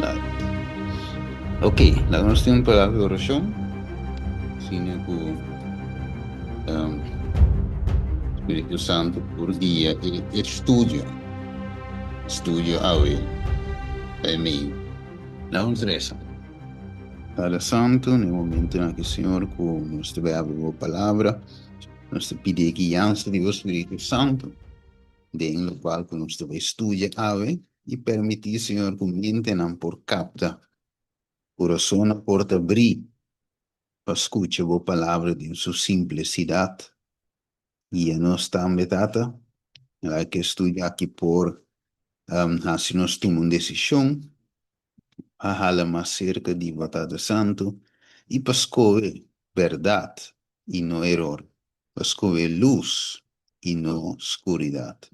Laat. Ok, laga nos tin un palabra di orashon. Asina ku um, Spiritu Santu por guia e estudio. Studio awe pa e meio. Laga nos resa. Padre Santu, na e momentonan aki, Señor, ku nos ta bai abri bo palabra, nos ta pidi e guiansa di bo Spiritu Santu den lokual ku nos ta bai studia awe i permití, Señor, ku mentenan por kapta, kurasonnan por ta brí pa skucha bo palabra den su simplesidat. Guia nos tambe, Tata, laga ku e studio aki por hasi nos tuma un desishon pa hala mas serka di bo Tata Santu i pa skohe bèrdat i no eror, pa skohe lus i no skuridat.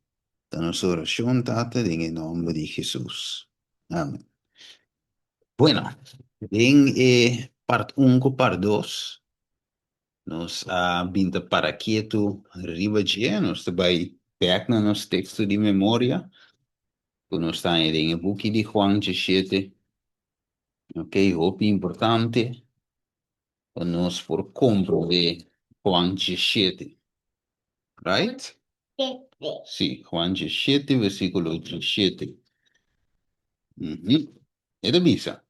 Ta nos orashon, Tata, den e nòmber di Hesus. Amen. Bueno, den e part un ku part dos, nos a bin ta para ketu riba dje, nos ta bai bèk na nos teksto di memoria, ku nos ta haña den e buki di Juan djeshete. Ok, hopi importante pa nos por komprondé Juan djeshete. Right? Sí, Juan djeshete, versíkulo djeshete. E ta bisa,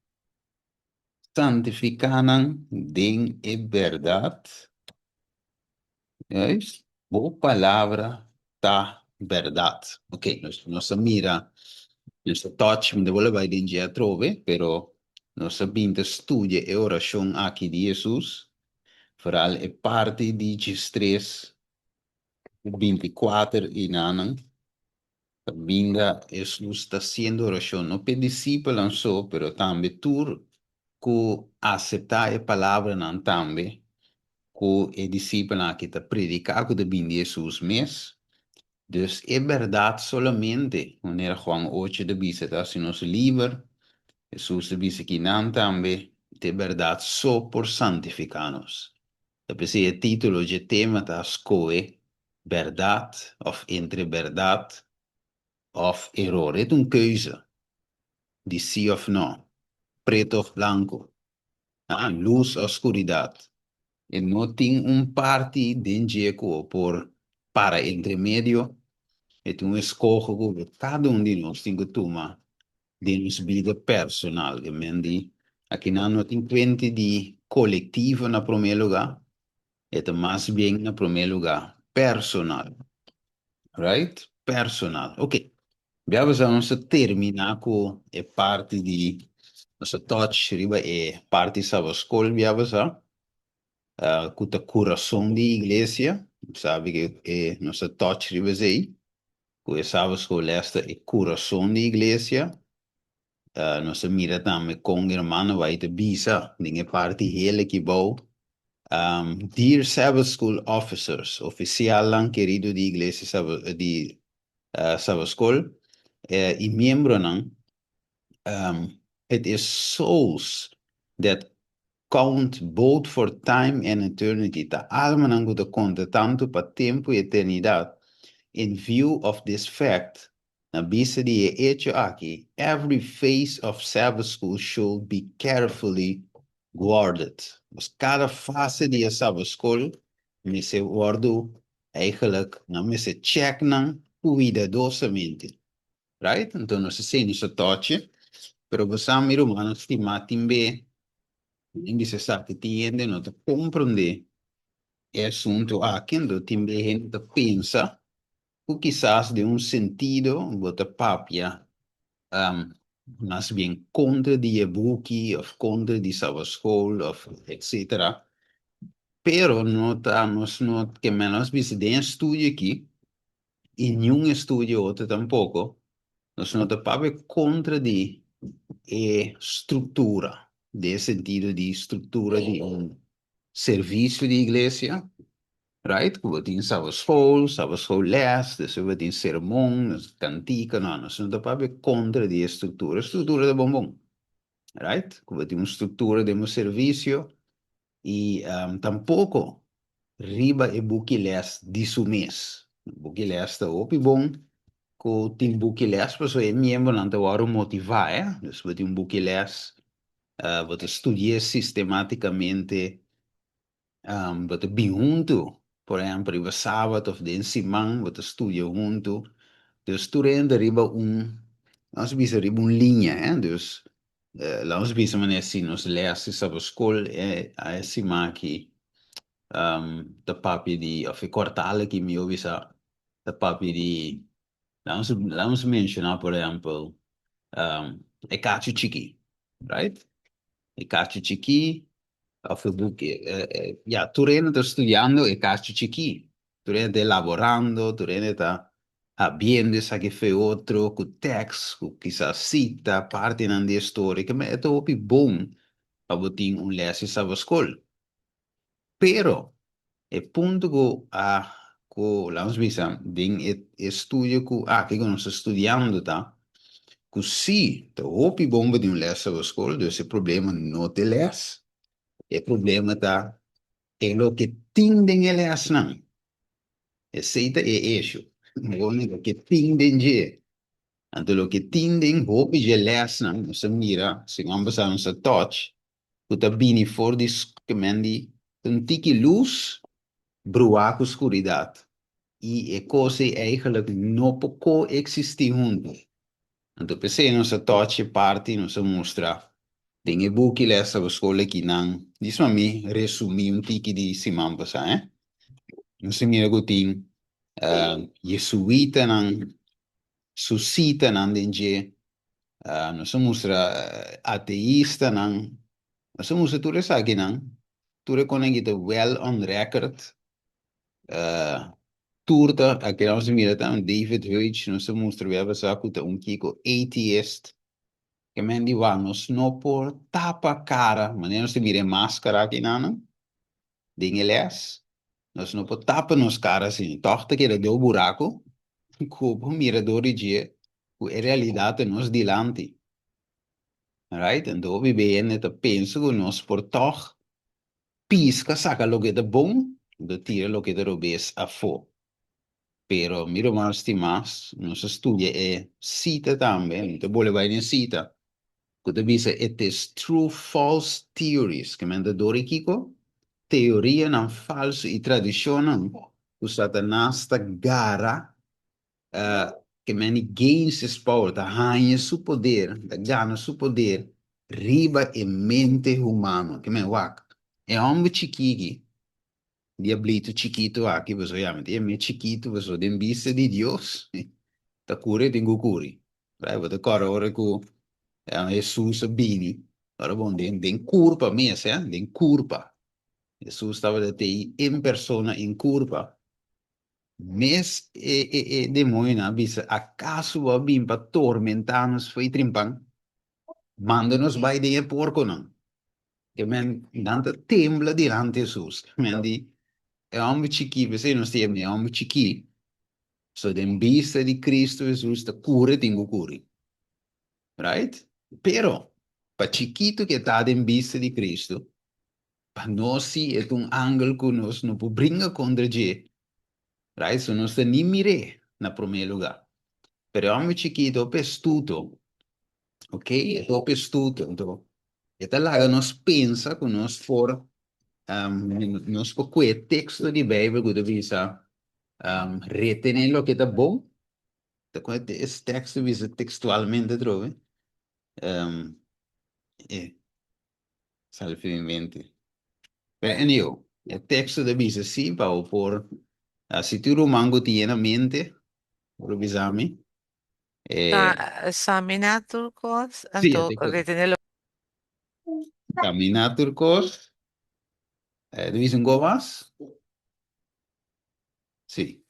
Santifiká nan den e bèrdat. Juist, bo palabra ta bèrdat. Ok, nos, nos a mira, nos a touch, mi ta bolbe bai den dje atrobe, pero nos a bin ta studia e orashon aki di Hesus, foral e parti di djestres, 24 i nanan. Kaminda Hesus ta hasiendo orashon, no p'e disipelnan so, pero tambe tur ku aseptá e palabranan tambe ku e disipelnan aki ta prediká ku ta bini di Hesus mes. Dus e bèrdat solamente, manera Juan ocho ta bisa, ta hasi nos liber. Hesus ta bisa kinan tambe, ta e bèrdat so por santifiká nos. Ta p'esei e título dje tema ta Skohe bèrdat òf entre bèrdat òf eror. E ta un keuze di sí òf nò, pretu òf blanku, lus òf skuridat. E no tin un parti den dje ku bo por para entre medio. E ta un eskoho ku kada un di nos tin ku tuma den nos bida personal. Ke men di akinan no tin kuente di kolektivo na promé lugá, e ta mas bien na promé lugá personal. Right? Personal. Ok. Bia basa nos ta terminá ku e parti di nos ta touch riba e parti Sabaskol bia basa ku ta kurason di iglesia. Sabi ku e nos ta touch riba esei. Ku e Sabaschoolles ta e kurason di iglesia. Nos a mira tambe kon hermano bai ta bisa den e parti hel aki bou, Dear Sabbath School Officers, ofisialnan kerido di iglesia di Sabaschool i miembronan, it is souls that count both for time and eternity, ta almanan ku ta konta tantu pa tempu i eternidat, in view of this fact, na bista di e echo aki, every phase of Sabbath School should be carefully guarded. Pues kada fase di e Sabbath School mester wòrdu eigenlijk, nan mester check nan kuidadosamente. Right? Anto nos a sey nos a tochi, pero bo sa mi rumannan stimá tin be den bisa esaki tin hende no ta comprende e asunto aki, anto tin be hende ta pensa cu kisas den un sentido bo ta papia mas bien contra di e buki of contra di Sabaschool of etcetera, pero no ta nos no ke menos bisa den e studio aki i niun estudio otro tampoko, nos no ta papia kontra di e struktura, den e sentido di struktura di un servisio di iglesia, right? Ku bo tin sabaschool, sabaschool les, despues bo tin sermon, kantika, no, nos no ta papia kontra di e struktura, e struktura ta bon bon, right? Ku bo tin un struktura den bo servisio i tampoko riba e buki les di su mes. Buki les ta hopi bon. Ku tin buki les pasobra e miembronan ta wòrdu motivá, eh. Dus bo tin un buki les, bo ta studi'é sistematikamente, bo ta bin huntu, por ehèmpel riba sabat òf den siman bo ta studia huntu. Dus tur hende riba un, nos bisa riba un liña, eh. Dus laat nos bisa manera si nos les di sabaskol e siman aki ta papia di, òf e kwartal aki mihó bisa ta papia di, laat nos menciona por ehempel e kachu chiki, right? E kachu chiki of e buki, ya, tur hende ta studiando e kachu chiki, tur hende ta elaborando, tur hende ta habiendo esaki fe otro ku tekst, ku kisas sita, partinan di e storia, ke e ta hopi bon pa bo tin un les di sabaskol. Pero, e punto ku a ku laat nos bisa den e estudio ku aki ku nos ta studiando ta ku si ta hopi bon pa tin un les riba skol, dus e problema no ta e les, e problema ta e loke tin den e lesnan. Esei ta e issue, loke tin den dje. Anto loke tin den hopi dje lesnan nos a mira siman pasá nos a touch ku ta bini for di kemen di un tiki lus bruá ku skuridat i e kos ei eigentlik no por koeksistí huntu. Anto p'esei nos a tòch e parti, nos a mustra den e buki lès tabata skol akinan. Djis pa mi resumí un tiki di siman pasá, eh. Nos a mira ku tin jesuitanan su sitanan den dje, nos a mustra ateistanan, nos a mustra tur esakinan, tur e konan ki ta well on record, tur ta, aki nos a mira ta David Hughes, nos a mustra bia pasá ku ta un kiko atheist, ke men di wak nos no por tapa kara, manera nos ta mira e maskara akinanan den e les, nos no por tapa nos kara asina, tòg ta keda dor buraku ku por mira dor di dje ku e realidat ta nos dilanti. Right? Anto hopi bende ta pensa ku nos por tòg piska saka loke ta bon, anto tira loke ta robes afó. Pero mi ruman stimá, nos a studia e sita tambe, mi ta bolbe bai den sita, ku ta bisa it is through false theories, ke men ta dor di kiko? Teorianan falsu i tradishonnan ku Satanas ta gara, ke men di gains his power, ta haña su poder, ta gana su poder riba e mente humano. Ke men wak, e hòmber chikiki Diablito chikitu aki, boso yama e me chikitu, boso den bista di Dios ta kuri e tin ku kuri. Right? Bo ta kòrda ora ku Hesus a bini, ora bon den den kurpa mes, eh, den kurpa. Hesus tabata tei en persona en kurpa. Mes e e e demonionan a bisa, Akaso bo a bin pa tormentá nos fo'i trimpan? Manda nos bai den e porkonan. Ke men nan ta tembla dilanti Hesus. Ke men di, e hòmber chikí, p'esei nos ta yama e hòmber chikí. So den bista di Kristu Hesus ta kuri tin ku kuri. Right? Pero, pa chikitu ke ta den bista di Kristu, pa nos si e ta un angel ku nos no por bringa kontra dje. Right? So nos ta ni mir'é na promé lugá. Pero e hòmber chikitu hopi astuto. Ok, e ta hopi astuto. Anto, e ta laga nos pensa ku nos por nos por kue teksto di Beibel ku ta bisa retené loke ta bon. Ta kue e teksto bisa tekstualmente atrobe? E sali for mi mente. Pero anyhow, e teksto ta bisa si pa bo por, si tin ruman ku tin e na mente, por bisa mi. Ta saminá tur kos, Sí, anto retené lo. Saminá tur kos. Ta bisa un kos mas? Sí.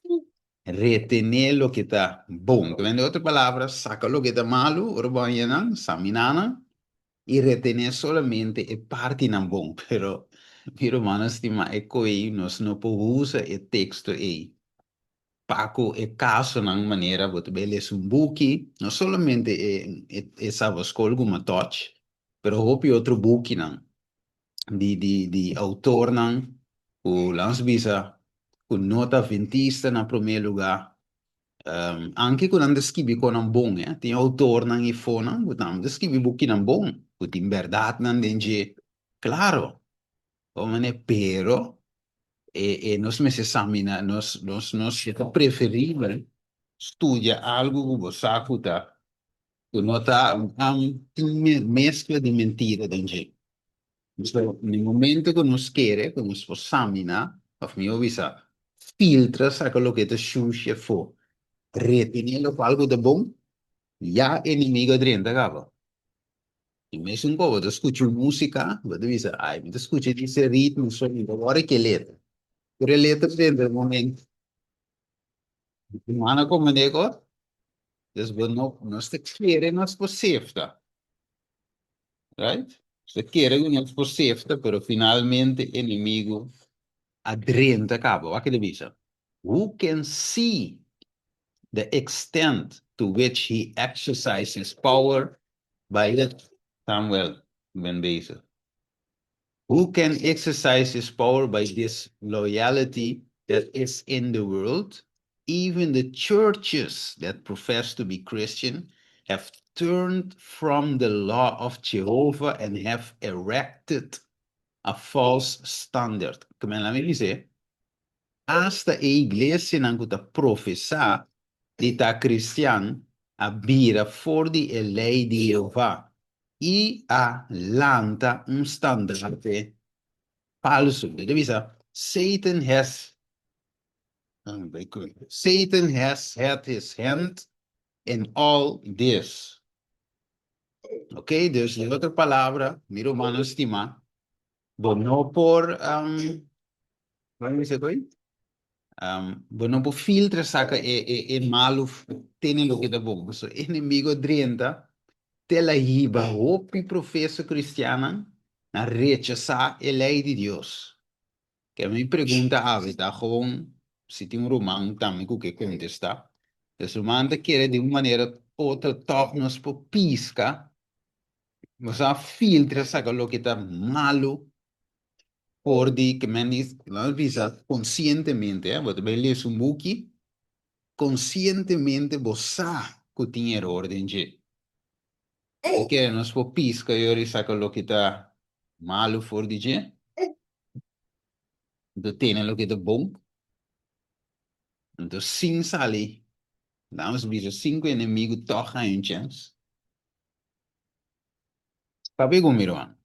Retené loke ta bon. Ku den otro palabra, saka loke ta malu, ora bo haña nan, saminá nan, i retené solamente e partinan bon. Pero, mi rumannan stimá, e koe nos no por usa e teksto ei Pa ku e kasonan manera bo ta bai lesa un buki, no solamente e e Sabaschool ku mi a touch, pero hopi otro bukinan di di di outornan ku laga nos bisa ku no ta adventista na promé lugá. Anke ku nan ta skibi konan bon, eh, tin outornan i fonan ku tambe ta skibi bukinan bon, ku tin bèrdatnan den dje, klaro. Bo manera, pero e e nos mester samina, nos nos nos ta preferibel studia algu ku bo sa ku ta ku no ta tin meskla di mentira den dje. So, na e momento ku nos kere ku nos por samina, òf mihó bisa, filtra saka loke ta shushi afó, retené lokual ku ta bon, ya enemigo a drenta kaba. I mesun ku bo ta skucha un músika, bo ta bisa, ai, mi ta skucha dise ritmo so, mi ta wòrdu ke letra. Pero e letra drenta e momento. Humano komprendé kos? Dus bo no, nos ta kere nos por sefta. Right? Nos ta kere ku nos por sefta, pero finalmente enemigo a drenta kaba. Wak e ta bisa? Who can see the extent to which he exercised his power by the Samuel, ben bezig. Who can exercise his power by disloyalty that is in the world? Even the churches that profess to be Christian have turned from the law of Jehovah and have erected a false standard. Ke men laat mi bis'é, hasta e iglesianan ku ta profesá di ta kristian a bira for di e lei di Jehová i a lanta un standarte falsu. Bo ta bisa, Satan has Satan has had his hand in all this. Ok, dus den otro palabra, mi rumannan stimá, bo no por, um, bisa koe? Bo no por filtra saka e e e malu tene loke ta bon. Pasobra e enemigo a drenta te el a hiba hopi profeso kristiannan na rechasá e lei di Dios. Ke mi pregunta awe ta gewoon si tin un ruman tambe ku ke kontestá. Des ruman ta kere di un manera otro tòg nos por piska, nos a filtra saka loke ta malu For di ke men di, laat nos bisa konsientemente, bo ta bai lesa un buki, konsientemente bo sa ku tin eror den dje. Bo kere nos por piska yori saka loke ta malu for di dje, anto tene loke ta bon, anto sin sali, laat nos bisa sin ku enemigu tòg haña un chèns. Papia ku mi ruman.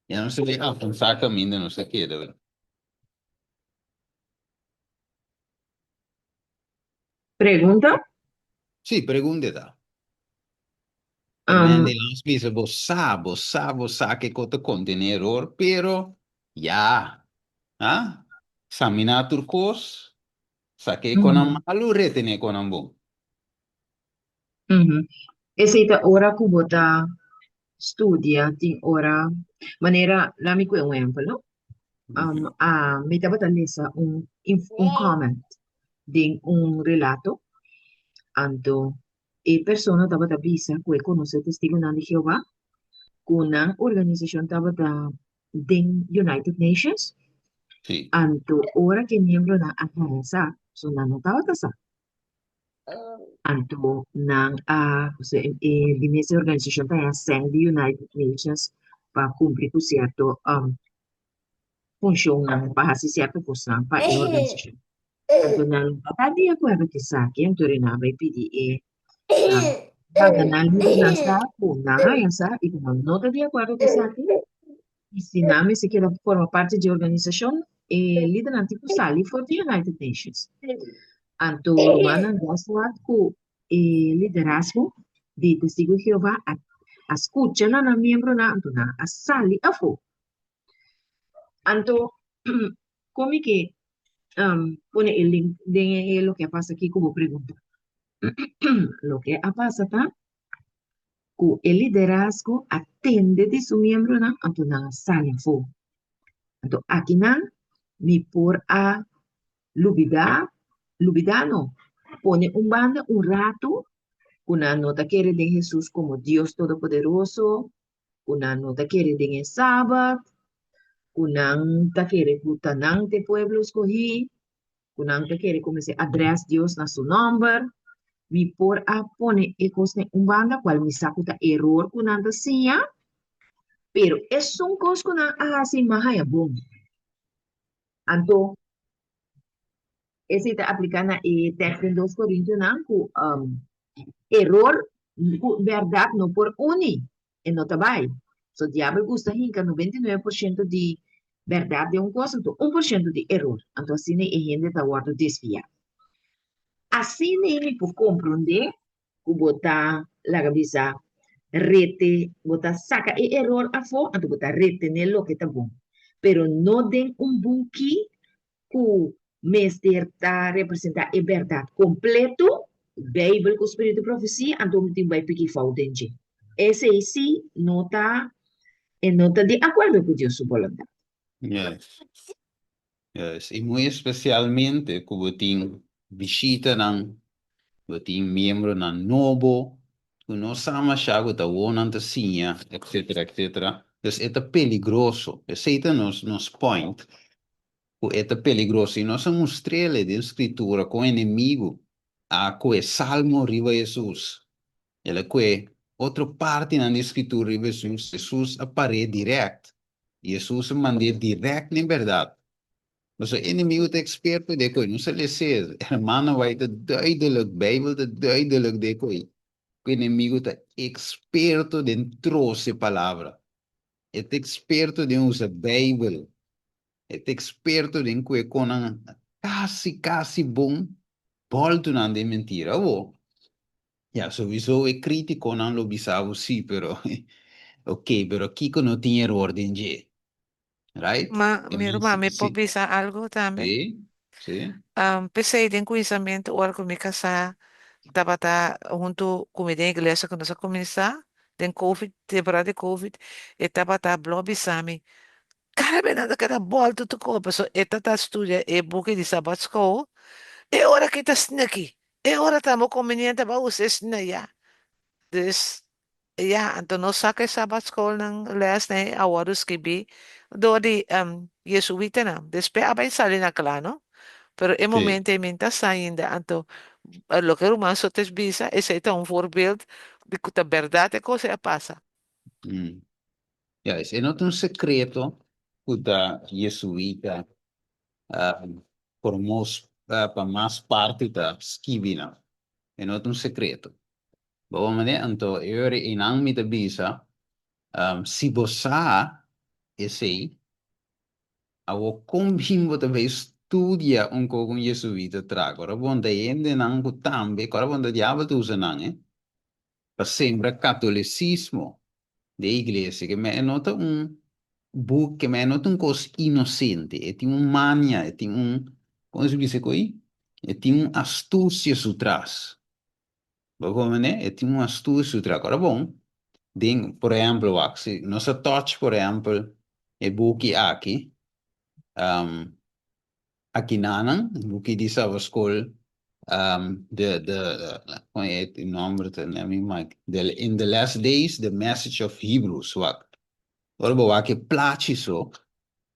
Ya nos ta bay avansa kaminda nos ta keda wea. Pregunta? Sí, pregunta e ta. Tremendo di nos bisa bo sa, bo sa, bo sa ke ko ta kontené eror, pero ya, ha? Saminá tur kos, sa ke konan malu, retené konan bon. Esei ta ora ku bo ta studia, tin ora, manera, laat mi kue un ehempel, no? Mi tabata lesa un un comment den un relato, anto e persona tabata bisa ku e konosé Testigunan di Jehová, ku nan organisashon tabata den United Nations, anto ora ku e miembronan a haña sa, so nan no tabata sa. Anto nan a, osea e di mes organisashon ta haña sèn di United Nations pa kumpli ku sierto funshonnan, pa hasi sierto kosnan pa e organisashon. Anto nan no ta di akuerdo ku esaki, anto nan a bai pidi e laga nan lidernan sa ku nan haña sa i ku nan no ta di akuerdo ku esaki. I si nan mester keda forma parti dje organisashon, e lidernan tin ku sali for di United Nations. Anto rumannan guess what? Ku e liderazgo di Testigo di Jehová a a skucha na nan miembronan, anto nan a sali afó. Anto kon mi ke pone e link den e loke a pasa aki ku bo pregunta? Loke a pasa ta ku e liderazgo a tende di su miembronan, anto nan a sali afó. Anto akinan mi por a lubidá, lubidá no, pone un banda un ratu ku nan no ta kere den Hesus komo Dios Todopoderoso, ku nan no ta kere den e Sabat, ku nan ta kere ku ta nan ta e pueblo skohí, ku nan ta kere ku mester adrès Dios na su nòmber. Mi por a pone e kosnan un banda kual mi sa ku ta eror ku nan ta siña, pero esun kos ku nan a hasi mi a haña bon. Anto esei ta apliká na e tèks den Dos Korintionan ku eror ku bèrdat no por uni, e no ta bai. So diabel gusta hinka 99% di bèrdat den un kos anto 1% di eror. Anto asina e hende ta wòrdu desviá. Asina mi por komprondé ku bo ta laga bisa rete, bo ta saka e eror afó anto bo ta retené loke ta bon. Pero no den un buki ku mester ta representá e bèrdat kompleto, Beibel ku spiritu di profesia, anto mi tin bai piki fout den dje. Esei sí no ta, e no ta di akuerdo ku Dios su boluntat. Yes. Yes. I muy espesialmente ku bo tin bishitanan, bo tin miembronan nobo ku no sa mashá ku ta wou nan ta siña, etcetera, etcetera. Dus e ta peligroso. Esei ta nos nos point, ku e ta peligroso. I nos a mustr'el den Skritura kon enemigu a kohe Salmo riba Hesus. El a kohe otro partinan di Skritura riba Hesus. Hesus a par'é dirèkt. I Hesus a mand'é dirèkt na e bèrdat. Pasobra e enemigu ta eksperto den koe. Nos a les'é, hermano White ta duidelik, Beibel ta duidelik den koe, ku e enemigu ta eksperto den trose palabra. E ta eksperto den usa Beibel. E ta eksperto den kue konan kasi kasi bon bòltu nan den mentira. Awor, ya, souiso e kritikonan lo bisa bo si, pero ok, pero kiko no tin eror den dje? Right? Ma E mi men ruman, si, mi por si, bisa algo tambe? si, si. P'esei den kuminsamentu ora ku mi kasá tabata huntu ku mi den iglesia ku nos a kuminsá den covid, temporada di covid, e tabata blò bisa mi, Kada bes nan ta keda bòltu tur koe pasobra e ta ta studia e buki di Sabat School, e ora ki ta sneki, e ora ta bo konbiniente pa usa e sneya. Dus, ya, anto nos sa ku e Sabat Schoolnan lèsnan ei a wòrdu skibí dor di Jesuitanan. Despues a bai sali na kla, no? Pero e momento ei mi no ta sa ainda. Anto, loke ruman Sotes bisa, esei ta un voorbeeld di ku ta bèrdat e kos ei a pasa. Ya, esei no ta un sekreto ku ta Jesuita por mos pa mas parti ta skibi nan. E no ta un sekreto. Bo wak manera? Anto e ora einan mi ta bisa, si bo sa esei, awor kon bin bo ta bai studia un kos ku un Jesuita traha? Ora bo ta hendenan ku tambe, ora bo ta diabel ta usa nan, eh. Pa sembra catolicismo den iglesia ke men e no ta un boek ke men e no ta un kos inosente e tin un mania e tin un kon se bisa koe e tin un astucia su tras bo comprende e tin un astucia su tras ora bon den por ehempel wak si nos a touch por ehempel e buki aki Akinanan, buki di Sabaschool, de, de, kon e e nomber ta ne mi mak, de In the Last Days, The Message of Hebrews, wak. Ora bo wak e plachi so,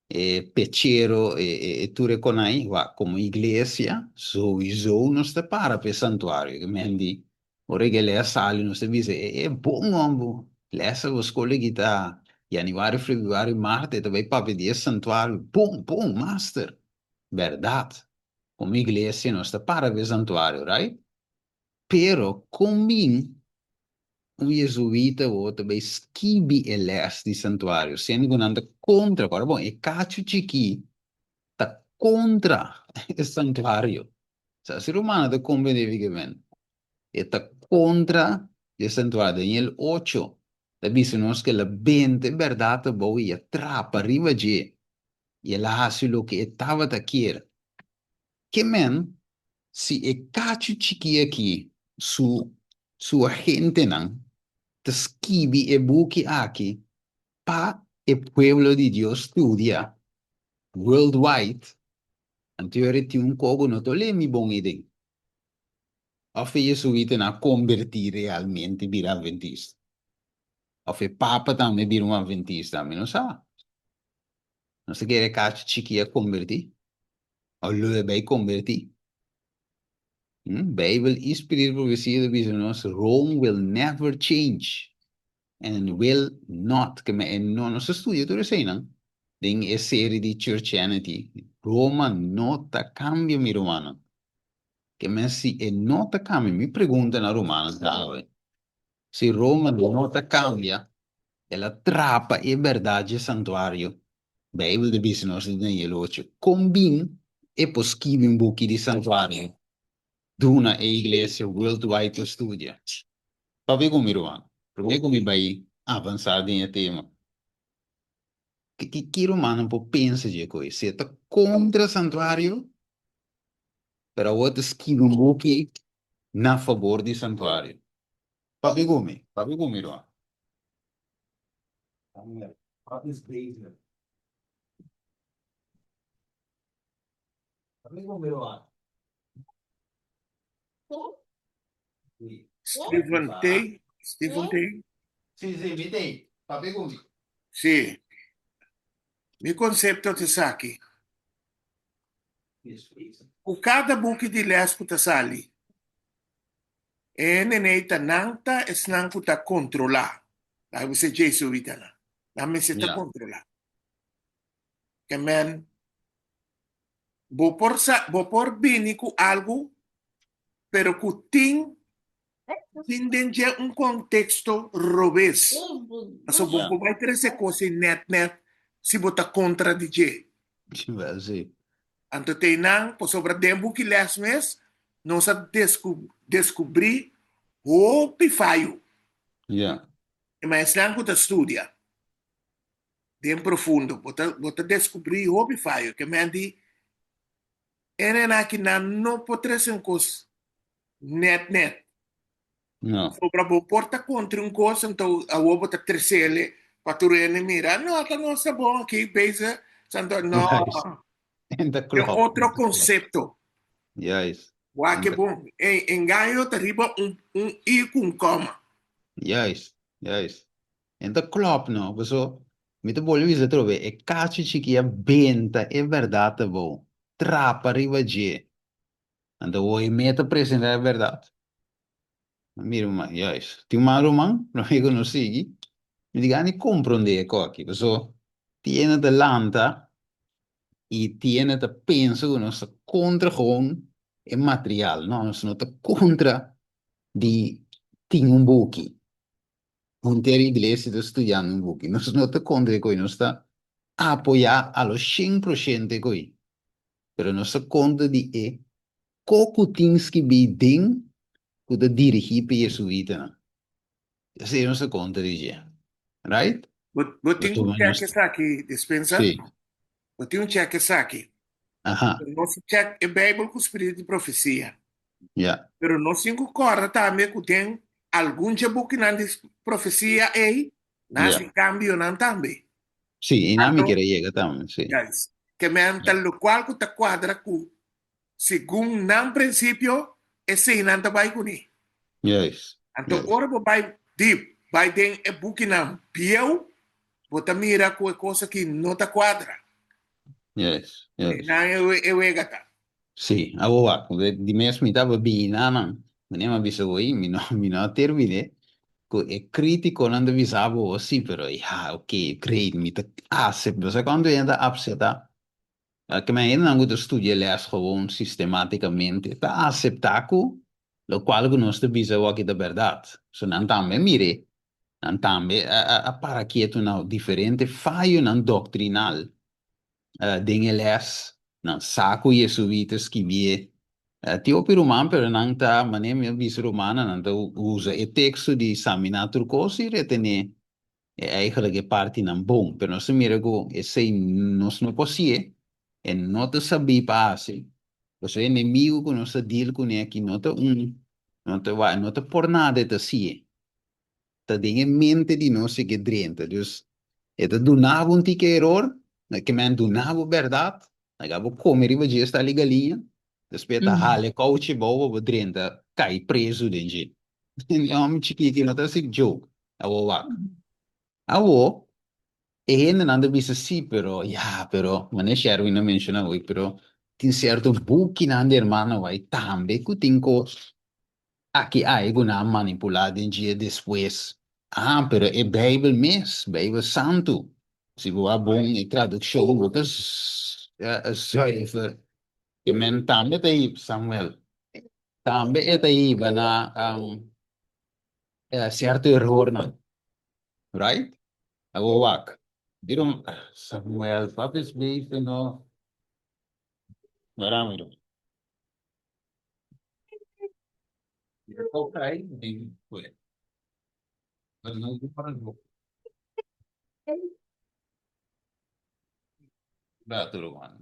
e pechero, e, e, e tur e konai, wak, komo iglesia, souiso nos ta para pa e santuario. Ke men di, ora ke les sali nos ta bisa, e, e bon hombo, les a bo skol aki ta januari, februari, maart, e ta bai papia di e santuario, bon, bon, master. Bèrdat, komo iglesia nos ta para pa e santuario, right? Pero kon bin un jesuita bo ta bai skibi e les di santuario, siendo ku nan ta kontra, kòrda bon, e kachu chikí ta kontra e santuario. Sa ser humano ta comprende figemen. E ta contra e santuario. Daniel 8 ta bisa nos cu el a benta e berdad abou y a trapa riba dje y el a haci loke e tabata kier. Ke men si e cachu chiki aki su su agentenan ta skibi e buki aki pa e pueblo di Dios studia worldwide, anto yora tin un kogo no ta olé mi bon iden. Of e jesuitanan a kombertí realmente bira adventista. Of e papa tambe bira un adventista, mi no sa. Nos ta kere kachi chiki a kombertí, of lo e bai kombertí. Bijbel i Spiritu di Profesia ta bisa nos, Rome will never change and will not. Ke men e no, nos a studia tur eseinan den e seri di Churchianity. Roma no ta kambia, mi rumannan. Ke men si e no ta kambia, mi pregunta na rumannan ta awe, si Roma no ta kambia, el a trapa e bèrdat dje santuario? Beibel ta bisa nos den Daniel ocho, kon bin e por skibi un buki di santuario duna e iglesia worldwide pa studia? Papia ku mi ruman, promé ku mi bai avansá den e tema, ki ki rumannan por pensa dje koe? Si e ta kontra santuario, pero awor ta skibi un buki na fabor di santuario. Papia ku mi, papia ku mi ruman. Steven T. Steven T. Sí, sí, mi tei. Papia ku mi. Sí. Mi konsepto ta esaki. Ku kada buki di lès ku ta sali, e hendenei ta nan ta esnan ku ta kontrolá. Laga mi bisa jesuitanan. Nan mester ta kontrolá. Ke men bo por sa bo por bini ku algu pero ku tin tin den dje un konteksto robes. Pasobra bo por bai trese kos ei nèt nèt si bo ta kontra di dje. Wel si. Anto te einan pasobra den buki lès mes nos a deskubrí hopi fayo. Ja. E maesnan ku ta studia den profundo bo ta bo ta deskubrí hopi fayo ke men di e nena aki nan no por trese un kos nèt nèt. No. Pasobra bo por ta kontra un kos anto awor bo ta tresele pa tur hende mira no ta nos ta bon aki bezig santo no. Juist. En ta E klopt. otro konsepto. Juist. Wak e bon. E engaño ta riba un un i ku un kòma. Juist, juist. En ta klòp no, paso mi ta bolbe bisa atrobe, e kachu chiki a benta e bèrdat abou, trapa riba dje. Anto awor e me ta presentá e bèrdat. Mira un man, juist. Tin un man ruman, promé ku nos sigui, mi di gana di komprondé e koki, paso tiene ta lanta i tiene ta pensa ku nos ta kontra gewoon e material. No, nos no ta kontra di tin un buki. Henter iglesia ta studiando un buki. Nos no ta kontra e koi, nos ta apoyá a lo shen por shento e koi. Pero nos ta kontra di e ko ku tin skibí den ku ta dirigí pa jesuitanan. Esei nos ta kontra di dje. Right? Bo, bo tin Pasobra un nos check esaki, Dispensa? Sí. Bo tin un check esaki. Aha. Nos check e Bijbel ku spiritu di profesia. Ja. Pero nos tin ku kòrda tambe ku den algun dje bukinan di profesia ei, nan Ja. hasi kambionan tambe. Sí, i nan mi Anto, kere yega tambe, sí. juist, ke men ta lokual ku ta kuadra ku segun nan prinsipio, eseinan ta bai kuné. Juist, Anto juist. ora bo bai dip, bai den e bukinan bieu, bo ta mira ku e kos aki no ta kuadra. Juist, juist. Einan e wega ta. Sí, awor wak, di mes mi taba bini na nan, meneer mi a bisa bo, mi no, mi no a terminé, ku e krítikonan ta bisa bo, sí, pero ya, ok, great, mi ta asep, bo sa kuantu hende ta apseptá? Ke men hendenan ku ta studia lès gewoon sistemátikamente ta aseptá ku lokual ku nos ta bisa awor aki ta bèrdat. So nan tambe mir'é, nan tambe a a para ketu na diferente fayonan doktrinal Den e les, nan sa ku Jesuita skibié. Tin hopi ruman, pero nan ta, manera mi a bisa rumannan, nan ta usa e teksto di saminá tur kos i retené e eigenlijk e partinan bon. Pero nos ta mira ku esei nos no por hasié, e no ta sabí pa hasi. Pasobra e enemigu ku nos ta deal kuné aki no ta un, no ta, no ta por nada e ta hasié. Ta den e mente di nos e ke drenta. Dus e ta duna bo un tiki eror, na ke men duna bo bèrdat, laga bo kome riba dje esta li galiña, despues e ta hala e kouchi bou pa bo drenta kai prezu den dje. E hòmber chikiti no ta hasi joke, awor wak. Awor e hendenan ta bisa si, pero ya, pero manera Sherwin a menshona hoy, pero. Tin sierto bukinan di hermano White tambe ku tin kos aki ai ku nan a manipulá den dje despues. Ah, pero e Beibel mes, Beibel Santu, si bo a bon e tradukshon bo ta zuiver. E men tambe ta hiba, Samuel, tambe e ta hiba na sierto erornan, right? Awor wak, dikon Samuel, papia es beter no? Wara mi ruman. Rato ruman.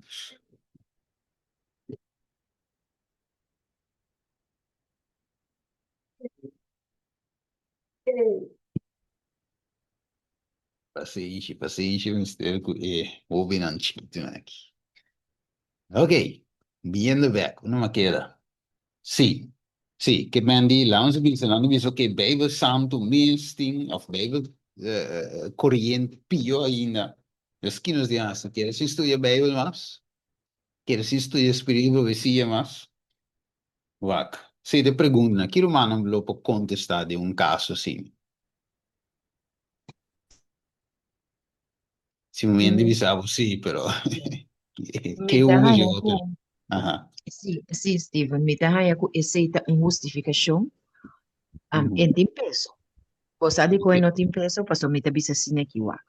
Pasenshi, pasenshi mester ku e hobennan chikitu aki. Ok, biendo bek, unda mi a keda? Sí, sí, ke men di, laat ons bisa, nan bisa ok, Bijbel Santu mes tin, of Bijbel Corriente pio ainda. Dus ki nos di hasi? Kere si studia Bijbel mas? Kere si studia Spiritu di Profesia mas? Wak, si ta e preguntanan, ki rumannan lo por kontestá den un kaso asina? Si un hende bisa bo sí, pero Mi ke ta un haña y ku otro. Aha. sí, sí, Steven, mi ta haña ku esei ta un hustifikashon um, Mhm. en tin peso. Bo sa dikon e Ok. no tin peso? Pasobra mi ta bisa asina aki wak.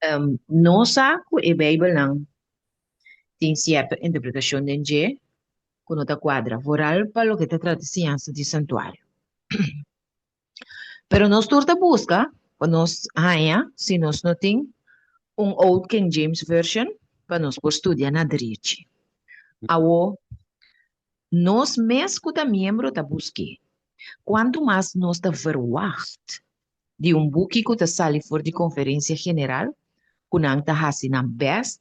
Um, no sa ku e Bijbelnan tin sierto interpretashon den dje ku no ta kuadra, vooral pa loke ta trata siñansa di santuario. Pero nos tur ta buska pa nos haña, si nos no tin, un Old King James Version pa nos por studia na drechi. Awo, nos mes ku ta miembro ta busk'é. Kuantu mas nos ta verwagt di un buki ku ta sali for di Konferensia General ku nan ta hasi nan bèst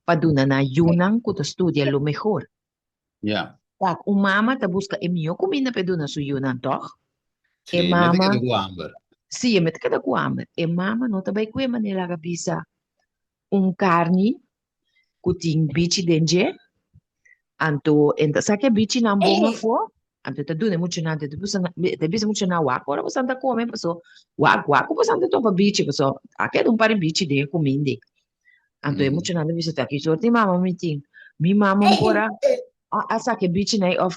pa duna nan yunan ku ta studia lo mehor. Ja. Wak, un mama ta buska e mihó kuminda pa e duna su yunan, tòg? Sí, E e mester mama, keda ku hamber. sí, e mester keda ku hamber. E mama no ta bai ku e manera laga bisa un karni ku tin bichi den dje, anto e ta saka e bichinan bon afó, anto e ta duna e muchanan, anto e ta bisa nan, e ta bisa e muchanan, wak ora boso ta kome, paso wak, wak ku boso ta topa bichi, paso a keda un par di bichi den e kuminda. Anto e muchanan ta bisa, ta ki sorti di mama mi tin? Mi mama un por a, a saka e bichinan ei of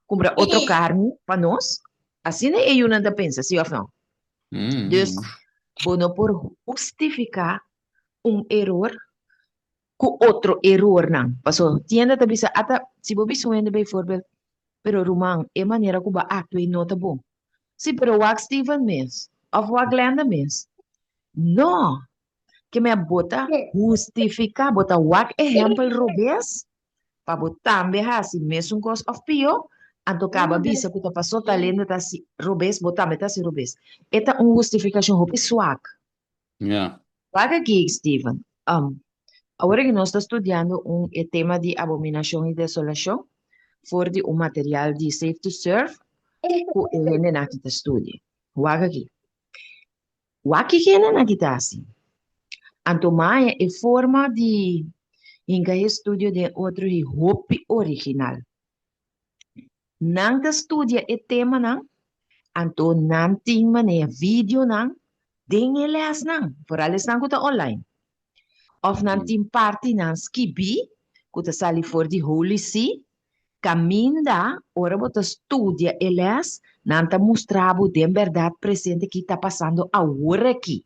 kumpra otro karni pa nos. Asina e yunan ta pensa, si of no? Dus, bo no por hustifiká un eror ku otro erornan. Paso, tienda ta bisa, ata, si bo bisa un hende bijvoorbeeld, pero ruman, e manera ku bo a aktua ei no ta bon. Si, pero wak Steven mes, of wak Glenda mes. No! Ke me bo ta hustifiká, bo ta wak ehèmpel robes pa bo tambe hasi mesun kos òf pió, anto kaba bisa ku ta pasó tal hende ta hasi robes, bo tambe ta hasi robes. E ta un hustifikashon hopi swak. Ja. Wak aki, Steven. Um, awor aki nos ta studiando un e tema di abominashon i desolashon for di un material di Safe to Serve ku e hendenan aki ta studia. Wak aki. Wak ki hendenan aki ta hasi. Anto maya e forma di hinka e studio den otro hi hopi original. Nan ta studia e temanan, anto nan tin manera videonan den e lèsnan, foral esnan ku ta online. Òf nan tin partinan skibí ku ta sali for di Holy See, kaminda ora bo ta studia e lès, nan ta mustra bo den bèrdat presente ki ta pasando awor aki.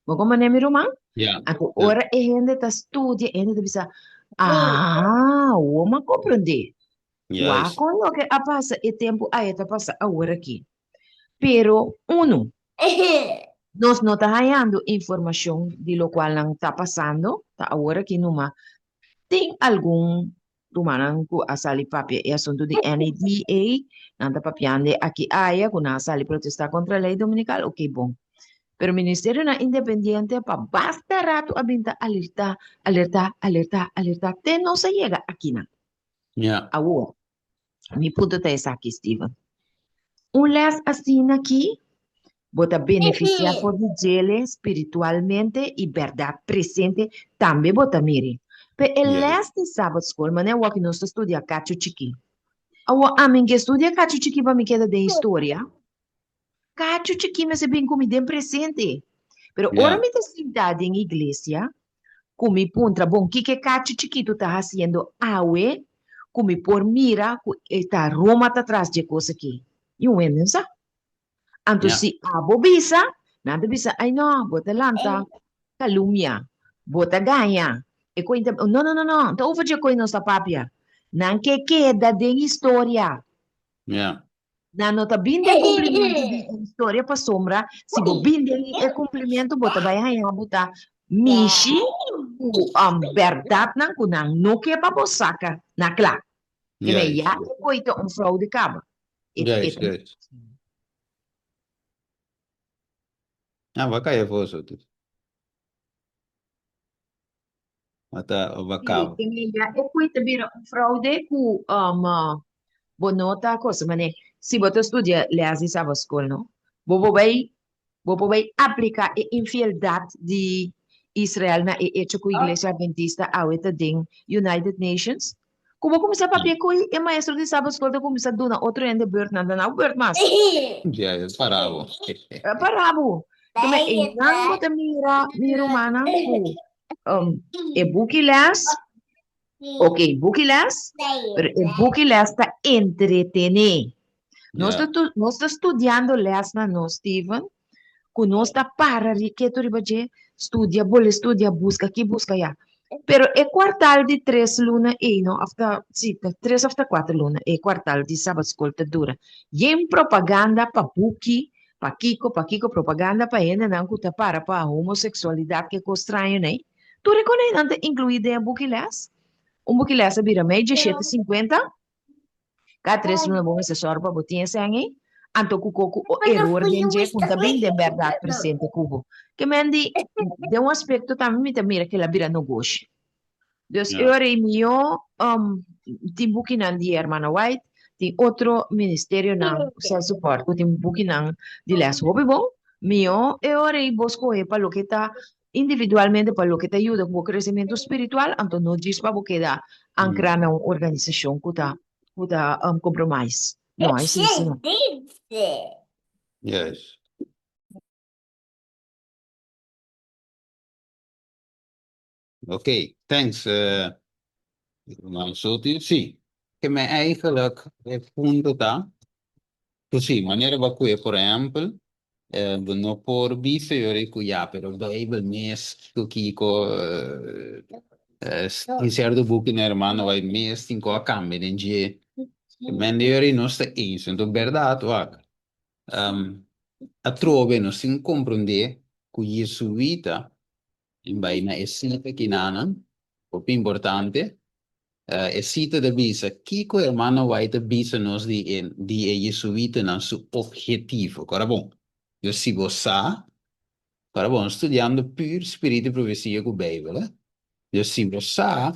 Bo komprendé mi ruman? Ja, Anto ja. ora e hende ta studia, e hende ta bisa, Ah, awor mi a komprendé. Wak Juist. kon loke a pasa e tempu aya ta pasa awor aki. Pero unu, nos no ta hañando informashon di lokualnan ta pasando, ta awor aki numa tin algun rumannan ku a sali papia e asuntu di NADA, nan ta papiando aki aya ku nan a sali protestá kontra lei dominikal, oke bon. Pero ministerionan independiente pa basta ratu a bin ta alertá, alertá, alertá, alertá te nos a yega akinan. Ja. Awor, mi punto ta esaki, Steven. Un les asina aki, bo ta benefisiá for di djele spiritualmente i bèrdat presente tambe bo ta miri. Pe e les di Sabbatskol, manera awor ku nos ta studia kachu chikí. Awor ami ke studia kachu chikí pa mi keda den historia. Kachu chikí mester bin ku mi den presente. Pero ora mi ta sintá den iglesia, ku mi puntra, bon, kiko e kachu chikitu ta hasiendo awe ku mi por mira ku e ta Roma ta tras dje kos akí? I un hende no sa. Anto si abo bisa, nan ta bisa, ai no, bo ta lanta kalumia, bo ta gaña. E koe ta, no, no, no, no, ta over dje koe nos ta papia. Nan ke keda den historia. Nan no ta bin den kumplimentu di e historia pasobra si bo bin den e kumplimentu bo ta bai haña bo ta mishi ku bèrdatnan ku nan no ke pa bo saka na kla. Ke men ya e koe ta un fraude kaba. Juist, juist. Ah, bo a kai afó so tu. Bo ta bo a Sí, kaba. ke men ya e koe ta bira un fraude ku bo no ta cosa mane si bo ta studia les di sabbatschool no bo por bai bo por bai aplica e infieldad di Israel na e hecho cu Iglesia Adventista awe ta den United Nations cu bo cuminsa papia cu e maestro di sabbatschool ta cuminsa duna otro hende beurt nan ta na beurt mas. Ya, e para bo. E para bo. Tuma einan bo ta mira mi rumannan cu e buki les Ok, buki les, pero e buki les ta entretené. Nos ta, nos ta studiando lesnan no, Steven, ku nos ta para ketu riba dje, studia, bole studia, buska aki, buska aya. Pero e kuartal di tres luna ei no, òf ta, sí, ta tres òf ta kuater luna e kuartal di Sabbatskol ta dura. Yen propaganda pa buki, pa kiko, pa kiko, propaganda pa hendenan ku ta para pa homoseksualidat, ke kos straño nei. Tur e koneinan ta inkluí den e buki lès. Un buki lès a bira mei djeshete sinkuenta. Kada tres luna bo mester sòru pa bo tin esei ei. Anto ku koku o eror den dje ku ta bin den bèrdat presente ku bo. Ke men di, den un aspekto tambe mi ta mira ke el a bira nogoshi. Dus e ora ei mihó tin bukinan di Hermana White, tin otro ministerionan self support ku tin bukinan di lès hopi bon. Mihó e ora ei bo skohe pa loke ta individualmente pa loke ta yuda ku bo kresementu spiritual, anto no djis pa bo keda ankrá na un organisashon ku ta ku ta compromise. No, esei si no. Yes. Ok, thanks Herman Sotil. Sí, ke men eigenlijk e punto ta ku sí, manera bo a kuye por ehèmpel, bo no por bisa yori ku ya, pero Beibel mes ku kiko tin sierto buki na hermano bai mes tin ku a kambia den dje. Men di yori nos ta eens, enton bèrdat wak atrobe nos tin komprondé ku Jesuita Tin bai na e sita kinanan, hopi importante. E sita ta bisa, Kiko Hermano White ta bisa nos di e di e Jesuitanan su obhetivo? Kora bon, yo si bo sa, kora bon, studiando pur Spiritu i Profesia ku Beibel, eh. Yo si bo sa,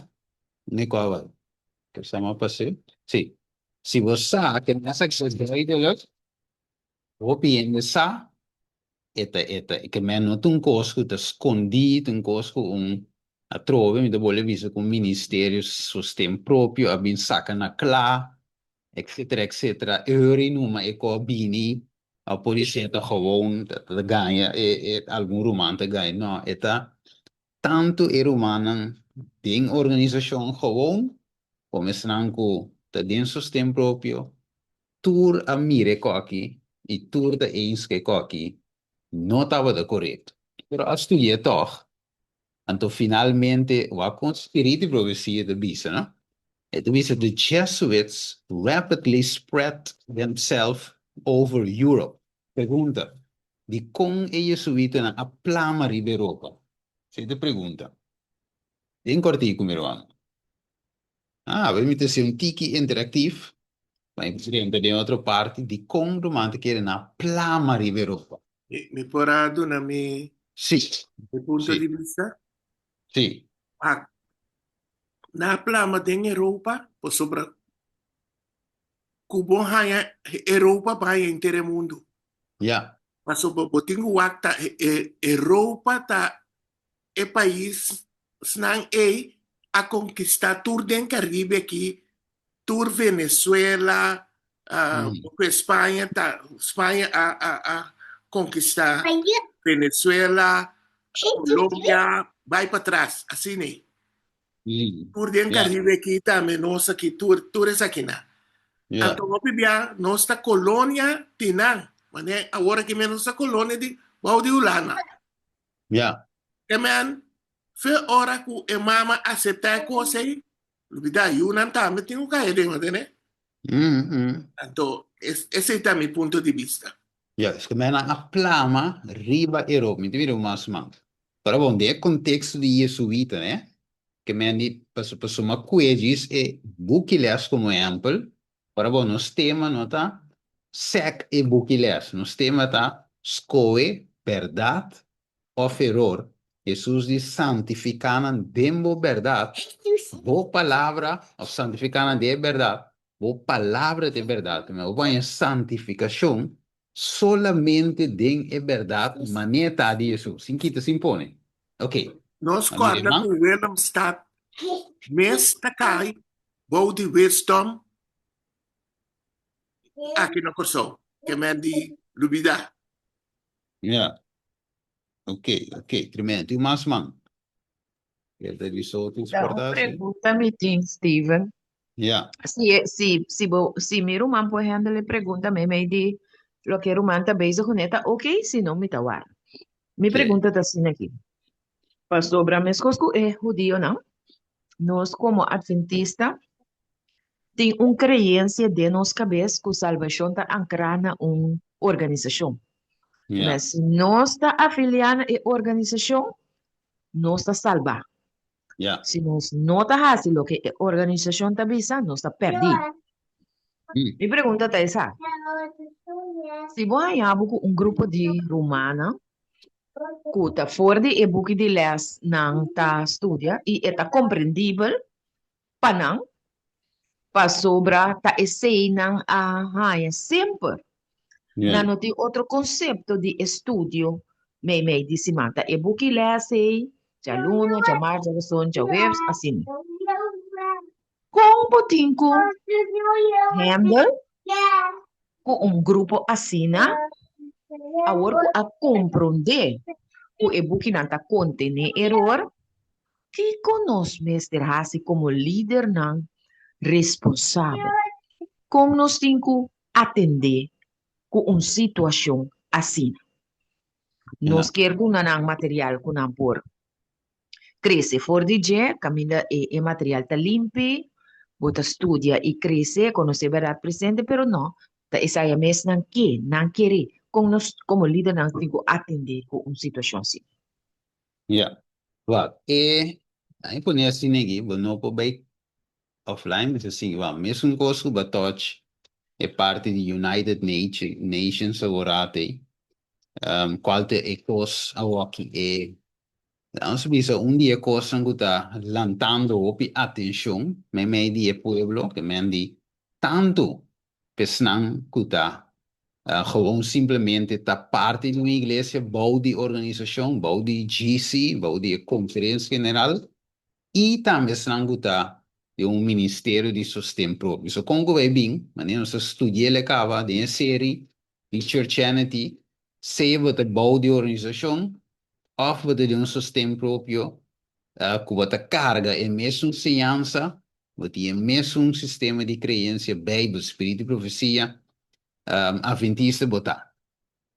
ne kua bai? Ke sa mi a pas'é? Si. Si bo sa ke nos a keda duidelijk, hopi hende sa, E ta e ta ke men no ta un kos ku ta skondí, ta un kos ku un atrobe mi ta bolbe bisa ku un ministerio sosten propio a bin saka na kla, etcetera etcetera. Euri numa e ko a bini a polisía ta gewoon ta gaña e e algun ruman ta gaña. No, e ta tantu e rumannan den organisashon gewoon komo esnan ku ta den sosten propio Tur a mira e koki i tur ta eens ku e koki no tabata korekto. Pero a studi'é tòg. Anto finalmente wak kon Spiritu di Profesia ta bisa, no? E ta bisa, The Jesuits rapidly spread themselves over Europe. Pregunta, Dikon e Jesuitanan a plama riba Europa? Esei ta e pregunta. Den kòrtiku, mi ruman. Ah, mi ta hasi un tiki interaktief, pa mi drenta den otro parti di kon ruman ta kere na plama riba Europa. Mi por a duna mi Sí, mi punto sí, di bista? sí. Ah, na plama den Europa pasobra ku bo haña Europa bo haña henter e mundu. Ya. Pasobra bo tin ku wak ta Europa ta e paisnan ei. a konkistá tur den Karibe aki, tur Venezuela, ku Spaña ta, Spaña a a a konkistá Venezuela, Colombia, bai patras, asina ei. Tur den Karibe aki tambe nos aki, tur tur esakinan. Anto hopi bia nos ta kolonia di nan, manera awor aki mes nos ta kolonia di bou di Hulanda. E men, fe ora ku e mama aseptá e kos ei, lubidá, yunan tambe tin ku kai aden, no tene? Anto, esei ta mi punto di bista. Ya, es ku mennan a plama riba e ropa. Mi ta mira un mas man. Pero bon, den e konteksto di Jesuita, ne, ke men di, paso, pasobra kue djis e buki les komo ehèmpel, pero bon, nos tema no ta sèk e buki les, nos tema ta skohe bèrdat òf eror. Hesus di santifiká nan den bo bèrdat, bo palabra, òf santifiká nan den e bèrdat, bo palabra ta e bèrdat. Bo por haña santifikashon solamente den e bèrdat manera ta di Hesus, sin kita, sin pone. Ok. Nos kòrda ku Willemstad mes ta kai bou di wisdom aki na Kòrsou, ke men di lubidá. Ya. Ok, ok, tremendo. Tin mas man? El ta di so tin Ta un sporta si. pregunta mi tin, Steven. Ya. Si, e- si, si, bo, si mi ruman por handle e pregunta meimei di loke ruman ta bezig kuné ta ok, si no mi ta warda. Mi Sí. pregunta ta asina aki. Pasobra meskos ku e hudionan, nos komo adventista tin un kreensia den nos kabes ku salbashon ta ankrá na un organisashon. Ja. Mas si nos ta afiliá na e organisashon, nos ta salbá. Ja. Si nos no ta hasi loke e organisashon ta bisa, nos ta pèrdí. Mi pregunta ta esaki, Si bo haña bo ku un grupo di rumannan ku ta for di e buki di lès nan ta studia i e ta komprendibel pa nan, pasobra ta esei nan a haña semper. Nan no tin otro konsepto di estudio meimei di siman. Ta e buki lès ei, djaluna, djamars, djarason, djaweps, asina. Kon bo tin ku handle ku un grupo asina awor ku a komprondé ku e bukinan ta kontené eror? Kiko nos mester hasi komo lidernan responsabel? Kon nos tin ku atendé ku un situashon asina? Nos kier duna nan material ku nan por krese for di dje, kaminda e e material ta limpi, bo ta studia i krese, konosé bèrdat presente, pero no ta esaya mes nan ke, nan kere. Kon nos komo lidernan tin ku atendé ku un situashon asina? Ya. Wak, e a pone asina aki, bo no por bai offline bisa sigui. Wak, mesun kos ku bo a touch e parti di United Nations awor ei, kual ta e kos awoki e, nos bisa un di e kosnan ku ta lantando hopi atenshon meimei di e pueblo, ke men di tantu P'esnan ku ta gewoon simplemente ta parti di un iglesia bou di organisashon, bou di GC, bou di e Konferensia General, i tambe esnan ku ta den un ministerio di sosten propio. So kon ku bai bin, manera nos ta studi'el e kaba den e seri di Churchianity, sea bo ta bou di organisashon òf bo ta den un sosten propio ku bo ta karga e mesun siñansa Bo tin e mesun sistema di creencia, Bijbel, Spiritu y Profecia, Adventista bo ta.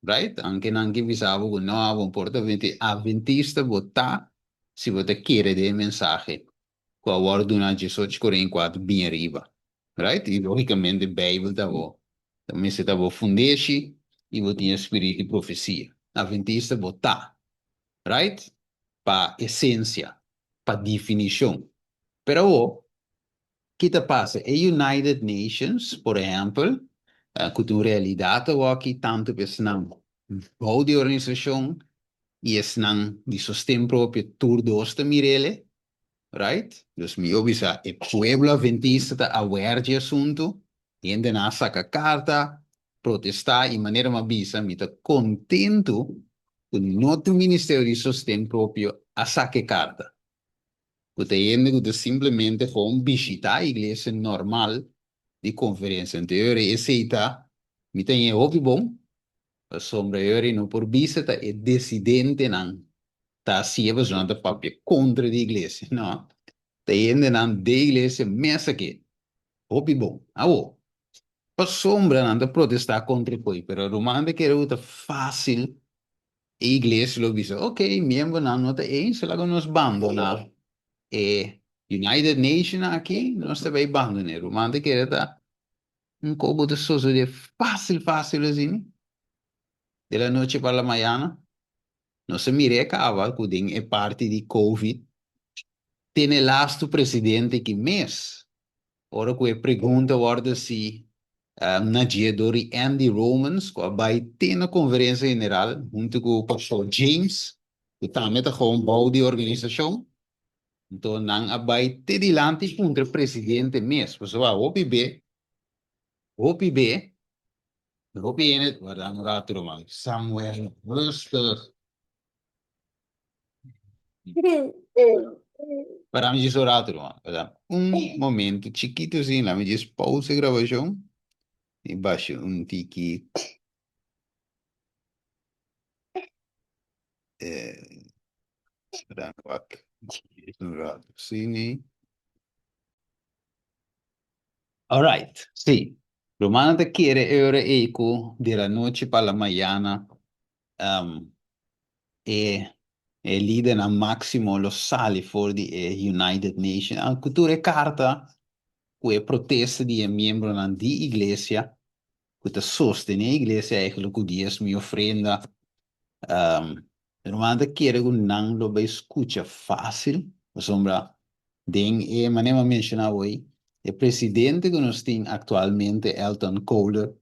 Right? Anke nan ke bisa bo cu no, bo por ta Adventista bo ta si bo ta kere den e mensahe cu a worde duna diesocho cuarenta y cuatro bin ariba. Right? Y logicamente Bijbel ta bo, ta mester ta bo fundeshi y bo tin e Spiritu y Profecia. Adventista bo ta. Right? Pa esencia, pa definicion. Pero awor, ki ta pasa? E United Nations, por ehèmpel, ku ta un realidat awoki tantu pa esnan bou di organisashon i esnan di sosten propio, tur dos ta mir'el, right? Dus mi yo bisa e pueblo adventista ta aware dje asuntu, hendenan a saka karta, protestá i manera mi a bisa mi ta kontentu ku no tin ministerio di sosten propio a saka e karta. ku ta hende ku ta simplemente gewoon bishitá iglesia normal di konferensia. Anto e ora esei ta, mi ta ñe hopi bon, pasobra e ora no por bisa ta e desidentenan ta hasié pasobra nan ta papia kontra di iglesia. No, ta e hendenan den iglesia mes a ke. Hopi bon. Awo, pasobra nan ta protestá kontra e koi, pero ruman ta kere ku ta fásil e iglesia lo bisa, ok, miembronan no ta eens, laga nos bandoná e United Nation aki, nos ta bai bandoné. Ruman ta kere ta un kos ku ta sosodé fásil fásil asina, de la noche pa la mañana. Nos a mira e kaba ku den e parti di Covid, tene lastu presidente ki mes Ora ku e pregunta wòrdu hasi na dje dor di Andy Romans ku a bai te na Konferensia General huntu ku Pastor James ku tambe ta gewoon bou di organisashon, anto nan a bai te dilanti puntra e presidente mes pasobra hopi be, hopi be, hopi hende, warda un ratu ruman, Samuel rustig. Para mi djis un rato, ruman. Para un momento chiquito sin, la mi djis pausa e grabacion y basha un tiki. Eh, para wak. Un rato sin. Alright, sí. Rumannan ta kere e ora ei ku di la nochi pa la mayana e e lidernan máksimo lo sali for di e United Nation ku tur e karta ku e protesta di e miembronan di iglesia ku ta sostené e iglesia eigenlijk ku diesmo i ofrenda. Ruman ta kere ku nan lo bai skucha fásil pasobra den e manera mi a menshoná awor e presidente ku nos tin aktualmente Elton Kohler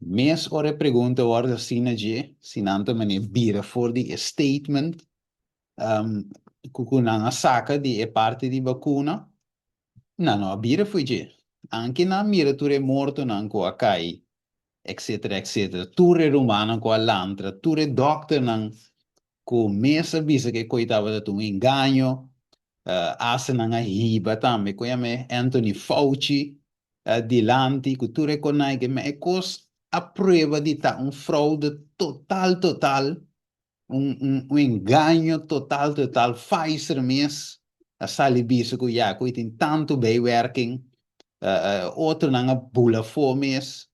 Mes ora e pregunta wòrdu asina dje, si nan ta manera bira for di e statement ku ku nan a saka di e parti di bakuna, nan no a bira fo'i dje. Anke nan mira tur e mortonan ku a kai, etcetera, etcetera, tur e rumannan ku a lantra, tur e dòkternan ku mes a bisa ku e koi tabata ta un engaño, asta nan a hiba tambe, ku yama e Anthony Fauci, dilanti ku tur e konai ke men e kos a prueba di ta un fraude total total un un engaño total total Pfizer mes a sali bisa ku ya ku e tin tantu bijwerking otronan a bula afó mes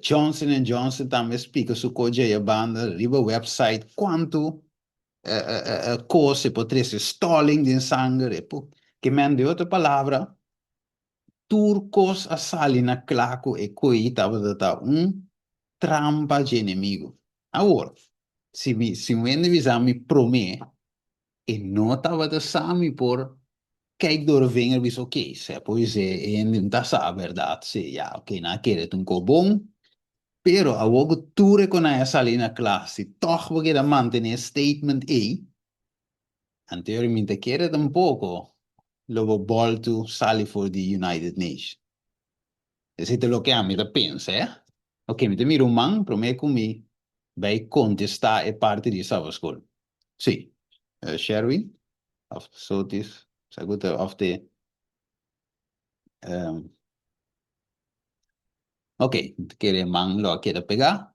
Johnson and Johnson tambe a splika su kos djei banda riba website kuantu kos e por trese stolling den sanger e por ke men den otro palabra Tur kos a sali na kla ku e koe tabata ta un trampa dje enemigu. Awor, si mi, si un hende bisa mi promé, e no tabata sa, mi por kijk door e vinger bisa, oké, sè por esei e hende no ta sa bèrdat, si, ya, oké, nan a kere ta un kos bon, pero awor ku tur e konai a sali na kla, si tòg bo keda mantené e statement ei, Anterior mi ta kere tampoco lo bo boltu sali for di United Nation. Esei ta loke ami ta pensa, eh. Ok, mi ta mira un man prome ku mi bai kontestá e parti di Sabbatschool. Sí. Sherwin of Sotis, sa ku ta of te Ok, mi ta kere man lo a keda pegá.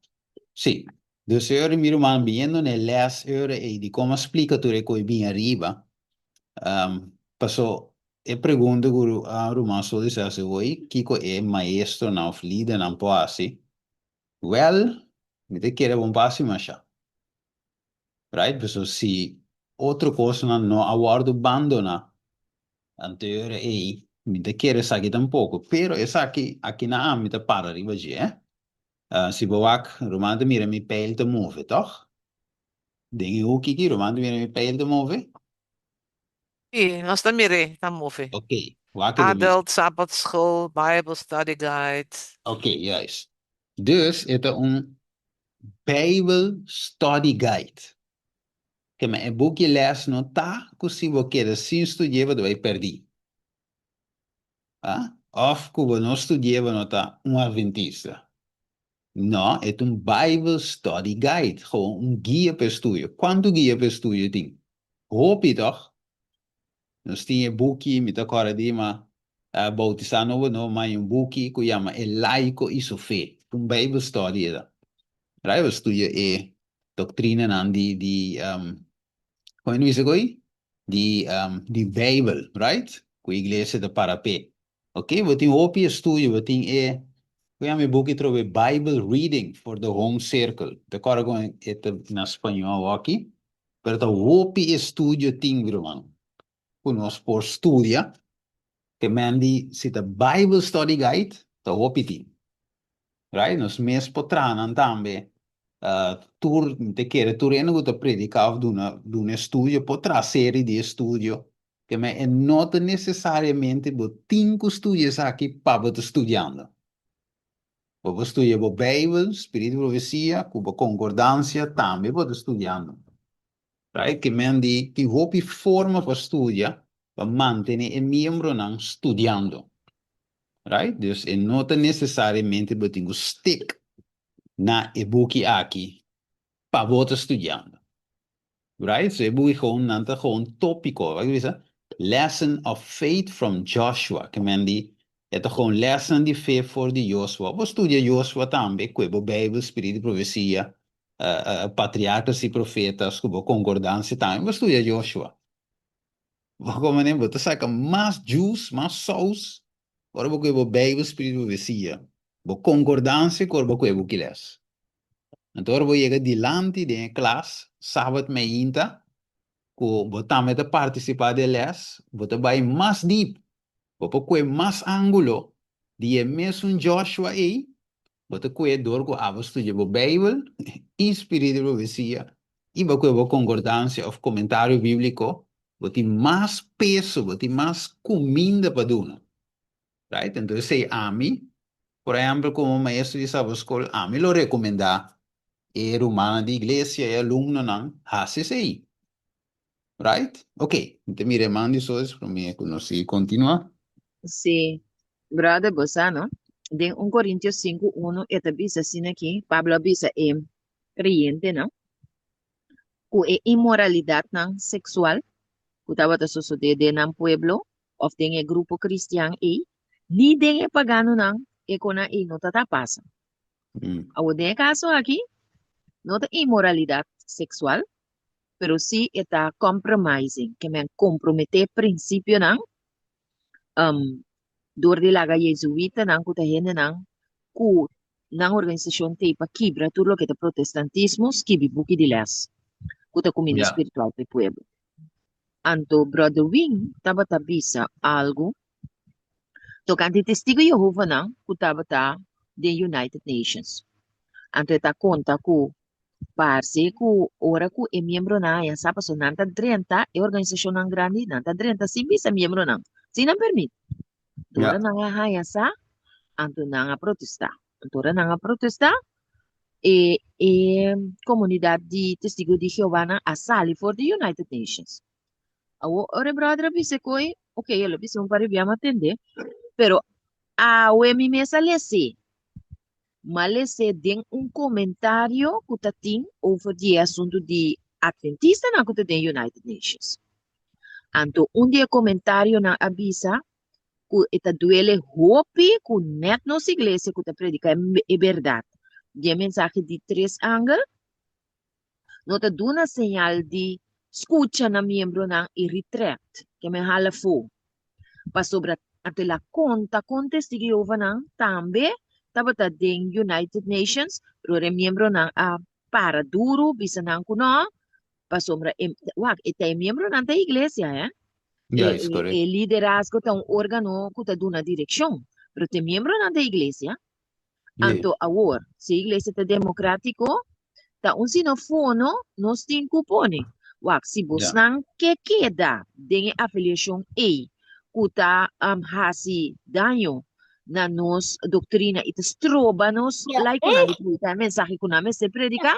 Sí. Dus e ora mi ruman biniendo na e les e ora ei di kon a splika tur e koi bin ariba, paso e pregunta ku ruman Solis a hasi hoy, kiko e maestronan òf lidernan por hasi? Wèl, mi ta kere bon pa hasi masha. Right? Paso si otro kosnan no a wòrdu bandoná, Anto e ora ei, mi ta kere esaki tampoco, pero esaki aki na ami ta para riba dje, eh. Si bo wak, ruman ta mira mi peil ta move, toch? Den e hoek aki, ruman ta mira mi peil ta move? Sí, nos ta mir'é ta move. Ok, wak e ta bisa. Adult Sabbatschool, Bible Study Guide. Ok, juist. Dus e ta un Bijbel Study Guide. Kema e buki les no ta ku si bo keda sin studi'é bo ta bai pèrdí. A Òf ku bo no studi'é bo no ta un adventista. No, e ta un Bible study guide, gewoon un guia pa e studio. Kuantu guia pa e studio tin? Hopi, tòg? Nos tin e buki, mi ta kòrda di ma boutisá nobo no, ma un buki ku yama E Laiko i Su Fe. Un Bijbel study e ta. Right? Bo studia e doktrinanan di, di, kon e bisa ko'i? Di, di Bijbel, right? Ku iglesia ta para p'e. Ok, bo tin hopi estudio, bo tin e, ku yama e buki trobe Bible Reading for the Home Circle. Ta kòrda kon e ta na spañó awoki, pero ta hopi estudio tin, mi ruman, ku nos por studia. Te men di si ta Bible Study Guide, ta hopi tin. Right? Nos mes por traha nan tambe. Tur, mi ta kere tur hende ku ta prediká òf duna duna estudio por traha seri di estudio. Ke men e no ta nesesariamente bo tin ku studia esaki pa bo ta studiando. Bo por studia bo Beibel, Spiritu di Profesia, ku bo konkordansia tambe bo ta studiando. Right? Ke men di tin hopi forma pa studia pa mantene e miembronan studiando. Right? Dus e no ta nesesariamente bo tin ku stick na e buki aki pa bo ta studiando. Right? So e buki gewoon nan ta gewoon tópiko. Wak bisa? Lesson of faith from Joshua. Ke men di e ta gewoon lesnan di fe for di Joshua. Bo studia Joshua tambe ku e bo Beibel, Spiritu di Profesia, Patriarkas i Profetas ku bo konkordansia tambe bo studia Joshua. Bo komo bo ta saka mas juice, mas sous ora bo kohe bo Beibel, Spiritu di Profesia, bo konkordansia ku ora bo kohe buki les. Anto ora bo yega dilanti den e klas sabat meinta ku bo tambe ta partisipá den les, bo ta bai mas deep, bo por kohe mas ángulo di e mesun Joshua ei, bo ta kohe dor ku abo studia bo Beibel i Spiritu di Profesia i bo kohe bo konkordansia òf komentario bíbliko, bo tin mas peso, bo tin mas kuminda pa duna. Right? Entonces esei ami, por ehempel como maestro di sabaskol, ami lo recomenda e rumannan di iglesia, e alumnonan, haci esei. Right? Ok, mi ta mira e man di Sois prome cu nos sigui continua. Sí, brother, bo sa no? Den un Corintios sinku unu e ta bisa asina aki, Pablo a bisa e creyentenan ku e inmoralidadnan sexual ku tabata sosode den nan pueblo òf den e grupo kristian ei, ni den e paganonan e konan ei no ta ta pasa. Awor den e kaso aki, no ta inmoralidat seksual, pero sí e ta compromising, ke men komprometé prinsipionan dor di laga yezuitanan ku ta hendenan ku nan organisashon t'ei pa kibra tur loke ta protestantismo skibi buki di lès ku ta kuminda spiritual pa e pueblo. Anto Brother Wing tabata bisa algu tokante Testigu Jehovanan ku tabata den United Nations. Anto e ta konta ku parse ku ora ku e miembronan haña sa pasobra nan ta drenta e organisashonnan grandi, nan ta drenta sin bisa miembronan, sin nan permit. Anto ora nan a haña sa, anto nan a protestá. Anto ora nan a protestá, e e komunidat di Testigu di Jehovanan a sali for di United Nations. Awor ora e brother a bisa koe, ok, el a bisa un par di bia mi a tende, pero awe mi mes a les'é. Mi a les'é den un komentario ku ta tin over di e asuntu di Adventistanan ku ta den United Nations. Anto un di e komentarionan a bisa ku e ta duele hopi ku nèt nos iglesia ku ta prediká e bèrdat di e mensahe di tres angel no ta duna señal di skucha nan miembronan i retract, ke men hala afó. Pasobra anto el a konta kon Testigu Jehovanan tambe tabata den United Nations, pero e miembronan a para duru bisa nan ku nò, pasobra e, wak, e ta e miembronan ta iglesia, hè? E, Ja, is e, correct. e liderazgo ta un órgano ku ta duna direkshon, pero te miembronan ta iglesia. Sí. Anto awor, si iglesia ta demokrátiko, ta un sinofono nos tin ku pone. Wak, si Ja. bosnan ke keda den e afiliashon ei ku ta um, hasi daño na nos doktrina i ta stroba nos laikonan di prediká e mensahe ku nan mester prediká,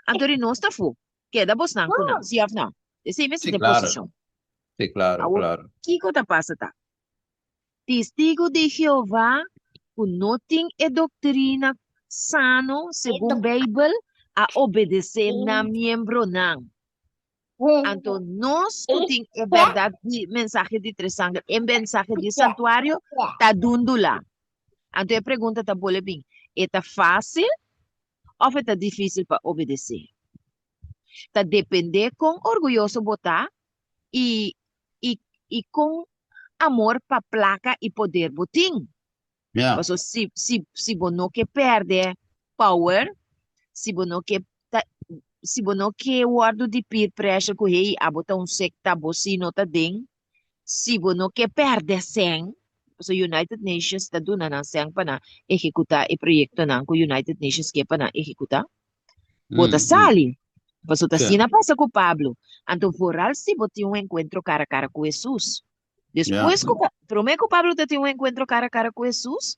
anto ri nos ta fu. Keda bosnan ku nan, sí òf no? Esei mester Sí, ta e claro. posishon. Sí, claro, Awor, claro. kiko ta pasa ta? Testigu di Jehová ku no tin e doktrina sano segun Beibel a obedesé nan miembronan. Anto nos ku tin e bèrdat di mensahe di Tres Angel, e mensahe di santuario, ta dundula. Anto e pregunta ta bole bin, e ta fásil òf e ta difísil pa obedesé? Ta dependé kon orguyoso bo ta i i i kon amor pa plaka i poder bo tin. Ja. Paso si si si bo no ke pèrdè power, si bo no ke ta si bo no ke wòrdu di peer pressure ku hey abo ta un sekta bo si no ta den, si bo no ke pèrdè sèn, paso United Nations ta duna nan sèn pa nan ehekutá e proyektonan ku United Nations ke pa nan ehekutá, bo ta Mm, mm. sali. Paso ta Sí. asina pasa ku Pablo. Anto vooral si bo tin un enkuentro kara kara ku Hesus. Despues ku promé ku Pablo ta tin un enkuentro kara kara ku Hesus,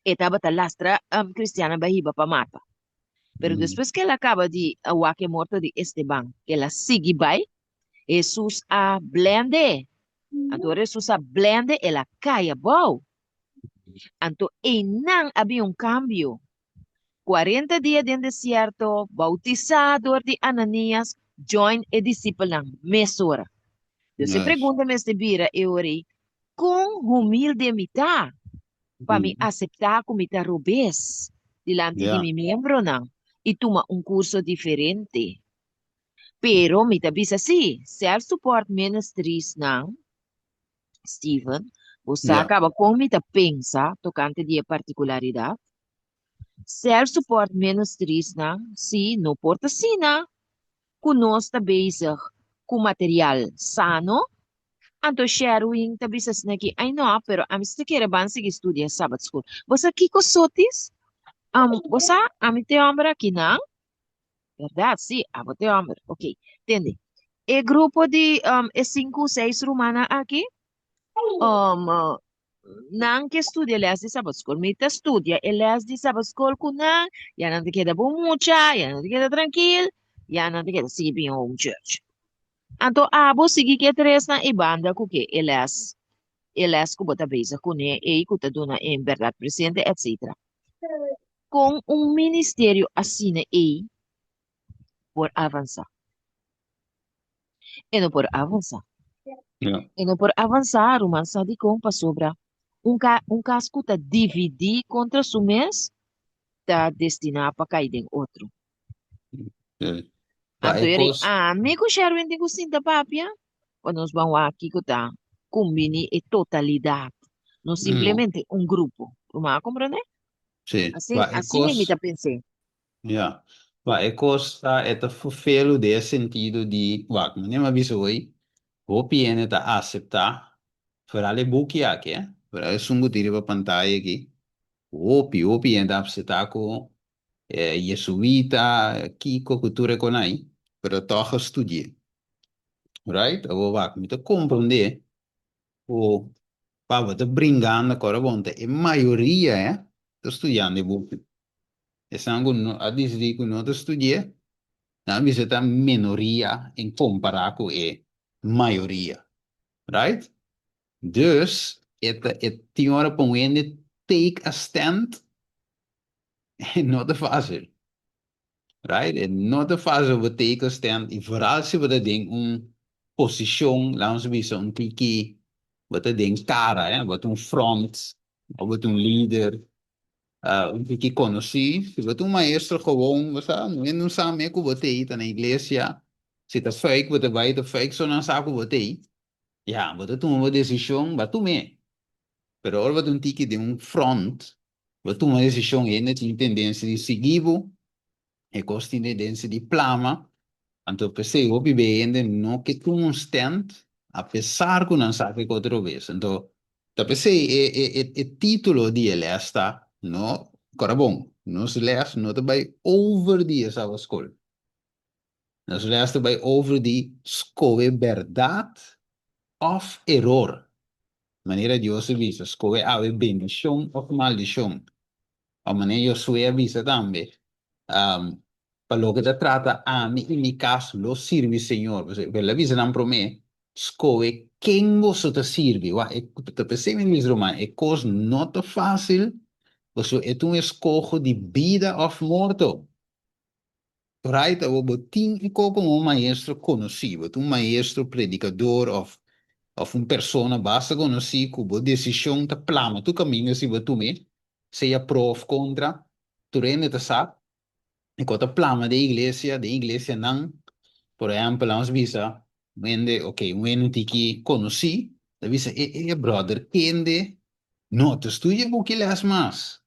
e tabata lastra um, kristiannan bai hiba pa mata. Pero Mm. despues ku el a kaba di a wak e morto di Esteban, el a sigui bai, Hesus a blende. Anto ora Hesus a blende, el a kai abou. Anto einan a bin un kambio. 40 dia den desierto, bautisá dor di Ananías, join e disipelnan mesora. Dus e Yes. pregunta mester bira e ora ei, Kon humilde mi ta pa mi Mm. aseptá ku mi ta robes dilanti di Ja. mi miembronan i tuma un kurso diferente? Pero mi ta bisa sí, Self-Support Ministriesnan Steven, bo sa Ja. kaba kon mi ta pensa tokante di e partikularidat? Self-support ministriesnan, sí, no por ta asina ku nos ta bezig ku material sano, anto Sherwin ta bisa asina ki, ai no, pero ami si ta kere ban sigui studia Sabbath school. Bo sa kiko sotis? Um, bo sa, ami t'e hòmber akinan, Berdad, sí, abo t'e hòmber. Ok, tende. E grupo di um, e sinku, seis rumannan aki, um, nan ke studia les di Sabbat School. Mi ta studia e les di Sabbat School ku nan, ya nan ta keda bon mucha, ya nan ta keda trankil, ya nan ta keda sigui bin home church. Anto abo sigui ke tresnan i banda ku ke e les, e les ku bo ta bezig kuné ei ku ta duna en berdad presente, etcetera. Kon un ministerio asina ei por avansá? E no por avansá. Ja. E no por avansá, ruman sa dikon? Pasobra un ka un kas ku ta dividí kontra su mes ta destiná pa kai den otro. Sí. Pa Anto e eri kos, ami ku Sherwin tin ku sinta papia pa nos ban wak kiko ta kumbiní e totalidat, no mm, simplemente un grupo. Ruman a komprendé? sí. Asin, Pa e asin mi kos, ta pens'é. ja. Pa e kos ta, e ta ferfelu den e sentido di, wak, manera mi a bisa hoy, hopi hende ta aseptá, foral e buki aki, eh, foral esun ku tin riba pantaya aki, hopi, hopi hende ta aseptá ku e jesuita, kiko ku tur e konai, pero tòg a studi'é. Right? Awor wak, mi ta komprondé ku pa bo ta bringando kòrda bon ta e mayoria eh ta studiando e buki. Esnan ku no a disidí ku no ta studi'é, nan a bisa ta menoria en kompará ku e mayoria. Right? Dus, e ta e tin ora pa un hende take a stand E no ta fácil. Right? E no ta fácil bo take a stand y vooral si bo ta den un posicion, laat ons bisa un tiki, bo ta den cara, eh? Bo ta un front, of bo ta un lider, uh, un tiki conocí. Si bo ta un maestro gewoon, bo sa, no hende no sa me cu bo t'ei, ta na iglesia. Si ta fuik bo ta bai, ta fuik so nan sa cu bo t'ei. Ya, bo ta tuma bo decision, bo a tum'é. Pero ora bo ta un tiki den un front, Bo tuma desishon hende tin tendensia di sigui bo, e kos tin tendensia di plama, anto p'esei hopi be hende no ke tuma un stand apesar ku nan sa ke kos ta robes. Anto ta p'esei e e e e titulo di e les ta no kora bon, nos les no ta bai over di e Sabbat Skol. Nos les ta bai over di skohe bèrdat òf eror. Manera Dios a bisa, skohe awe bendishon òf maldishon. Òf manera Josué a bisa tambe, Pa loke ta trata ami i mi kas lo sirbi Señor. Pasobra el a bisa nan promé, Skohe ken boso ta sirbi. Wak, e ta p'esei mi mis ruman, e kos no ta fásil, pasobra e ta un eskoho di bida òf morto. Right, awor bo tin e ko komo un maestro konosí, bo ta un maestro, predikador òf òf un persona basta konosí ku bo desishon ta plama tur kaminda si bo tum'é, sea pro òf kontra, tur hende ta sa e ko ta plama den iglesia, den iglesianan, por ehèmpel lanos bisa un hende, ok, un hende tiki konosí ta bisa e e bròder kende no ta studia buki lès mas.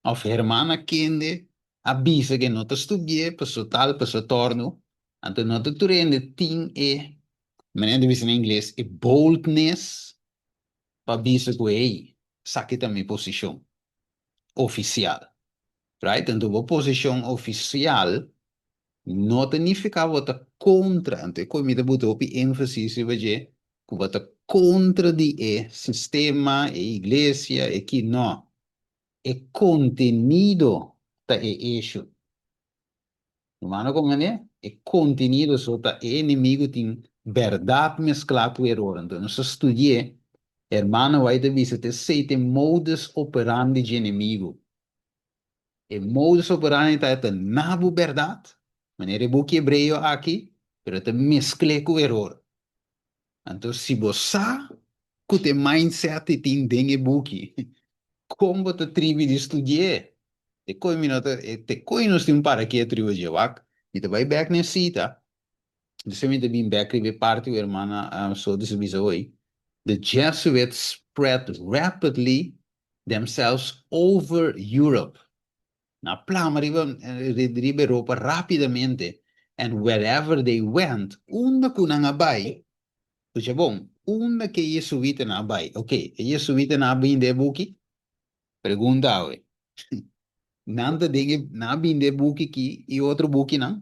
Of hermana kende a bisa ke no ta studi'é paso tal paso torno, anto no ta tur hende tin e, manera ta bisa na ingles, e boldness pa bisa ku hey, esaki ta mi posishon ofisial. Right? Anto bo posishon ofisial no ta nifiká bo ta kontra, anto e koe mi ta buta hopi énfasis riba dje, ku bo ta kontra di e sistema, e iglesia, e ki, no. E kontenido ta e issue. Humano kon manera? E kontenido so ta e enemigo tin bèrdat mesklá ku eror. Anto nos a studi'é, hermano White ta bisa ta esei ta e modus operandi dje enemigo. E modus operandi ta e ta na bo bèrdat, manera e buki Hebreo aki, pero e ta meskl'é ku eror. Anto si bo sa ku ta e mindset di tin den e buki, kon bo ta tribi di studi'é? Te koe mi no ta, te koe nos tin un parakeet riba dje, wak. Mi ta bai bek na e sita, despues mi ta bin bek riba e parti ku hermana Sotis a bisa hoy, The Jesuits spread rapidly themselves over Europe. Nan a plama riba riba Europa rapidamente and wherever they went, unda ku nan a bai, escucha bon, unda ku e jesuitanan a bai, ok, e jesuitanan a bini den e buki? Pregunta awe. Nan ta den e, nan a bini den e buki ki i otro bukinan?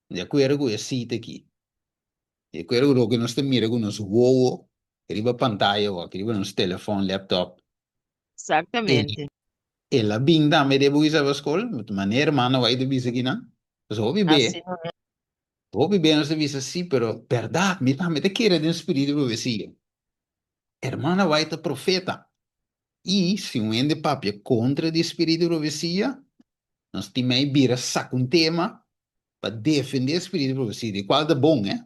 Di akuerdo ku e sita aki, di akuerdo ku loke nos ta mira ku nos wowo riba pantaya awor, riba nos telefòn, laptop, Exactamente. El a bin tambe den buki Sabbat School, manera hermano White ta bisa kinan. Pasobra hopi be, Así no es. hopi be nos ta bisa sí, pero berdad, mi tambe ta kere den spiritu di profesia. Hermana White ta profeta. I si un hende papia kontra di spiritu di profesia, nos tin mei bira saka un tema pa defende spiritu di profesia, di kual ta bon, eh?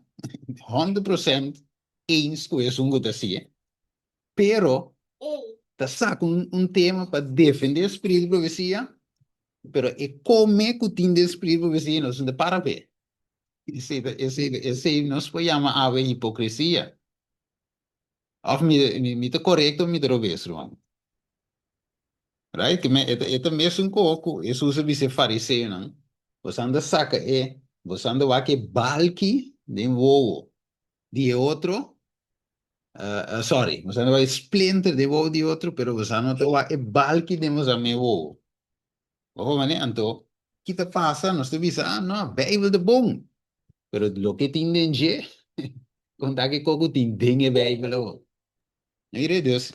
100% eens ku esun ku ta hasié. Pero ta saka un tema pa defende spiritu di profesia, pero e kome ku tin den spiritu di profesia nos no ta para p'e. Esei ta esei esei nos por yama awe hipokresia. Òf mi mi ta korekto òf mi ta robes, ruman? Right? E ta e ta mesun ko ku Hesus a bisa e fariseonan, boso ta saka e boso ta wak e balki den wowo di e otro, sorry, boso a wak e splinter den wowo di otro, pero boso no ta wak e balki den boso mes wowo. Bo por manera? Anto, ki ta pasa? Nos ta bisa, ah, no, Bijbel ta bon. Pero loke tin den dje, konta ki koko tin den e Bijbel awor. Mira, dus,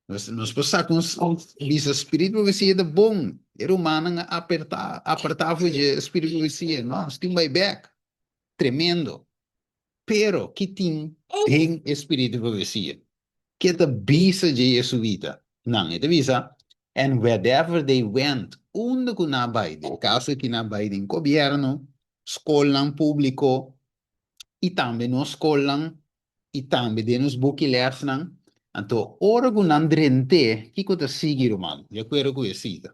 nos, nos por saka un, bisa spiritu profesia ta bon. E rumannan a aperta, aparta for dje spiritu profesia. No, nos tin bai bek. Tremendo. Pero, ki tin den e spiritu di profesia? Ke ta bisa dje jesuita nan? E ta bisa, And wherever they went, unda ku nan a bai, den kaso ki nan a bai den gobièrnu, skolnan públiko, i tambe nos skolnan, i tambe den nos buki lèsnan, anto ora ku nan drent'é, kiko ta sigui, ruman? Di akuerdo ku e sita.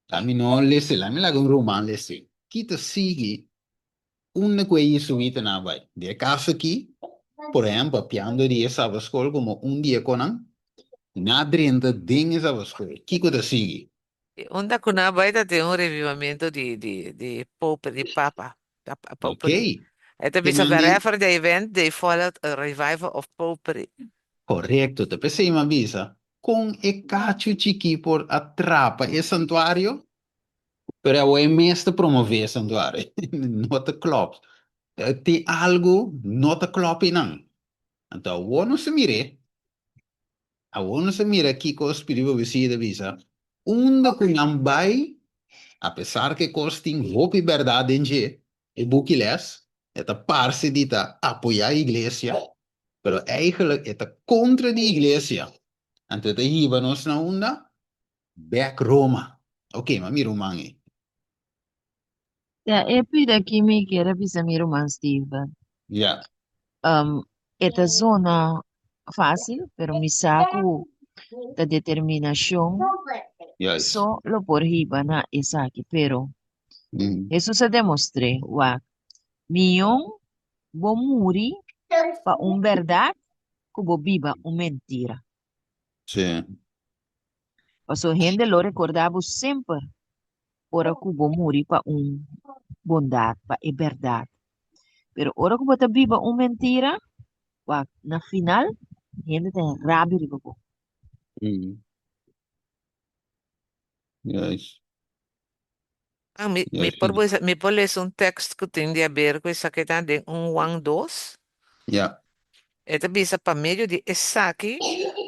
Lami no les'é, lami laga un ruman les'é. Ki ta sigui Unda ku e jesuitanan a bai? Den e kaso aki, por ehèmpel, papiando di e Sabbatschool komo un di e konan, nan a drenta den e Sabbatschool. Kiko ta sigui? Unda ku nan a bai ta tin un revivamento di di di pope, di papa, popery. Oké. E ta Te bisa nan den. wherever they went, they followed a revival of popery. Korekto. Ta p'esei mi a bisa, kon e kachu chikí por a trapa e santuario? Pero awor e mes ta promove e santuario. No ta klop. Tin algu no ta klop einan. Anto awor nos ta mir'é. Awor nos ta mira kiko Spiritu Profesia ta bisa. Unda ku nan bai, apesar ku e kos tin hopi bèrdat den dje, e buki lès, e ta parse di ta apoyá iglesia, pero eigentlik e ta kontra di iglesia. Anto e ta hiba nos na unda? Bek Roma. Ok, m'a mira un man ei. Ja, e pida aki mi kier a bisa mi ruman Steven. Ja. Um, e ta zona fácil, pero mi sa ku ta determinashon Juist. so lo por hiba na esaki. Pero Hesus a demostr'é, wak, mion bo muri pa un bèrdat ku bo biba un mentira. Sí. Pasobra hende lo rekordá bo semper ora ku bo muri pa un bondat, pa e bèrdat. Pero ora ku bo ta biba un mentira, wak, na final hende ta rabia riba bo. Juist. Ah, mi, mi Juist. por bisa, mi por lesa un tekst ku tin di aber ku esaki ta den 1 Juan 2. Ja. E ta bisa pa medio di esaki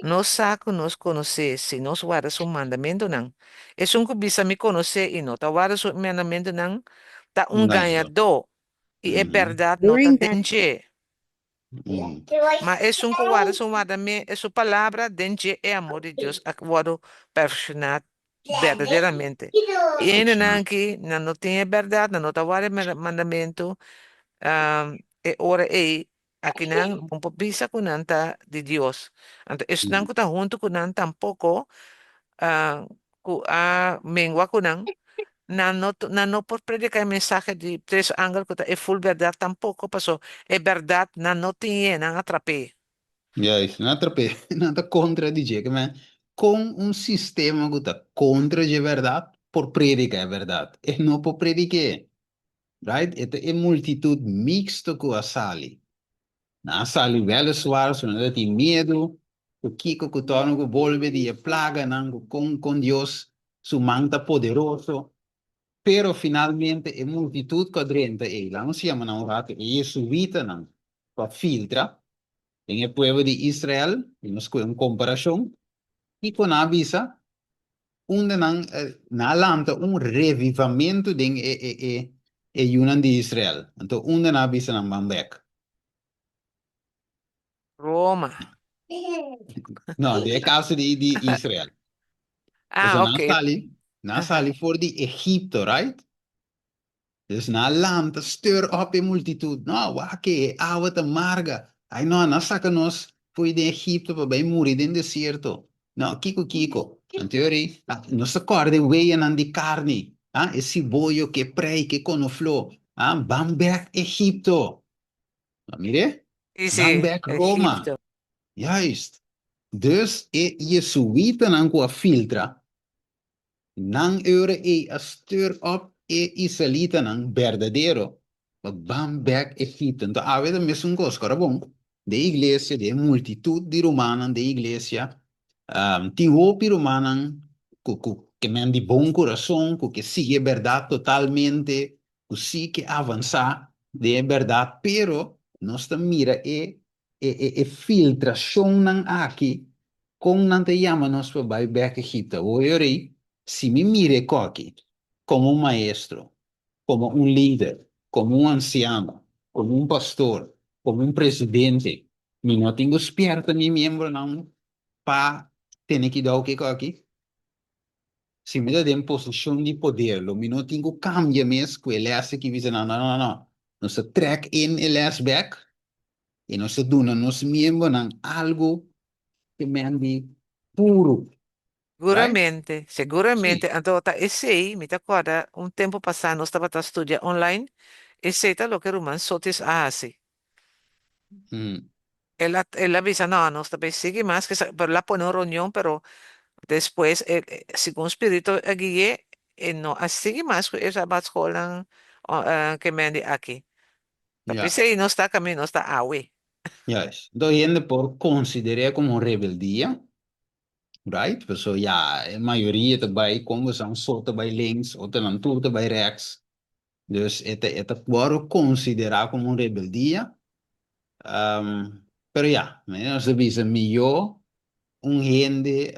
nos sa ku nos konosé si nos warda su mandamentunan. Esun ku bisa mi konosé i no ta warda su mandamentunan ta un Un gañadó. gañadó i e bèrdat no ta den dje. Ma esun ku warda su wardame su palabra, den dje e amor di Dios a wòrdu perfekshoná berdaderamente. I e hendenan aki, nan no tin e bèrdat, nan no ta warda e mandamentu, e ora ei akinan bo por bisa ku nan ta di Dios. Anto esnan ku ta huntu ku nan tampoko ku a mengua ku nan, nan no nan no por prediká e mensahe di tres angel ku ta e ful bèrdat tampoko, paso e bèrdat nan no tin e, nan a trap'é. Juist, nan a trap'é, nan ta kontra di dje. Kimen, kon un sistema ku ta kontra dje bèrdat por prediká e bèrdat? E no por predik'é. Right? E ta e multitut miksto ku a sali. Nan a sali wèleswar, so nan ta tin miedu ku kiko ku tòrna ku bolbe di e plaganan, ku kon kon Dios su man ta poderoso. Pero finalmente e multitut ku a drenta ei, laga nos yama nan un ratu e jesuitanan ku a filtra den e pueblo di Israel, i nos kohe un komparashon, kiko nan a bisa? Unda nan nan a lanta un revivamentu den e e e e yunan di Israel. Anto unda nan a bisa nan ban bek? Roma. No, den e kaso di di Israel. Ah, Pasobra nan a ok. sali, nan a sali for di Egipto, right? Dus nan a lanta, stir up e multitud. No, wak e awa ta marga. Ai no, nan a saka nos fo'i den Egipto pa bai muri den desierto. No, kiko kiko? Anto e ora ei, nos ta kòrda e weyanan di karni, ah, e siboyo ku e prei ku e konofló. Ah, ban bèk Egipto. Bo a mir'é? Sí, Ban sí, bèk Roma. Egipto. Juist. Dus e jesuitanan ku a filtra Nan ora ei a stir up e israelitanan berdadero pa ban bek Egipto. Enton awe ta mesun kos, kora bon, den iglesia, den e multitut di rumannan den iglesia, tin hopi rumannan ku ku ke men di bon kurason, ku ke sigui e bèrdat totalmente, ku si ke avansá den e bèrdat, pero nos ta mira e E e e filtrashonnan aki, kon nan ta yama nos pa bai bek Egipto? Awor yo rei, si mi mira e koki komo un maestro, komo un lider, komo un ansiano, komo un pastor, komo un presidente, mi no tin ku spierta mi miembronan pa tene kidou ku e koki? Si mi ta den posishon di poder, lo mi no tin ku kambia mes ku e lès aki bisa nan, no, no, no, nos ta trèk in e lès bèk i nos ta duna nos miembronan algu ke men di puru. Right? Seguramente, Sí. seguramente. Anto ta esei, mi ta kòrda un tempu pasá nos tabata studia online, esei ta loke ruman Sotis a hasi. El a, el a bisa, no, nos ta bay sigui mas, kisa, pero el a pone un reunion, pero despues, e, e, segun spirito a gui'é, e no a sigui mas ku e sabbatschoolnan ke men di aki. Ta Ja. p'esei nos ta kaminda nos ta awe. Juist. Enton hende por konsider'é komo un rebeldia, right? Pasobra ya, e mayoria ta bai kon boso un so ta bai links, otronan tur ta bai rèks. Dus e ta e ta wòrdu konsiderá komo un rebeldia. Pero ya, manera nos ta bisa mihó un hende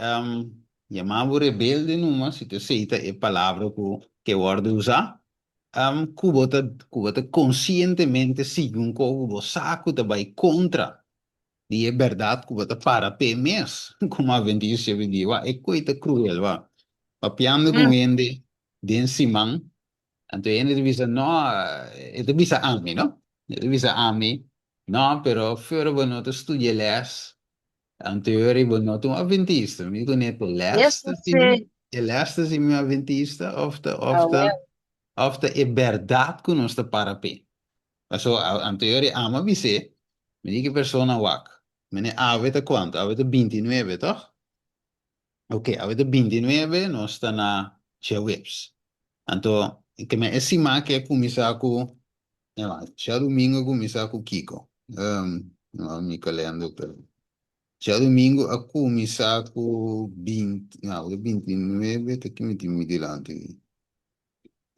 yama bo rebelde numa, si ta esei ta e palabra ku ke wòrdu usá, ku bo ta ku bo ta konsientemente sigui un kos ku bo sa ku ta bai kontra di e bèrdat ku bo ta para p'e mes komo adventista di wak e koi ta kruel wak. Papiando ku un hende den siman. Anto e hende ta bisa, no, e ta bisa ami, no? E ta bisa ami, no, pero fuera bo no ta studia les, anto e ora bo no ta un adventista. Mi di kuné, e les ta si mi, e les ta si mi un adventista of ta, of ta, of ta e bèrdat ku nos ta para p'e? Paso anto e ora ami a bis'é, mi di ki persona wak, mene awe ta kuantu? Awe ta bintinuebe, tòg? Ok, awe ta bintinuebe, nos ta na djaweps. Anto, ke men e siman ke a kuminsá ku, ema, djadumingu a kuminsá ku kiko? No, mi kalender ta. Djadumingu a kuminsá ku binti, no, awe ta bintinuebe, ta ki mi tin mi dilanti?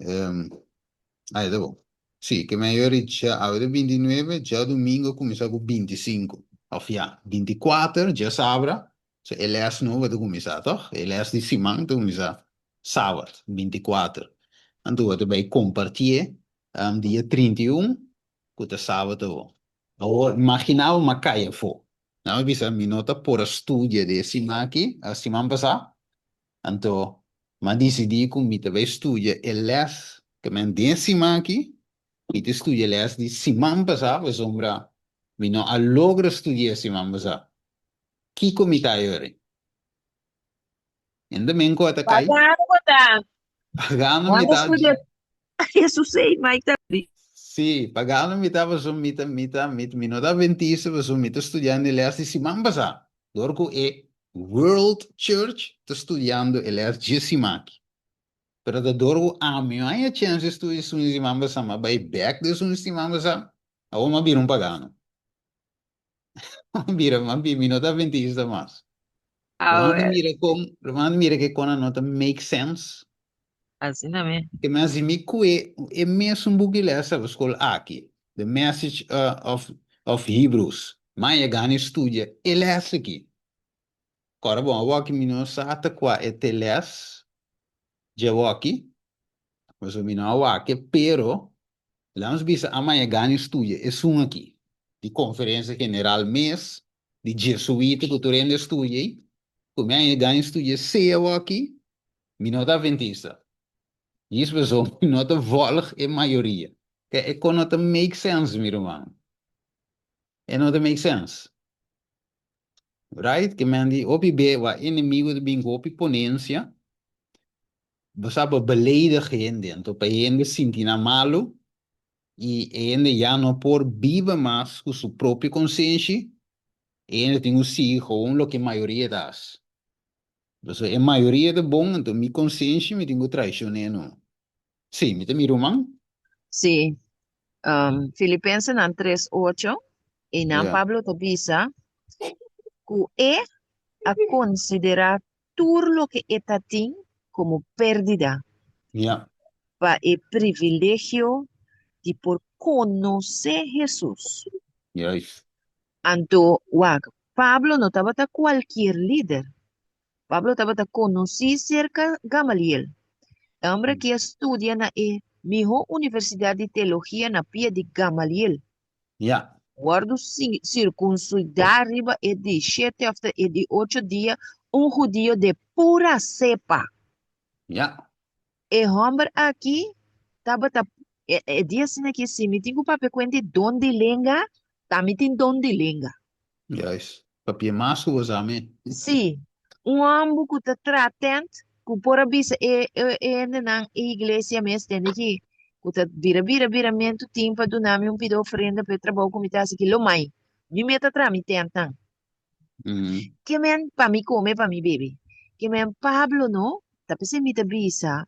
Ah, e ta bon. Sí, ke men yori dja, awe ta bintinuebe, djadumingu a kuminsá ku bintisinku, òf ya, bintikuater, djasabra, So e les nobo ta kuminsá tòg? E les di siman ta kuminsá sabat, 24. Anto bo ta bai kompartié dia 31 ku ta sabat awor. Awor imaginá bo m'a kai afó. Nan a bisa mi no ta por a studia di e siman aki, siman pasá. Anto m'a disidí ku mi ta bai studia e les ku men den e siman aki, mi ta studia e les di siman pasá pasobra mi no a logra studi'é siman pasá. Kiko mi ta yori? Hende men ku a ta kai. Pagano bo ta. Pagano mi Wanda ta. studia Jesus ei, Mike ta di. Sí, pagano mi ta pasobra mi ta mi ta mi mi no ta adventista pasobra mi ta studiando e les di siman pasá. Dor ku e World Church ta studiando e les dje siman aki. Pero ta dor ku ami no haña chèns di studia esun di siman pasá, mi a bai bèk di esun di siman pasá, awor mi a bira un pagano. Mira, mami, mi no ta adventista mas. Ah, Ruman well. mira con, ruman mira que kona no ta make sense. Asina me. Ke me hasi mi kue e mesun buki lesa pa skol aki. The Message of of Hebrews. Maya gana studia e les aki. Kora bon, awoki mi no sa ta kua e te les dje awoki. Pasobra mi no a wak-e, pero Laat bisa a maya gana studia esun aki di conferencia general mes di jesuita cu tur hende studia ey cu mi a gana studia esey awoki mi no ta adventista djis pasobra mi no ta volg e mayoria ke e con no ta make sense mi ruman e no ta make sense right ke men di hopi be wa enemigo ta bin cu hopi ponencia. Bo sa bo beledig hende, anto pa e hende sinti nan malu i e hende ya no por biba mas ku su propio konsenshi, e hende tin ku sigui gewoon loke e mayoria ta hasi. Pasobra e mayoria ta bon, anto mi konsenshi mi tin ku traishon'é no. Sí, mi ta mi ruman. Sí. Filipensenan tres ocho, einan Pablo ta bisa ku e a konsiderá tur loke e ta tin komo pérdida pa e privilegio di por konosé Hesus. Anto, wak, Pablo no tabata kualkier lider. Pablo tabata konosí serka Gamaliel, e hòmber aki a studia na e mihó universidat di teologia na pia di Gamaliel. Wòrdu sirkunsidá riba e di shete òf ta e di ocho dia, un hudio de pura sepa. E hòmber aki tabata, e dia asina aki, si mi tin ku papia ku hende don di lenga, ta mi tin don di lenga. Juist. Papia mas ku bo sa mi. Sí. Un hòmber ku ta traha tènt, ku por a bisa e e hendenan e iglesia mes tende ki ku ta bira bira biramentu tin pa duna mi un pida ofrenda pa e trabou ku mi ta hasi ki lo mai. Mi mes ta traha mi tèntnan. Ke men pa mi kome, pa mi bebe. Ke men Pablo no, ta p'esei mi ta bisa,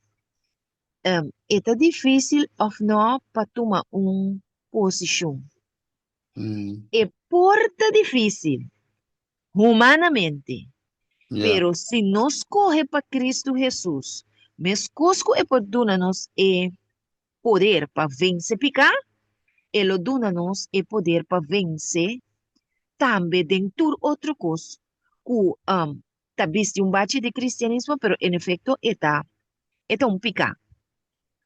e ta difísil òf no pa tuma un posishon. E por ta difísil, humanamente, pero si nos skohe pa Kristu Hesus, meskos ku e por duna nos e poder pa vense piká, e lo duna nos e poder pa vense tambe den tur otro kos ku ta bisti un bachi di kristianismo, pero en efekto e ta e ta un piká.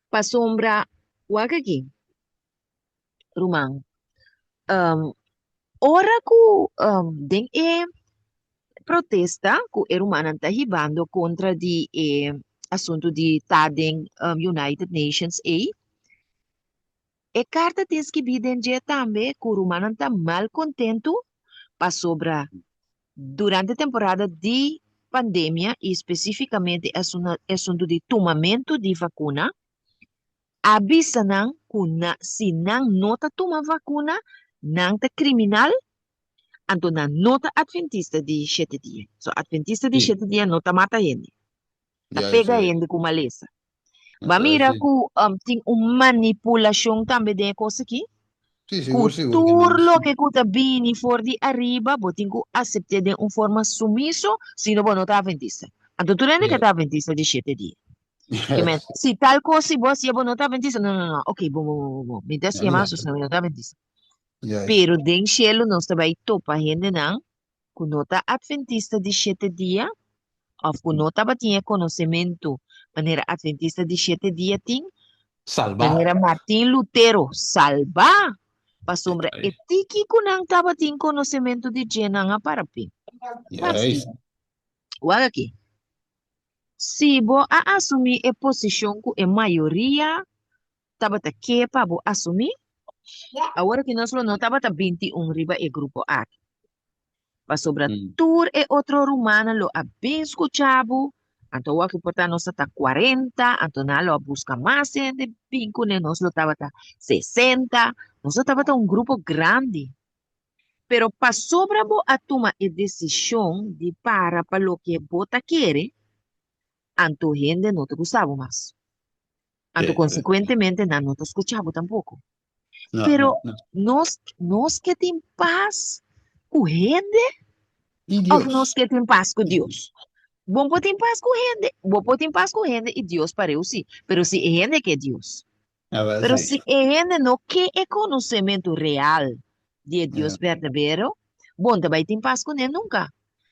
Pasobra, wak aki, ruman, ora ku den e protesta ku e rumannan ta hibando kontra di e asuntu di ta den United Nations ei. E karta tin skibí den dje tambe ku rumannan ta malkontentu pasobra durante temporada di pandemia i spesífikamente e asuntu di tumamentu di vakuna, a bisa nan ku si nan no ta tuma vakuna nan ta kriminal, anto nan no ta atventista di shete dia. So atventista di shete dia no ta mata hende, ta pega hende ku malesa. Ba mira ku tin un manipulashon tambe den e kos aki. Sí, Ku sigur, sigur. tur loke ku ta bini for di ariba, bo tin ku asept'é den un forma sumiso, sino bo no ta atventista. Anto tur hende ke ta atventista di shete dia. Ke men, si tal kos si bo hasié bo no ta atventista, no, no, no, ok, bon, bon, bon, bon, bon. Mi ta siña mas, mi no ta atventista. Pero den shelu nos ta bai topa hendenan ku no ta atventista di shete dia òf ku no tabatin e konosementu manera atventista di shete dia tin, Salbá. manera Martin Lutero, salbá! Pasobra e tiki ku nan tabatin konosementu di dje nan a para p'e. Wak Juist. Wak aki. Si bo a asumí e posishon ku e mayoria tabata ke pa bo asumí? Awor aki nos lo no tabata 21 riba e grupo aki. Pasobra tur e otro rumannan lo a bin skucha bo, anto awor aki por ta nos ta 40, anto nan lo a buska mas hende bin kuné, nos lo tabata 60, nos lo tabata un grupo grandi. Pero pasobra bo a tuma e desishon di para pa loke bo ta kere, anto hende no ta gusta bo mas. Anto konsekuentemente nan no ta skucha bo tampoko. No, Pero no, no. nos, nos ke tin pas ku hende I of nos Dios. ke tin pas ku Dios? Bo por tin pas ku hende, bo por tin pas ku hende i Dios pareu si, pero si e hende ke Dios. A ver, Pero sí. si e hende no ke e konosementu real di e Dios berdadero, bo no ta bai tin pas kuné nunka.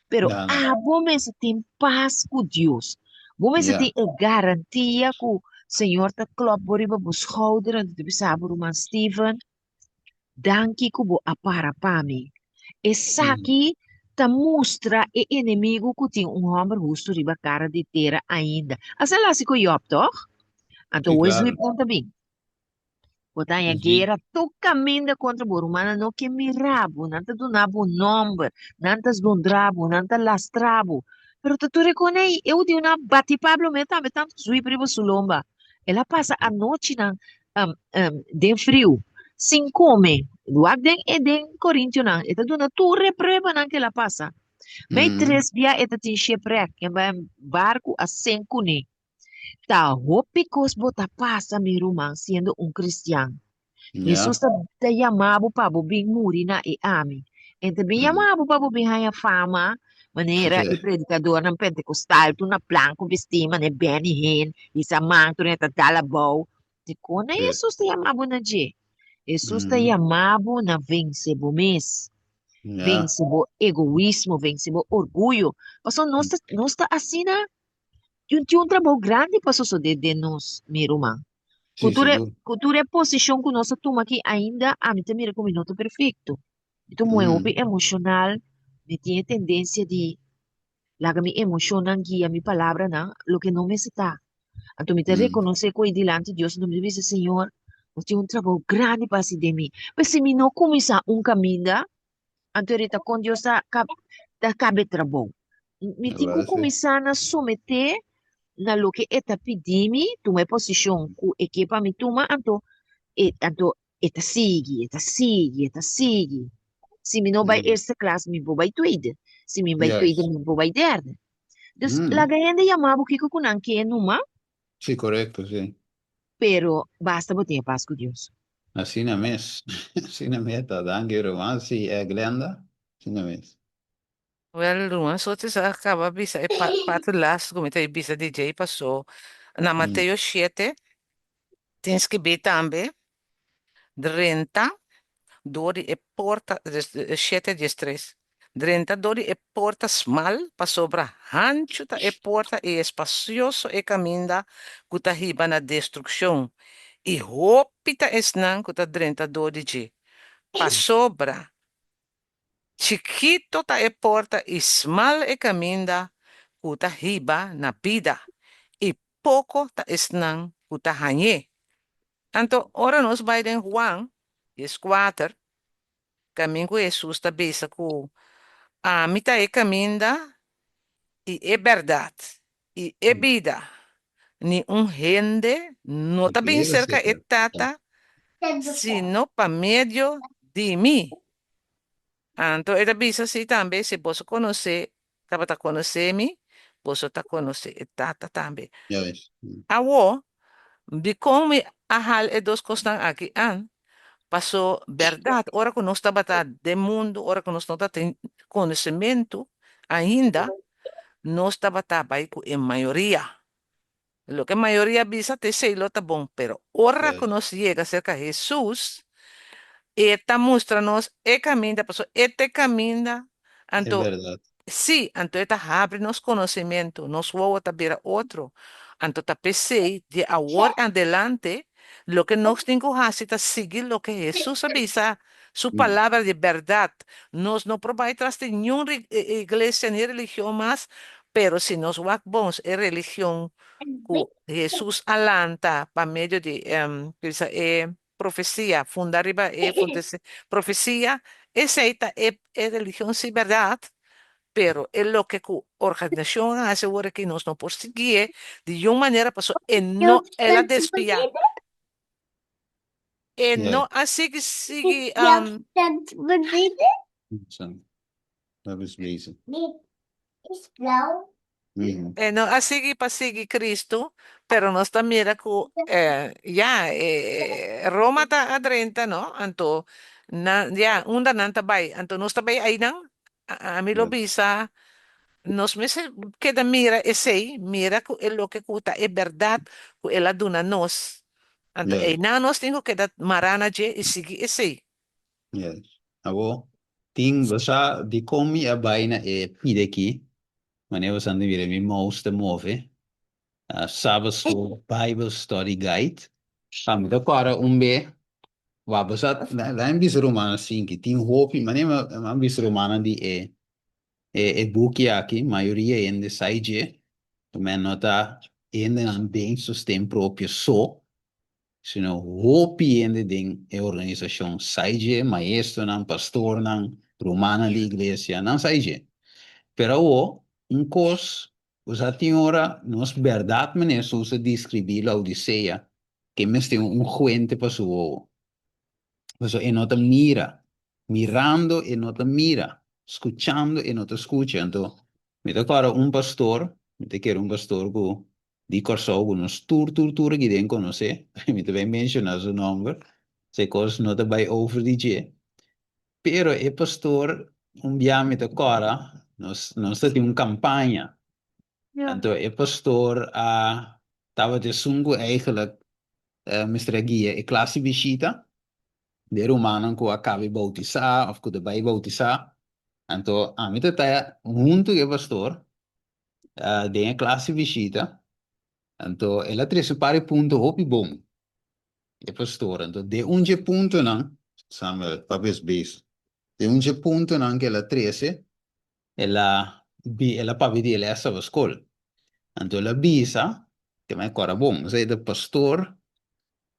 Pero No, no. abo mester tin pas ku Dios. Bo mester tin e garantia ku Señor ta klòp bo riba bo schouder en ta bisa bo, Ruman Steven, danki ku bo a para pa mi. Esaki ta mustra e enemigu ku tin un hòmber hustu riba kara di tera ainda. Asina el a hasi ku Jòb, tòg? Anto Sí, hoy claro. zwipnan ta bin. Bo ta haña guera tur kaminda kontra bo. Rumannan no ke mira bo, nan ta duna bo nòmber, nan ta zundra bo, nan ta lastra bo. Pero ta tur e kos ei. E hudiunan a bati Pablo mes tambe tantu zwip riba su lomba. El a pasa anochinan den friu, sin kome. Wak den e den Korintionan, e ta duna tur e pruebanan ku el a pasa. Mei tres bia e ta tin shipwreck, e bai barku a sink kuné. Ta hopi kos bo ta pasa, mi ruman, siendo un kristian. Hesus ta, ta yama bo pa bo bin muri na e ami. En ta bin yama bo pa bo bin haña fama, manera e predikadornan pentekostal tur na blanko bistí, manera Benny Hinn, hisa man tur e ta dal abou. Dikon na Hesus ta yama bo na dje? Hesus ta yama bo na vense bo mes. Vense bo egoismo, vense bo orguyo. Pasobra nos ta, nos ta asina Tin tin un trabou grandi pa sosodé den nos, mi ruman. Ku Sí, tur e, sigur. ku tur e posishon ku nos a tuma aki ainda, ami ta mira ku mi no ta perfekto. Mi ta un muhé hopi emoshonal, mi tin e tendensia di laga mi emoshonnan guia mi palabranan, loke no mester ta. Anto mi ta rekonosé ku ei dilanti Dios, anto mi ta bisa, Señor, bo tin un trabou grandi pa hasi den mi. Pues si mi no kuminsá un kaminda, Anto rita kon Dios ta kab ta kabe trabou. Mi tin ku kuminsá na someté na loke e ta pidi mi, tuma e posishon ku e ke pa mi tuma, anto e anto e ta sigui, e ta sigui, e ta sigui. Si mi no bai eerste klas, mi por bai tweede. Si mi bai tweede, mi por bai derde. Dus laga hende yama bo kiko ku nan ke numa. Sí, korekto, sí. Pero basta bo tin e pas ku Dios. Asina mes. Asina mes ta. Danki ruman. Sí, eh, Glenda. Asina mes. Wel, ruman, so te sa kaba bisa e pa parti laatste ku mi ta bisa di djei pasó. Na Mateo shete tin skibí tambe, Drenta dor di e porta, shete diestres, Drenta dor di e porta smal, pasobra hanchu ta e porta i espasioso e kaminda ku ta hiba na destrukshon, i hopi ta esnan ku ta drenta dor di dje. Pasobra chikito ta e porta i smal e kaminda ku ta hiba na bida, i Poko ta esnan ku ta hañ'é. Anto ora nos bai den Juan 14, kamin ku Hesus ta bisa ku ami ta e kaminda i e bèrdat i e bida, ni un hende no ta bin serka e Tata sino pa medio di mi. Anto e ta bisa si tambe, si boso konosé, tabata konosé mi, boso ta konosé e Tata tambe. Awor, dikon mi a hal e dos kosnan aki an? Paso, bèrdat, ora ku nos tabata den mundu, ora ku nos no tatin konosementu ainda, nos tabata bai ku e mayoria. Loke mayoria bisa ta esei lo ta bon, pero ora ku nos yega serka Hesus, e ta mustra nos e kaminda, pasobra e ta e kaminda, E anto bèrdat. sí, anto e ta habri nos konosementu, nos wowo ta bira otro. Anto ta p'esei, di awor adelante, loke nos tin ku hasi ta sigui loke Hesus a bisa, su palabra di bèrdat. Nos no por bai tras di niun iglesia ni religion mas, pero si nos wak bon e religion ku Hesus a lanta pa medio di bisa e profesia, funda riba e profesia, esei ta e religion si bèrdat, pero e loke ku organisashon a hasi awor aki nos no por siguié di niun manera pasobra e no el a desviá. E no a sigui sigui um, E no a sigui pa sigui Cristo, pero nos ta mira cu eh, ya, eh, Roma ta a drenta, no? Anto, nan, ya, unda nan ta bai? Anto nos ta bai einan? Ami lo bisa, nos mester keda mira esei, mira cu e loke cu ta e berdad cu el a duna nos. Anto einan nos tin cu keda mará na dje i sigui esei. Yes. Abo, tin bo sa dikon mi a bai na e pida aki, manera bo sa ta mira mi mouse ta move, Sabbath School Bible Study Guide. Pa mi ta kòrda un be, wak bo sa, laga mi bisa rumannan sinki, tin hopi, manera mi a bisa rumannan di e e buki aki, mayoria hende sa i dje, men no ta hendenan den sosten propio so, sino hopi hende den e organisashon sa i dje, maestronan, pastornan, rumannan di iglesia, nan sa i dje. Pero awor, un kos ku sa tin ora nos bèrdat manera Hesus a deskribí Laodisea, ke mester un huente pa su wowo. Pasobra e no ta mira. Mirando e no ta mira, skuchando e no ta skucha. Anto mi ta kòrda un pastor, mi ta kere un pastor ku di Kòrsou ku nos tur tur tur aki den konosé, mi ta bai menshoná su nòmber, si e kos no ta bai over di dje. Pero e pastor un bia mi ta kòrda nos nos ta tin un kampaña, anto e pastor a tabata esun ku eigentlik mester a guia e klas di bishita di e rumannan ku a kaba di boutisá òf ku ta bai boutisá. Anto ami ta ta huntu ku e pastor den e klas di bishita. Anto el a trese un par di punto hopi bon, e pastor. Anto den un dje puntonan, Samuel, papia es beis, den un dje puntonan ku el a trese, el a bi el a papia di el estaba skol. Anto el a bisa, ke mi a kòrda bon, esei ta pastor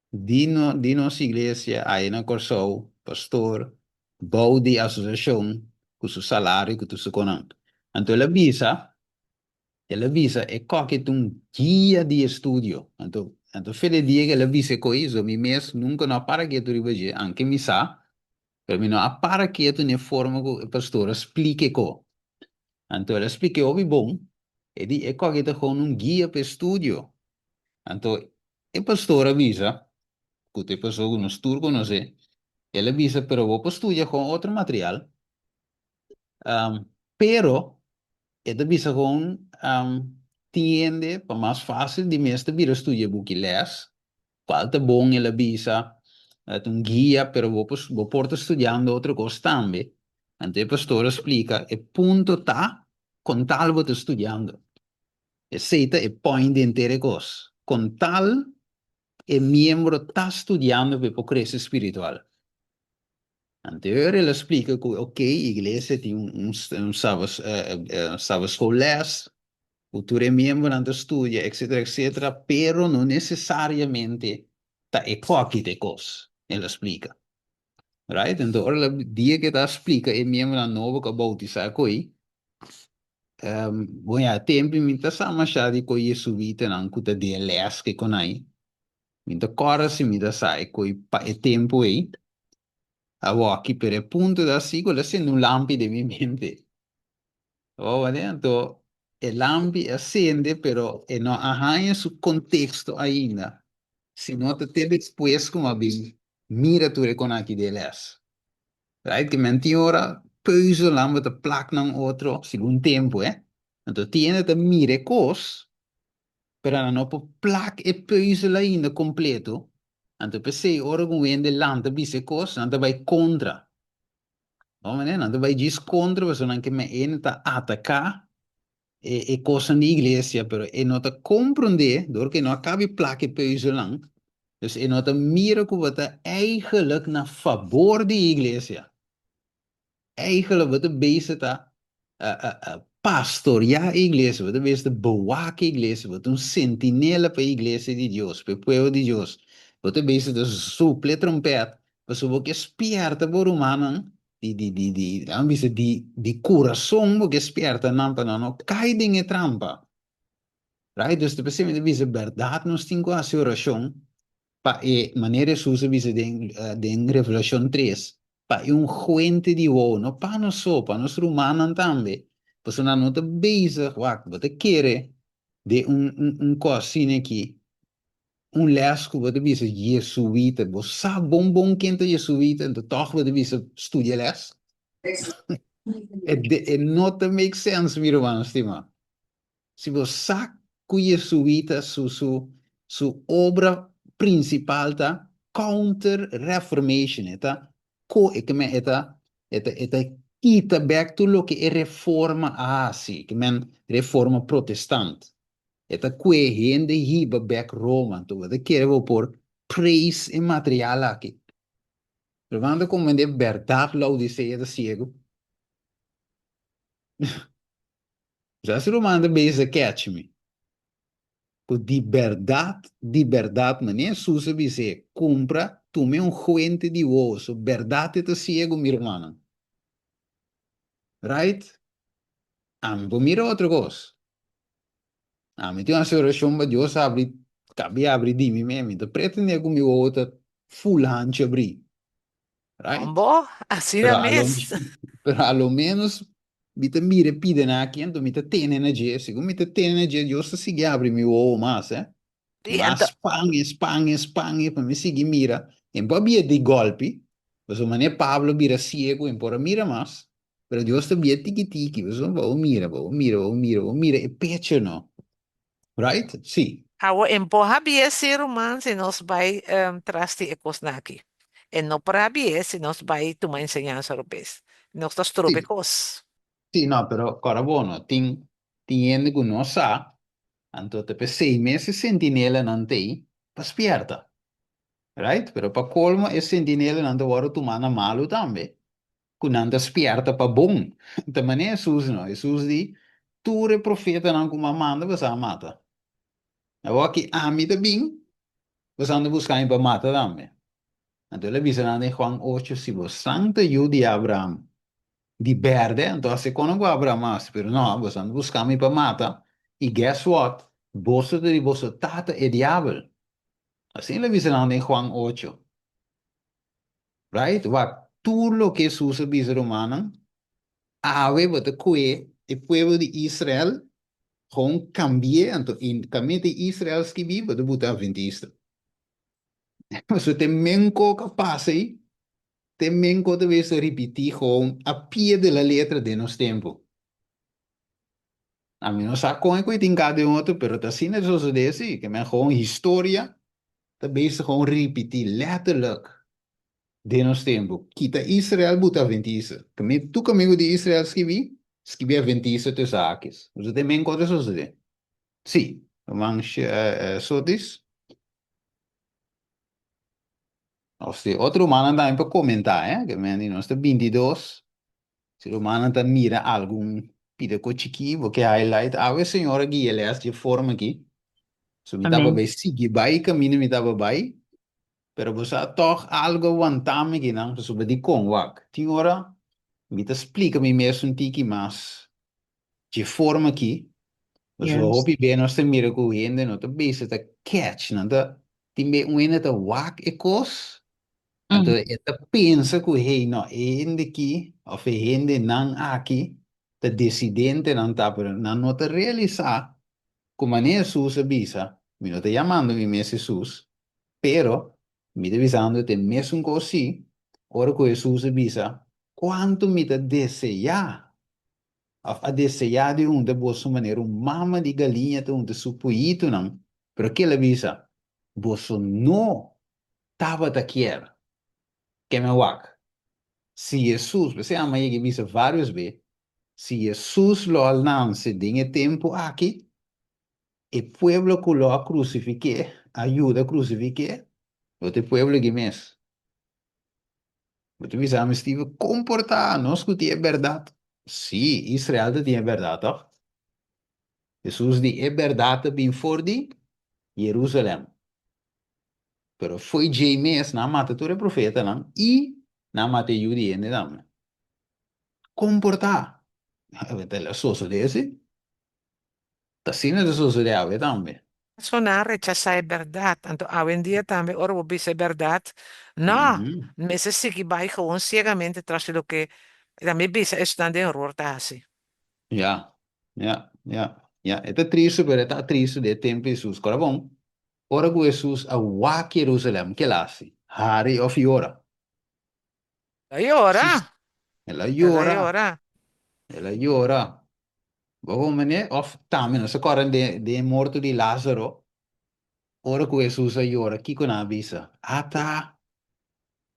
di no di nos iglesia ahi na Kòrsou, pastor bou di asosiashon ku su salario ku tur su konan. Anto el a bisa, el a bisa e kòke ta un guia di estudio. Anto anto fele dia ku el a bisa e ko'i, so mi mes nunka no a para ketu riba dje, anke mi sa, Pero mi no a para ketu n'e forma ku e pastor a splika e ko. Anto el a splika e hopi bon. E di e koki ta gewoon un guia pa e studio. Anto e pastor a bisa, ku ta e pastor ku nos tur konosé, el a bisa pero bo por studia gewoon otro material. Pero e ta bisa gewoon tin hende pa mas fácil di mes ta bira studia buki lès Cual ta bon, el a bisa, ta un guia, pero bo por bo por ta studiando otro cos tambe. Anto e pastor a splica, e punto ta con tal bo ta studiando. Esey ta e point di henter e cos. Con tal e miembro ta studiando pa e por crece spiritual. Anto el a splica cu, ok, iglesia tin un un un sabbath school les. Ku tur e miembronan ta studia, etcetera, etcetera, pero no nesesariamente ta e kòki ta e kos, el a splika. Right? Enton ora el a dia ku e ta splika e miembronan nobo ku a boutisá ko'i, bon ya, tempu mi ta sa mashá di ko'i jesuitanan ku ta den e lès ke konai, mi ta kòrda si mi ta sa e ko'i pa e tempu ei, Awoki, pero e punto ta si ku el a sende un lampi den mi mente. Bo wak Anto e lampi a sende, pero e no a haña su konteksto ainda. Sino ta te despues ku mi a bin mira tur e kon aki den e lès. Right? Ke men tin ora pùzelnan bo ta plak nan otro segun tempu, eh. Anto tin hende ta mira e kos, pero nan no por plak e pùzel ainda kompleto. Anto p'esei ora ku un hende lanta bisa e kos, nan ta bai kontra. Bo manera? Nan ta bai djis kontra pasobra nan ke men hende ta ataká e e kosnan di iglesia, pero e no ta komprondé dor ku e no a kabi plak e pùzelnan, dus e no ta mira ku bo ta eigenlik na fabor di iglesia. Eigenlijk bo ta bezig ta pastoreá e iglesia, bo ta bezig ta bewak e iglesia, bo ta un sentinela pa e iglesia di Dios, pa e pueblo di Dios. Bo ta bezig ta supla e trompèt pasobra bo ke spièrta bo rumannan di di di di laga mi bisa di di kurason bo ke spièrta nan pa nan no kai den e trampa. Right? Dus ta p'esei mi ta bisa bèrdat nos tin ku hasi orashon pa e manera Hesus a bisa den den Revelashon tres, pa e un huente di wowo, no pa nos so, pa nos rumannan tambe, pasobra nan no ta bezig, wak, bo ta kere den un un un kos asina aki, un les ku bo ta bisa jesuita, bo sa bon bon ken ta jesuita, anto tòg bo ta bisa studia les? E e no ta make sense mi ruman stimá. Si bo sa ku Jesuita su su su obra prinsipal ta counter reformation, e ta ko e ke men e ta e ta e ta kita bek tur loke e reforma a hasi, ke men reforma protestant. E ta kue hende hiba bek Roma, anto bo ta kere bo por praise e material aki. Pero bo ta komprende bèrdat Laodicea ta siegu? Sa si ruman ta bezig catch mi. Ku di bèrdat, di bèrdat, manera Hesus a bis'é, kumpra, tuma e un huente di wowo, so bèrdat e ta siegu, mi rumannan. Right? Ami por mira otro kos. Ami tin un aseverashon pa Dios habri, kabi habri di mi mes, mi ta pretendé ku mi wowo ta full hanchi abrí. Right? Bo, asina Pero a lo, mes. pero a lo menos mi ta mira e pidenan aki, anto mi ta tene na dje. Segun mi ta tene na dje, Dios ta sigui abri mi wowo mas, eh. Sí, Mas anto, span e, span e, span e, pa mi sigui mira. E por bia di golpi, pasobra manera Pablo bira siegu, e por a mira mas. Pero Dios ta bia tiki tiki, pasobra bo mira, bo mira, bo mira, bo mira e pecho no. Right? Sí. Awo en por habié si ruman si nos bai tras di e kosnan aki. E no por habié si nos bai tuma enseñansa robes. Nos ta strobe Sí. kos. Sí, no, pero kòrda bo no, tin tin hende ku no sa, anto ta p'esei mes e sentinelanan t'ei pa spièrta. Right? Pero pa kolmo e sentinelanan ta wòrdu tumá na malu tambe. Ku nan ta spièrta pa bon. Ta manera Hesus no. Hesus di, Tur e profetanan ku mi a manda boso a mata. Awor ki ami ta bin, boso anda buska mi pa mata tambe. Anto el a bisa nan den Juan ocho, Si bosan ta yu di Abraham di bèrdè, anto hasi kono ku Abraham a hasi. Pero no, boso anda buska mi pa mata, i guess what? Boso ta di boso tata e diabel. Asina el a bisa nan den Juan ocho. Right? Wak, tur loke Hesus a bisa rumannan, awe bo ta kue e pueblo di Israel, gewoon kambi'é, anto in kaminda di Israel skibí, bo ta buta Adventista. Pasobra te men ko ka pasa ei, te men ko ta bes ta ripití gewoon a pie de la letra den nos tempu. Ami no sa kon e ku e tin ka den otro, pero ta asina ta sosodé si, ke men gewoon historia ta bezig gewoon ripití letterlijk den nos tempu. Kita Israel buta Adventista. Kami tur kaminda di Israel skibí, skibí Adventista tussen haakjes. Nos ta men kon ta sosodé. Sí, ruman Sotis. Of si otro rumannan tambe por komentá, eh, ke men di nos ta 22. Si rumannan ta mira algun. Pida ko chikí, bo ke highlight. Awe Señor a guia les dje forma aki. So mi taba Amén. bai sigui bai kaminda mi taba bai, pero bo sa tòg algo a wantá mi akinan pasobra dikon wak. Tin ora mi ta splika mi mes un tiki mas dje forma aki, pasobra Yes. hopi be nos ta mira ku hende no ta bisa ta catch, nan ta tin be un hende ta wak e kos, anto e ta pensa ku hey no e hende aki òf e hendenan aki ta desidentenan ta, pero nan no ta realisá ku manera Hesus a bisa, mi no ta yamando mi mes Hesus, pero mi ta bisando ta e mesun kos sí, ora ku Hesus a bisa, Kuantu mi ta deseá, òf a deseá di hunta boso manera un mama di galiña ta hunta su puyitunan, pero kel a bisa, Boso no tabata kier. Ke mi a wak? Si Hesus, p'esei ama yega i bisa vários be, si Hesus lo a lanse den e tempu aki, e pueblo ku lo a krusifik'é, a yuda krusifik'é, lo ta e pueblo aki mes. Bo ta bisa mi, Steven, kon por ta nos ku tin e bèrdat? Sí, Israel ta tin e bèrdat, tòg? Hesus di, E bèrdat ta bin for di Jerusalèm. Pero fo'i djei mes nan a mata tur e profetanan i nan a mata e Yu di hende tambe. Kon por ta? Ta el a sosodé así? Ta asina ta sosodé awe tambe. Paso nan a rechasá e bèrdat. Anto awendia tambe ora bo bisa e bèrdat, no, mester sigui bai gewoon siegamente tras di loke tambe bisa esnan den eror ta hasi. Ya, ya, ya, ya. E ta tristu, pero e ta tristu di e tempu di Hesus. Kora bon, ora ku Hesus a wak Jerusalèm, ke el a hasi? Hari òf yora? El a yora. El a El a yora. yora. El a yora. Bo kon manera? Òf tambe nos a kòrda den e morto di Lázaro, ora ku Hesus a yora, kiko nan a bisa? Ata!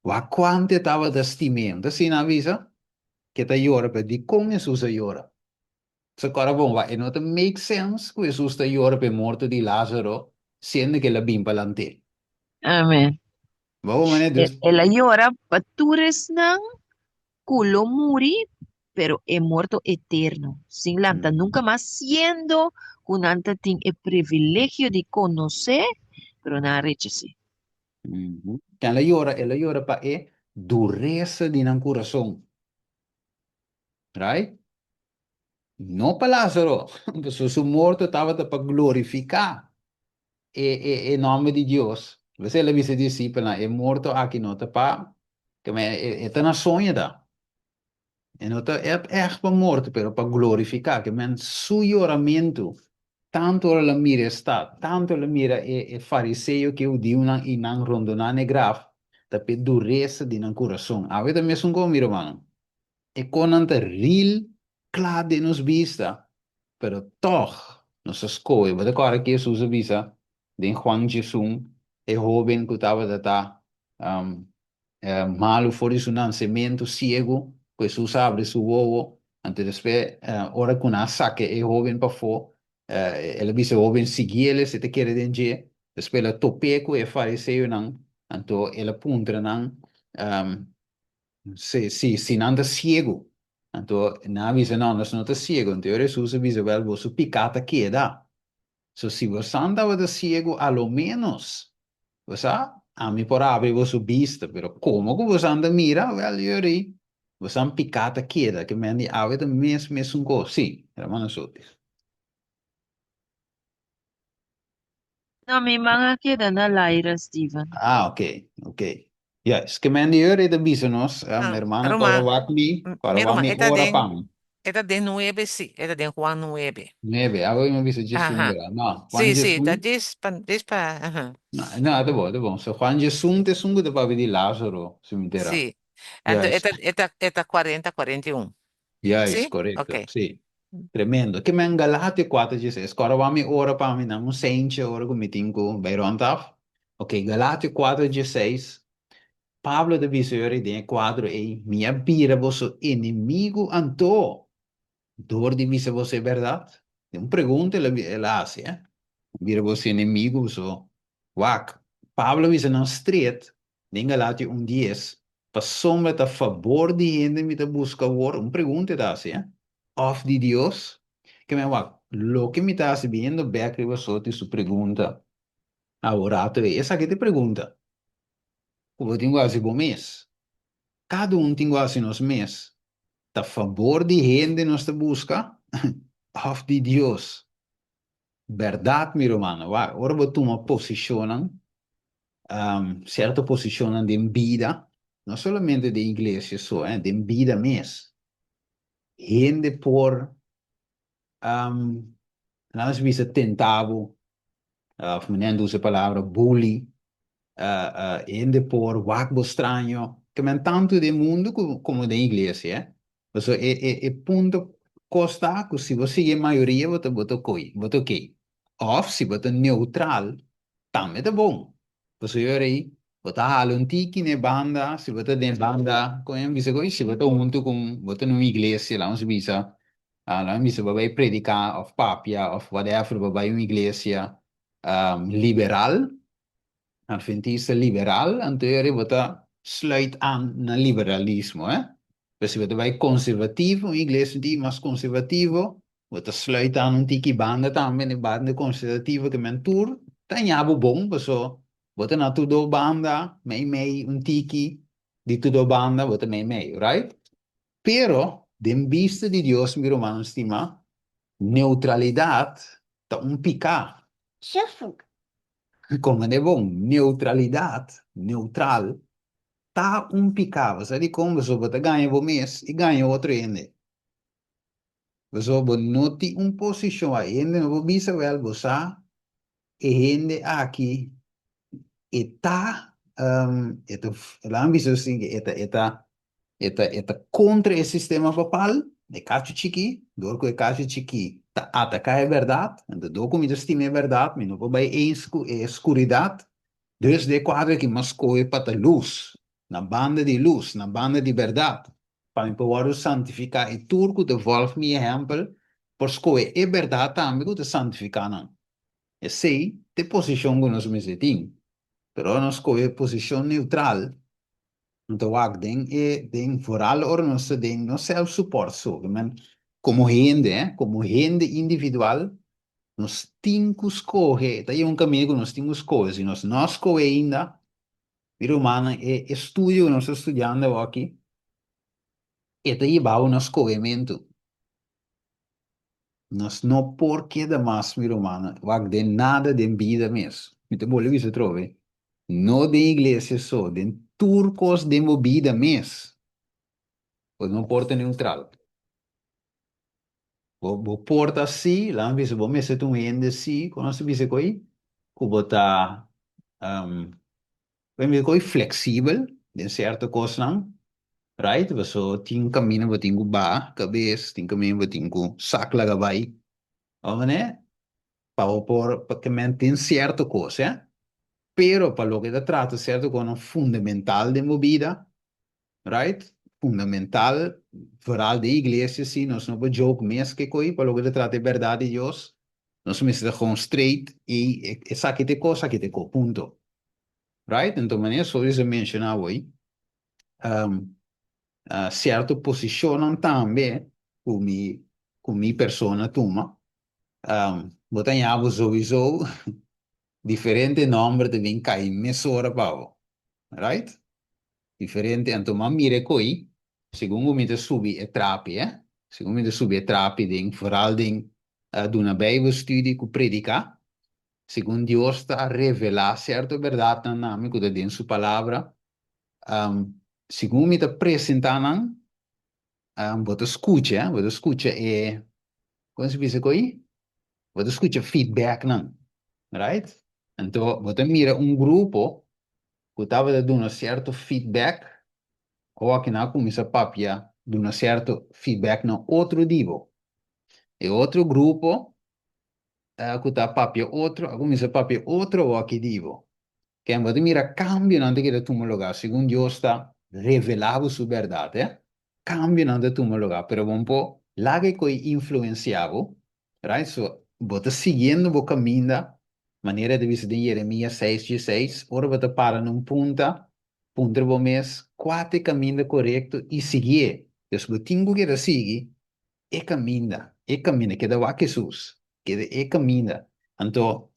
Wak kuantu e tabata stim'é. No ta asina nan a bisa? Ke ta yora, pero dikon Hesus a yora? Sa kòrda bon, wak e no ta make sense ku Hesus ta yora pa e morto di Lázaro, siendo ku el a bin pa lant'é. Amen. Bo kon manera? Dus. El a yora pa tur esnan ku lo muri, pero e morto eterno, sin lanta nunka mas, siendo ku nan ta tin e privilegio di konosé, pero nan a rechas'é. El a yora, el a yora pa e duresa di nan kurason. Right? No pa Lázaro, pasobra su morto tabata pa glorifiká e e e nòmber di Dios. P'esei el a bisa e disipelnan, e morto aki no ta pa, e e ta na soño ta. E no ta ègt pa morto, pero pa glorifiká. Ke men su yoramentu, tantu ora el a mira e stat, tantu el a mira e e fariseo ku e hudiunan i nan rondoná na e graf, ta p'e duresa di nan kurason. Awe ta mesun kon, mi rumannan. E konan ta ril kla den nos bista, pero tòg nos ta skohe. Bo ta kòrda ki Hesus a bisa den Juan djesun, e hóben ku tabata ta malu for di su nansementu, siegu, ku Hesus a abri su wowo, anto despues ora ku nan a saka e hóben pafó, el a bisa e hóben sigui el si ta kere den dje. Despues el a top'é ku e fariseonan, anto el a puntra nan, Si, si, si nan ta siegu. Anto nan a bisa, No, nos no ta siegu. Anto ora Hesus a bisa, Wèl, boso piká ta keda. So, si bosan tabata siegu, a lo ménos, bo sa, ami por abri boso bista. Pero komo ku bosan ta mira? Wèl, yori, bosan piká ta keda. Ke men di awe ta mes mesun kos. Si, hermano Sotis. No, mi man a keda na laira, Steven. Ah, ok, ok. Juist, ke men di ora ta bisa nos, Ah, hermano, Ruma, kòrda wak mi, kòrda mi wak ruma, mi e ta ora den, pa mi. e ta den nuebe, sí, e ta den Juan nuebe. Nuebe, awe mi a bisa djesun, Aha. bera. No, Juan Sí, sí, ta djesun. djis pa, djis pa, aha. No, no, ta bon, ta bon. So, Juan djesun ta esun ku ta papia di Lázaro, si mi tera. Sí. Anto e Juist. ta, e ta, e ta cuarenta, 41. Juist, Sí? korekto, Ok. sí. Tremendo. Ke men Galatio kuater dieseis. Kòrda wak mi ora pa mi nan un seintje ora ku mi tin ku bai rònt af. Ok, Galatio kuater dieseis, Pablo ta bisa yori den e kuadro ei, Mi a bira boso enemigu anto dor di bisa boso e bèrdat? Un pregunta el a el a hasi, eh. Bira boso enemigu boso wak. Pablo a bisa nan stret den Galatio un dies, Pasobra ta fabor di hende mi ta buska awor? Un pregunta e ta hasi, eh. òf di Dios? Ke men wak, loke mi ta hasi biniendo bèk riba Soti su pregunta awo rato ei, esaki ta e pregunta ku bo tin ku hasi bo mes. Kada un tin ku hasi nos mes. Ta fabor di hende nos ta buska òf di Dios? Bèrdat, mi rumannan, wak, ora bo tuma posishonnan, sierto posishonnan den bida, no solamente den iglesia so, den bida mes, hende por, laat nos bisa tenta bo, of mi nan usa e palabra bully, hende por wak bo straño, ke men tantu den mundu komo den iglesia. Pasobra e e e punto kos ta ku si bo sigui e mayoria bo ta bo ta okey, bo ta okey. Òf si bo ta neutral tambe ta bon. Pasobra e ora ei bo ta hala un tiki na e banda, si bo ta den e banda, kon e bisa koe, si bo ta huntu ku un, bo ta na un iglesia, laga nos bisa, laga nos bisa bo bai prediká òf papia òf whatever, bo bai un iglesia liberal, Adventista liberal, anto e ora bo ta sluit aan na liberalismo, eh. Pero si bo ta bai conservativo, un iglesia un tiki mas conservativo, bo ta sluit aan un tiki banda tambe, na e banda conservativo ke men tur ta ña bo bon, paso bo ta na tur do banda, mei mei un tiki di tur do banda, bo ta mei mei, right? Pero, den bista di Dios, mi rumannan stimá, neutralidad ta un piká. Komprendé bon, neutralidat, neutral, ta un piká. Bo sa dikon? Pasobra bo ta gaña bo mes i gaña otro hende. Pasobra bo no tin un posishon. A hende no por bisa, wèl, bo sa e hende aki e ta, e ta, laga mi bisa asin, e ta, e ta E ta e ta kontra e sistema papal, e kachu chikí, dor ku e kachu chikí ta ataká e bèrdat, anto dor ku mi ta stima e bèrdat, mi no por bai eens ku e skuridat, dus den e kuadro aki mi a skohe pa ta lus, na banda di lus, na banda di bèrdat, pa mi por wòrdu santifiká i tur ku ta vòlg mi ehèmpel por skohe e bèrdat tambe ku ta santifiká nan. Esei ta e posishon ku nos mester tin, pero ora nos skohe posishon neutral, No ta wak den e den vooral ora nos ta den no self support so ke men komo hende eh komo hende individual nos tin ku skohe ta yega un kaminda ku nos tin ku skohe si nos no a skohe ainda mi rumannan e estudio ku nos ta studiando awoki e ta yeba bo na skohementu. Nos no por keda mas, mi rumannan, wak den nada den bida mes. Mi ta bolbe bisa atrobe, no den iglesia so, den tur kos den bo bida mes, bo no por ta neutral. Bo, bo por ta si, laga mi bisa, bo mester ta un hende si, kon nos ta bisa koe? Ku bo ta, Bo mira koe fleksibel den sierto kosnan, right? Paso tin kaminda bo tin ku baha kabes, tin kaminda bo tin ku sak laga bai, ò manera? Pa bo por, pa ke men tin sierto kos, eh? Pero pa loke ta trata sierto kosnan fundamental den bo bida, right? Fundamental, vooral den iglesia si, nos no por joke mes ke koe pa loke ta trata e bèrdat di Dios, nos mester ta gewoon straight i esaki ta e kos, esaki ta e kos, punto. Right? Enton manera Solis a menciona awor, um, uh, cierto posicionnan tambe cu mi, cu mi persona tuma, um, bo ta haña bo sowieso diferente nomber ta bin cay mesora pa bo. Right? Diferente, anto m'a mira e coi, segun cu mi ta subi e trapi, eh, segun mi ta subi e trapi den, vooral den uh, duna Bijbelstudie cu predica, Segun Dios ta revelá sierto bèrdatnan na mi ku ta den su Palabra, segun mi ta presentá nan, bo ta skucha, bo ta skucha e, kon se bisa ko'i? Bo ta skucha feedbacknan, right? Anto bo ta mira un grupo ku tabata duna sierto feedback, awor ki nan a kuminsá papia duna sierto feedback na otro di bo. E otro grupo ku ta papia otro a kuminsá papia otro awor di bo. Ken bo ta mira kambionan ta keda tuma lugá segun Dios ta revelá bo su bèrdat, eh. Kambionan ta tuma lugá, pero bo no por laga e koi influensiá bo, right? So, bo ta siguiendo bo kaminda, manera e ta bisa den Jeremias seis dieseis, ora bo ta para na un punta, puntra bo mes kua ta e kaminda korekto i siguié. Dus bo tin ku keda sigui. E kaminda, e kaminda, keda wak Hesus, keda e kaminda. Anto,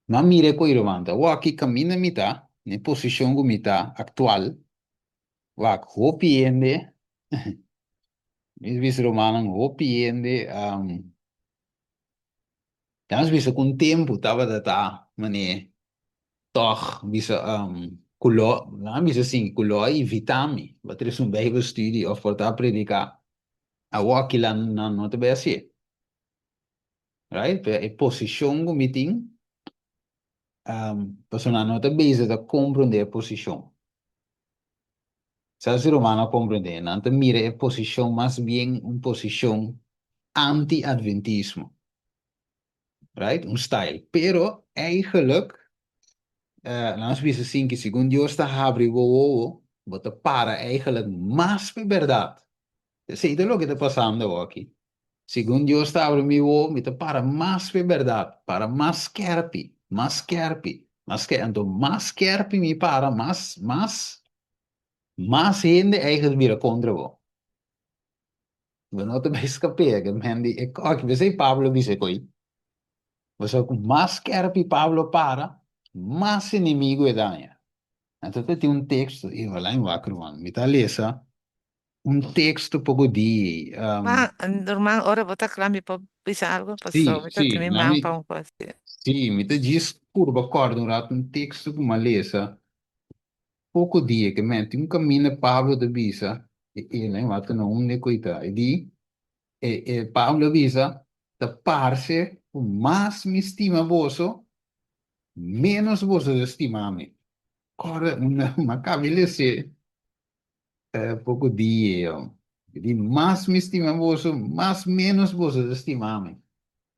m'a mira e koe ruman ta, wak ki kaminda mi ta, na e posishon ku mi ta aktual, wak hopi hende, mi bisa rumannan, hopi hende, ya nos bisa ku un tempu tabata ta manera tòg bisa ku lo, nan a bisa asin, ku lo a invitá mi pa trese un bijbelstudie òf por ta prediká. Awor kila nan no ta bai hasié. Right? Pero e posishon ku mi tin, pasobra nan no ta bezig ta komprondé e posishon. Sa si rumannan a komprondé? Nan ta mira e posishon mas bien un posishon anti-adventismo. Right? Un style. Pero eigenlijk, laat nos bisa sin ki segun Dios ta habri bo wowo, bo ta para eigenlijk mas p'e bèrdat. Esei ta loke ta pasando awoki. Segun Dios ta habri mi wowo, mi ta para mas p'e bèrdat, para mas skèrpi, mas skèrpi, mas skèrpi. Anto mas skèrpi mi para, mas, mas, mas hende eigenlijk bira kontra bo. Bo no ta bai skapea ke men di e koki. P'esei Pablo bisa e koi. Pasobra ku mas skèrpi Pablo para, mas enemigu e daña. Anto ta tin un teksto, i wala in wak ruman, mi ta lesa un teksto poko di. Ma, ruman, ora bo ta kla mi por bisa algu? Pasobra mi ta tin mi man pa un kos. Sí, mi ta djis purba kòrda un ratu un teksto ku mi a lesa Poko dia ke men tin un kaminda Pablo ta bisa e e wak na unda ku e ta. E di, e e Pablo a bisa, ta parse ku mas mi stima boso, ménos boso ta stima mi. Kòrda unda mi a kaba di les'é poko dia. E di, mas mi stima boso, mas ménos boso ta stima mi.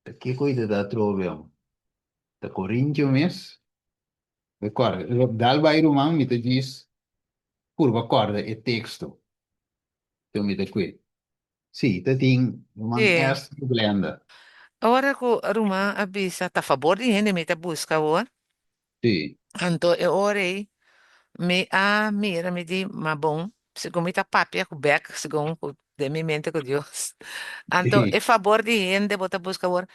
Ta kiko e ta ta atrobe? Ta Korintio mes? Mi kòrda, dal bai ruman mi ta djis purba kòrda e teksto ku mi ta kue. Sí, ta tin ruman Sí. Esther ku Glenda. Ora ku ruman a bisa ta fabor di hende mi ta buska awor. Sí. Anto e ora ei mi a mira mi di ma bon segun mi ta papia ku bek segun ku den mi mente ku Dios. Anto Sí. e fabor di hende bo ta buska awor.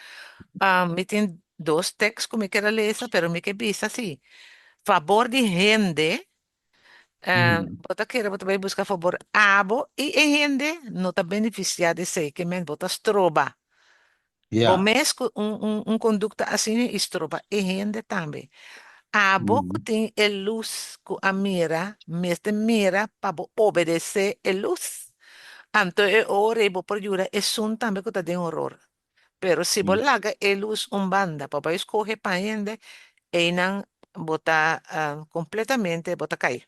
Mi tin dos tekst ku mi kier a lesa pero mi ke bisa si fabor di hende bo ta kere bo ta bai buska fabor abo i e hende no ta benefisiá di esei ke men bo ta stroba bo mes ku un un un kondukta asina i stroba e hende tambe. Abo ku tin e lus ku a mira mester mira pa bo obedesé e lus. Anto e ora ei bo por yuda esun tambe ku ta den horor. Pero si bo laga e lus un banda pa bai skohe pa hende, einan bo ta kompletamente bo ta kai.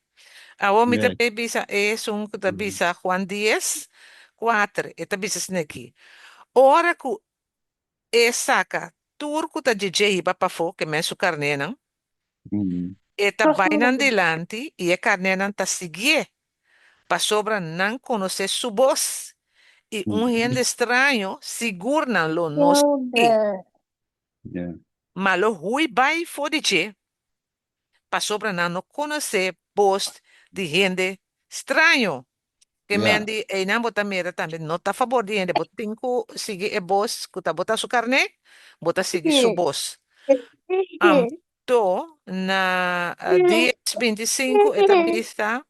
Awor mi ta bay bisa esun ku ta bisa Juan dies, kuater, e ta bisa asina aki, Ora ku e saka tur ku ta djedje hiba pafó, ke men su karnénan, e ta bai nan dilanti i e karnénan ta siguié, pasobra nan konosé su bos, i un hende straño sigur nan lo no sigui, ma lo hui bai for di dje, pasobra nan no konosé bos di hende straño. Ke men di einan bo ta mira tambe no ta fabor di hende, bo tin ku sigui e bos ku ta bo ta su karné, bo ta sigui su bos. Anto na dies 25 e ta bisa,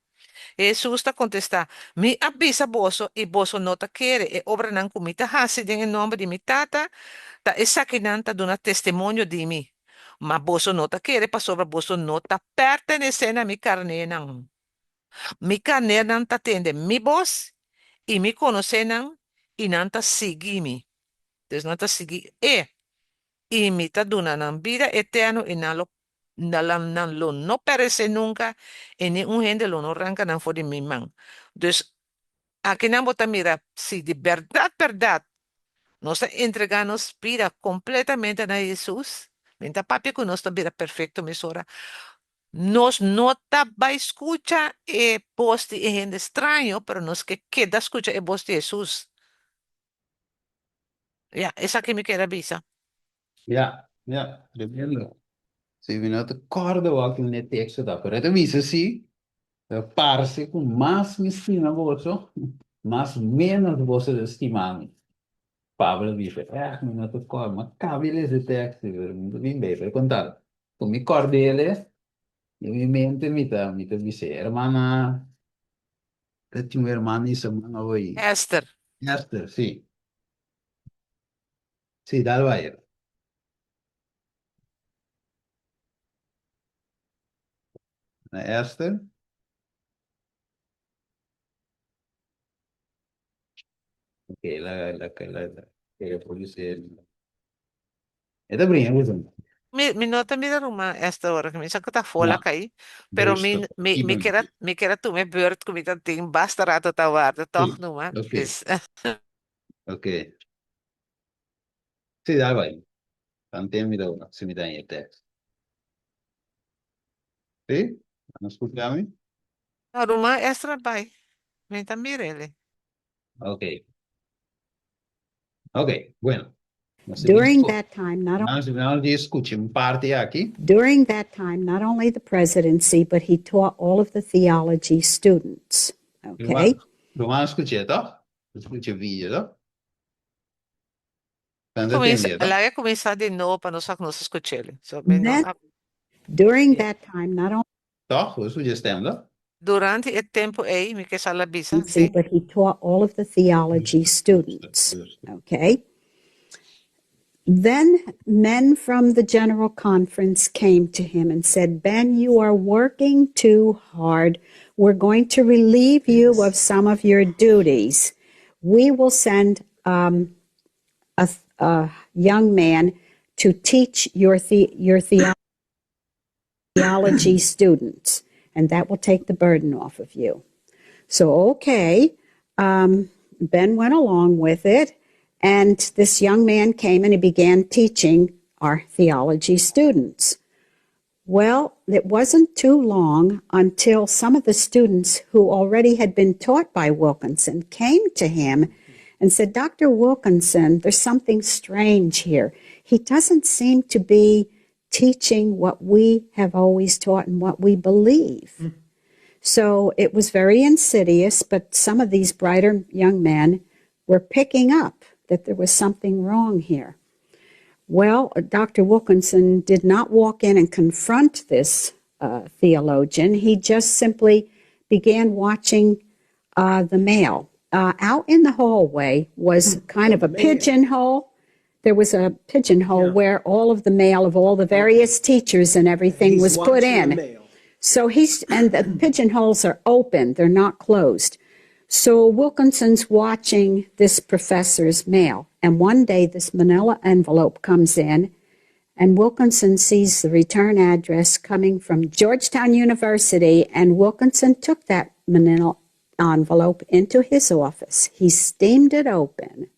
Hesus ta kontestá, Mi a bisa boso i boso no ta kere, e obranan ku mi ta hasi den e nòmber di mi Tata, ta esakinan ta duna testimonio di mi. Ma boso no ta kere pasobra boso no ta pertenesé na mi karnénan. Mi karnénan ta tende mi bos i mi konosé nan i nan ta sigui mi. Dus nan ta sigui e. I mi ta duna nan bida eterno i nan lo nan lo no peresé nunka i ni un hende lo no ranka nan for di mi man. Dus akinan bo ta mira si di bèrdat bèrdat nos ta entregá nos bida kompletamente na Hesus, mi ta papia ku nos ta bira perfekto mesora, nos no ta bai skucha e bos di e hende straño, pero nos ke keda skucha e bos di Hesus. Ya, esaki mi kier a bisa. Ya, ya, tremendo. Si mi no ta kòrda wak un e teksto ta, pero e ta bisa si, ta parse ku mas mi stima boso, mas ménos boso ta stima mi. Pablo a bisa, Eh, mi no ta kòrda, mi a kaba di lesa e teksto, pero mi no ta bin bei. Pero konta, ku mi kòrda el, den mi mente mi ta mi ta bis'é, Hermana, ta tin un hermana i su man awor ei. Esther. Esther, sí. Sí, dal bai. Na Esther. Ok, la, la, la, la, la, polis e ta brinca cu esaki. Mi, mi no ta mira ruman esta ora, mi sa cu ta fola No, cai, pero mi, justo. mi, mi Ki kier a, mi kier a tuma e beurt cu mi ta tin basta rato ta warda, toch Sí, numa. ok, Dus, ok. Sí, dal bai. Tanten mi ta, si mi ta en e tekst. Sí? Nan scucha mi? no, ruman Estra bai, mi ta mir'ele. Ok. Ok, bueno. Nos ta During scu- that time, not Nos nos di scucha un parti aki. During that time, not only the presidency, but he taught all of the theology students. Okay? Ruman scucha, toch? Scucha video, toch? Tanta Cuminsa, tende, toch? laga cuminsa di nobo pa nos sa cu nos a scuch'ele. So, mi no Then, a during that time, not only Toch? Bo scucha stem, toch? Durante e tempo ei, mi ke sa la bisa, sí. but he taught all of the theology students. Okay? Then men from the General Conference came to him and said, Ben, you are working too hard. We're going to relieve you of some of your duties. We will send um, a, a young man to teach your, the, your theology students, and that will take the burden off of you. So, okay, um, Ben went along with it, and this young man came and he began teaching our theology students. Well, it wasn't too long until some of the students who already had been taught by Wilkinson came to him and said, Dr. Wilkinson, there's something strange here. He doesn't seem to be teaching what we have always taught and what we believe. Mm. So it was very insidious, but some of these brighter young men were picking up that there was something wrong here. Well, Dr. Wilkinson did not walk in and confront this uh, theologian. He just simply began watching uh, the mail. Uh, out in the hallway was hmm. kind of a pigeonhole. There was a pigeonhole yeah. where all of the mail of all the various teachers and everything He's was put in. So he's, and the pigeonholes are open, they're not closed. So Wilkinson's watching this professor's mail. And one day this manila envelope comes in, and Wilkinson sees the return address coming from Georgetown University. And Wilkinson took that manila envelope into his office. He steamed it open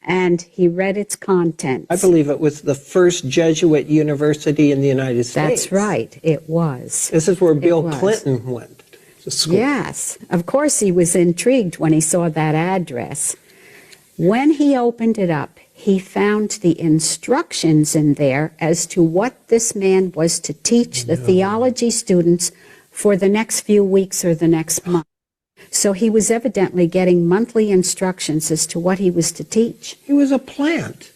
and he read its contents. I believe it was the first Jesuit university in the United States. That's right, it was. This is where Bill Clinton went to school. Yes, of course he was intrigued when he saw that address. When he opened it up, he found the instructions in there as to what this man was to teach the theology students for the next few weeks or the next month. So he was evidently getting monthly instructions as to what he was to teach. He was a plant,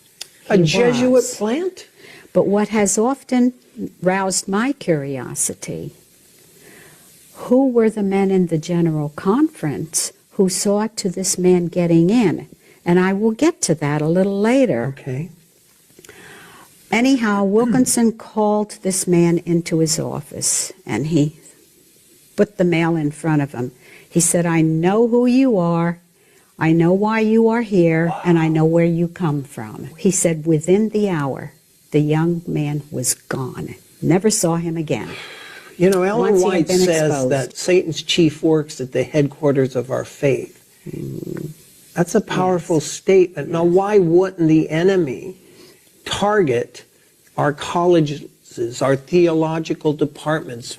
a He Jesuit was. plant? But what has often roused my curiosity who were the men in the General Conference who saw to this man getting in? And I will get to that a little later. Okay. Anyhow, Wilkinson called this man into his office and he put the mail in front of him. He said, I know who you are. I know why you are here, and I know where you come from. He said, within the hour, the young man was gone. Never saw him again. You know, Ellen Once he had White been says exposed. that Satan's chief works at the headquarters of our faith. That's a powerful statement. Now, why wouldn't the enemy target our colleges, our theological departments,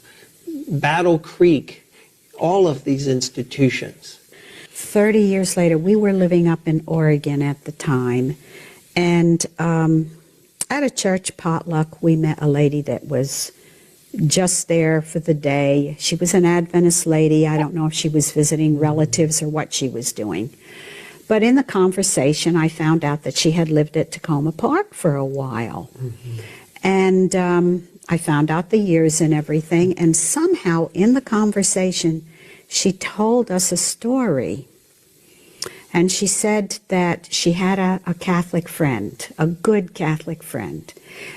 Battle Creek, all of these institutions? 30 years later, we were living up in Oregon at the time, and um, at a church potluck, we met a lady that was just there for the day. She was an Adventist lady. I don't know if she was visiting relatives or what she was doing. But in the conversation, I found out that she had lived at Takoma Park for a while. Mm-hmm. And um, I found out the years and everything. And somehow in the conversation, she told us a story. And she said that she had a, a Catholic friend, a good Catholic friend.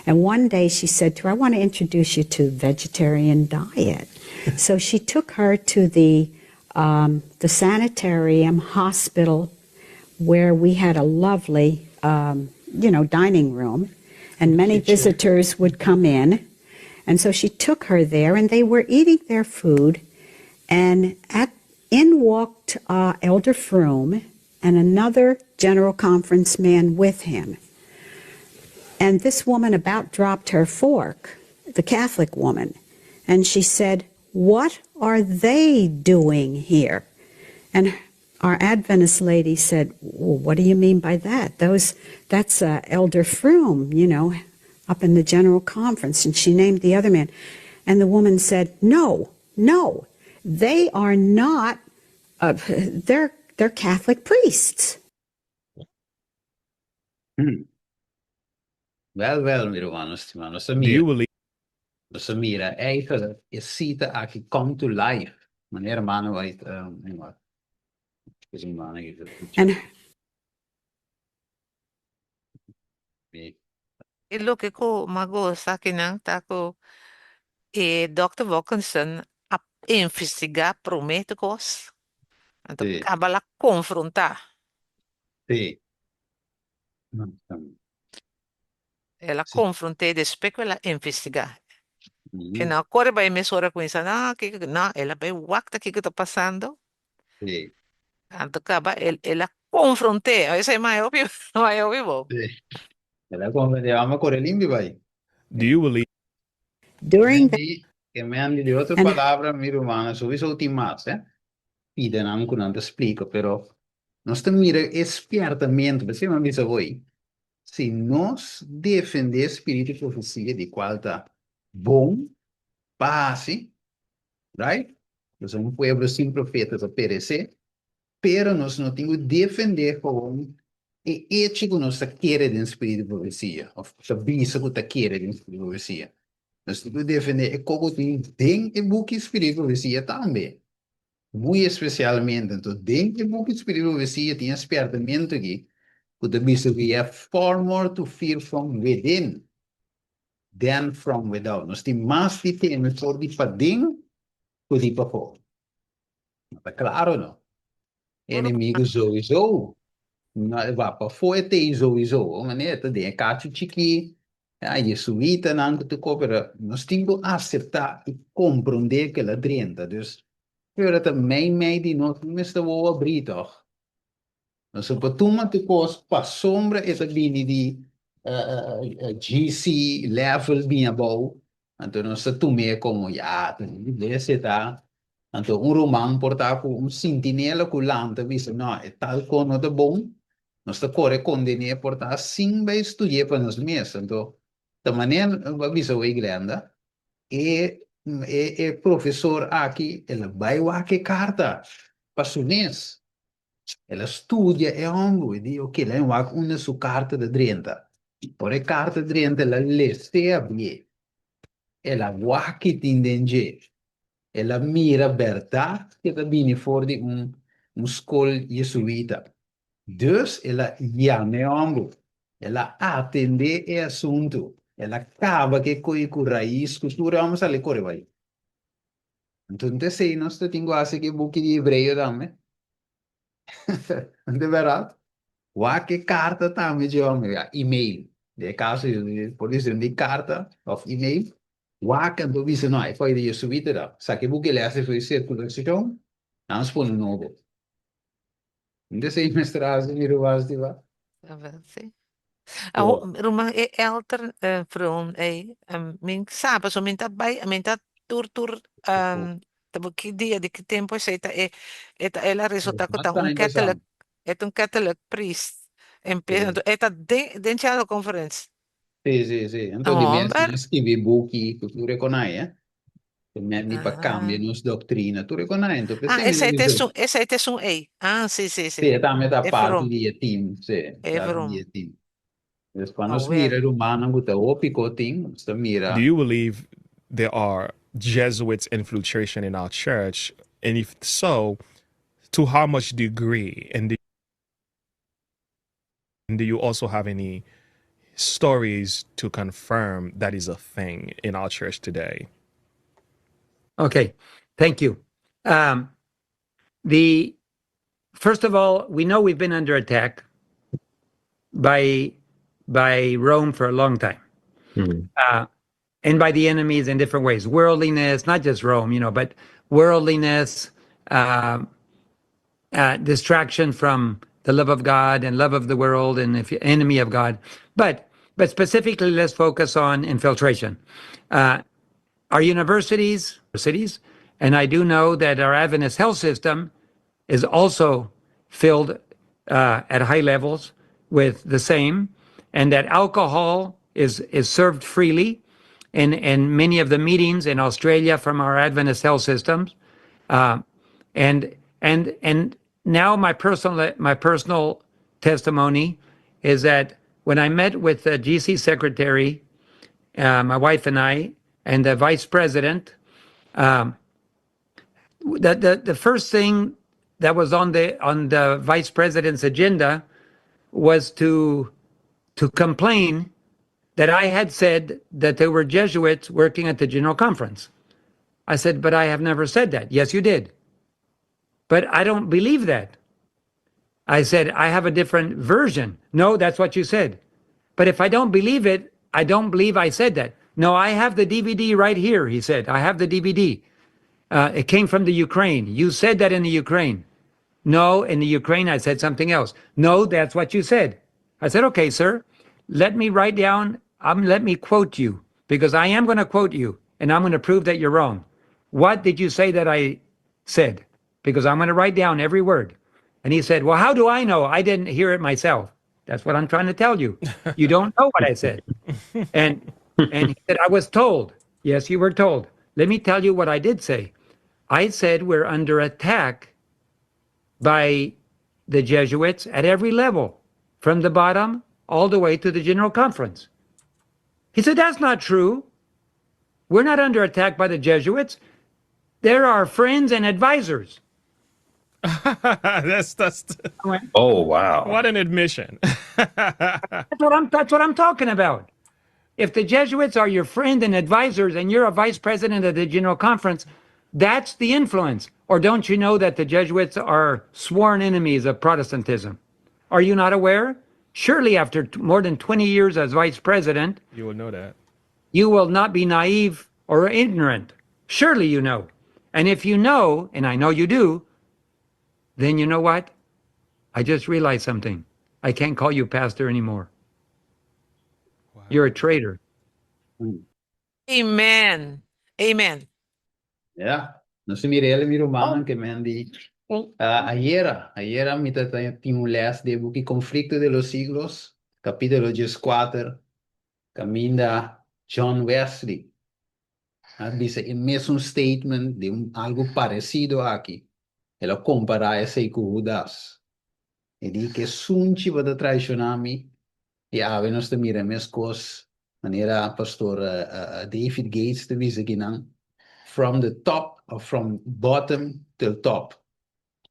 And one day she said to her, I want to introduce you to vegetarian diet. so she took her to the, um, the sanitarium hospital where we had a lovely, um, you know, dining room. And many visitors would come in. And so she took her there, and they were eating their food. And at, in walked uh, Elder Froom and another general conference man with him. And this woman about dropped her fork, the Catholic woman, and she said, What are they doing here? And our Adventist lady said, well, What do you mean by that? Those, that's uh, Elder Froom, you know, up in the general conference. And she named the other man. And the woman said, No, no, they are not, uh, they're, they're Catholic priests. Hmm. Wel, wel, mi rumannan stimá, nos a mira, nos a mira eigenlijk e sita aki come to life. Manera hermano White, um, And E loke ku m'a gosa akinan ta ku e Dòkter Wilkinson a investigá promé tur kos, anto Sí. kaba la konfrontá. Sí. El a Sí. konfront'é despues ku el a investigá. E Mhm. no a kore bai mesora kuminsá, no, kiko, no, el a bai wak ta kiko ta pasando. Sí. Anto kaba el, el a konfront'é. Esei mas hopi, mas hopi bo. Sí. El a konfront'é, amo kore limpi bai. Do you believe? During that, Di, ke men di otro and palabra, mi rumannan, souiso tin mas, eh? Pida nan ku nan ta splika, pero nos ta mira e spièrtamentu, p'esei mi a bisa hoy, si nos defendé spiritu di profesia di kual ta bon pa hasi, right? Pasobra un pueblo sin profeta ta peresé, pero nos no tin ku defendé gewoon e echo ku nos ta kere den spiritu di profesia, òf ta bisa ku ta kere den spiritu di profesia. Nos tin ku defendé e kos ku tin den e buki spiritu di profesia tambe. Muy especialmente, anto den e buki spiritu di profesia tin e spièrtamentu aki ku ta bisa ku you have far more to fear from within than from without. Nos tin mas di teme for di paden ku di pafó. No ta klaro no. E enemigu souiso no e wak pafó e tei souiso. Un manera ta den e kachu chikí, a jesuitanan ku tur kos, pero nos tin ku aseptá i komprondé ku el a drenta. Dus, pero ta mei mei di nos no mester wowo abrí tòg. Nos por tuma tur kos pasobra e ta bini di GC level bini abou, anto nos ta tum'é komo ya ta di iglesia ta. Anto un ruman por ta ku un sintinela ku lanta bisa no e tal kos no ta bon, nos ta kore konden'é por ta sin bai studi'é pa nos mes. Anto ta manera bo a bisa awor Glenda, e e profesor aki el a bai wak e karta pa su mes. El a studia e hòmber, e di, oke, la'i wak unda su karta ta drenta. Ora e karta drenta, el a lest'é abié. El a wak ki tin den dje. El a mira bèrdat ke ta bini for di un un skol jesuita. Dus el a yama e hòmber. El a atendé e asuntu. El a kaba ku e koi ku rais ku tur e hòmber sali kore bai. Anto no ta esei nos ta tin ku hasi ku e buki di Hebreo tambe? No ta bèrdat? Wak e karta tambe dje hòmber, ya, email. Den e kaso por bisa un di karta òf email. Wak anto bisa no, e fo'i di jesuita ta. Saka e buki lès e fo'i sirkulasishon, nan a pone nobo. No ta esei mester hasi mi ruman Stiva? Sí. Awo, ruman, e elder vrouw ei, mi sa pasobra mi ta bai, mi ta tur tur, ki dia, di ki tempu esei ta e, e ta el a resulta ku ta un Catholic, e ta un Catholic priest, anto e ta den den General Conference. Sí, sí, sí. Anto di mes nan skibi buki ku tur e konai, eh. Te mendi pa cambia Ah. nos doctrina. Tur e konan ento. Ah, P'esei mi ta esei ta bisa. esun, esei ta esun ei. Ah, sí, sí, Sí, sí. e tambe ta E parti vrom, di e team. Sí, e parti vrom. di e team. Dus pa Ah, nos mira wel. rumannan ku ta hopi ko tin, nos ta mira. Do you believe there are Jesuits infiltration in our church? And if so, to how much degree? And do you also have any stories to confirm that is a thing in our church today? Okay, thank you. Um, the first of all, we know we've been under attack by by Rome for a long time, mm-hmm. uh, and by the enemies in different ways. Worldliness, not just Rome, you know, but worldliness, uh, uh, distraction from the love of God and love of the world and if enemy of God. But but specifically, let's focus on infiltration. Uh, our universities, cities, and I do know that our Adventist health system is also filled uh, at high levels with the same, and that alcohol is is served freely in in many of the meetings in Australia from our Adventist health systems, uh, and and and now my personal my personal testimony is that when I met with the GC secretary, uh, my wife and I, and the vice president, um, the, the the first thing that was on the on the vice president's agenda was to to complain that I had said that there were Jesuits working at the General Conference. I said, but I have never said that. Yes, you did. But I don't believe that. I said, I have a different version. No, that's what you said. But if I don't believe it, I don't believe I said that. No, I have the DVD right here, he said. I have the DVD. Uh, it came from the Ukraine. You said that in the Ukraine. No, in the Ukraine, I said something else. No, that's what you said. I said, okay, sir, let me write down, um, let me quote you because I am going to quote you and I'm going to prove that you're wrong. What did you say that I said? Because I'm going to write down every word. And he said, Well, how do I know? I didn't hear it myself. That's what I'm trying to tell you. You don't know what I said. And and he said, I was told. Yes, you were told. Let me tell you what I did say. I said we're under attack by the Jesuits at every level, from the bottom all the way to the General Conference. He said, That's not true. We're not under attack by the Jesuits. They're our friends and advisors. that's that's Oh wow. What an admission. that's what I'm that's what I'm talking about. If the Jesuits are your friend and advisors and you're a vice president of the General Conference, that's the influence. Or don't you know that the Jesuits are sworn enemies of Protestantism? Are you not aware? Surely, after more than 20 years as vice president, you will know that. You will not be naive or ignorant. Surely you know. And if you know, and I know you do, then you know what? I just realized something. I can't call you pastor anymore. Wow. You're a traitor. Amen. Amen. Ja, nos a mira el mi rumannan ke men di ayera, ayera mi ta tin un les di e buki Conflicto de los Siglos, capítulo 14, kaminda John Wesley a bisa e mesun statement di un algo parecido aki. El a compara esei cu Judas. E di ke sunchi bo ta traiciona mi i awe nos ta mira mescos manera Pastor David Gates ta bisa kinan, from the top of from bottom till top.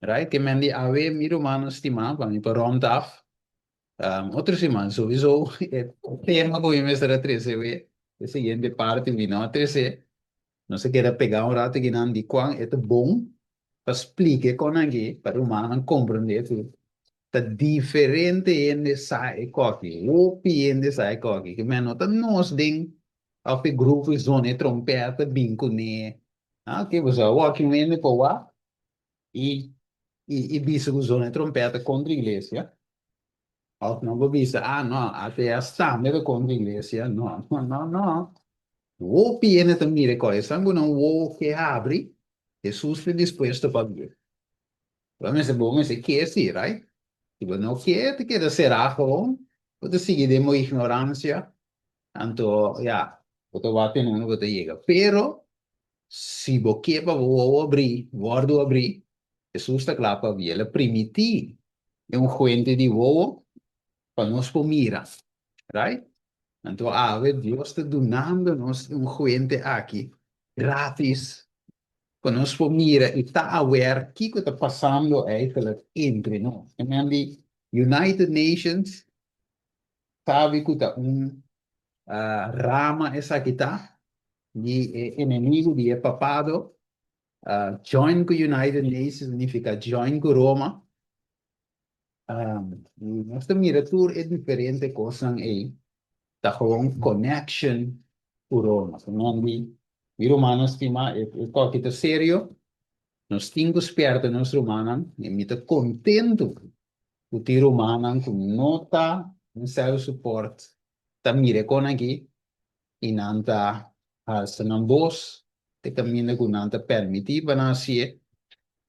Right? Ke men di awe mi rumannan stima pa mi por rond af. Otro siman souiso e tema ku mi mester a trese we e siguiente parti mi no a trese. Nos a keda pegá un rato kinan di kuan e ta bon pa splika e konan aki pa rumannan komprendé ku ta diferente hende sa e koki, hopi hende sa e koki. Ke men no ta nos den òf e grupo e zona e trompèt a bin kuné. Ah, oke, boso a wòk un hende por wak i i bisa ku zona e trompèt kontra iglesia. Òf no por bisa, ah no, ATS tambe ta kontra iglesia. No, no, no, no. Hopi hende ta mira e kos. Esnan ku nan wowo ke habri, Hesus ta dispuesto pa bira. Bo mester, bo mester ke si, right? Si bo no ke, ta keda será gewoon. Bo ta sigui den bo ignoransia. Anto, ya, bo ta wak te nunca bo ta yega. Pero, Si bo ke pa bo wowo abrí, wòrdu abrí, Hesus ta kla pa abrí. El a primití e unguente di wowo pa nos por mira. Right? Anto awe Dios ta dunando nos e unguente aki gratis pa nos por mira i ta aware kiko ta pasando eigenlijk entre nos. E men di United Nations sabi ku ta un rama esaki ta di e enemigu di e papado. Join ku United Nations significa join ku Roma. I nos ta mira tur e diferente kosnan ei ta gewoon connection ku Roma. Nan di, mi rumannan stima, e koki ta serio. Nos tin ku spierta nos rumannan i mi ta kontentu ku tin rumannan ku no ta den self support ta mira e kon aki i nan ta alsa nan bos te kaminda ku nan ta permití pa nan hasié,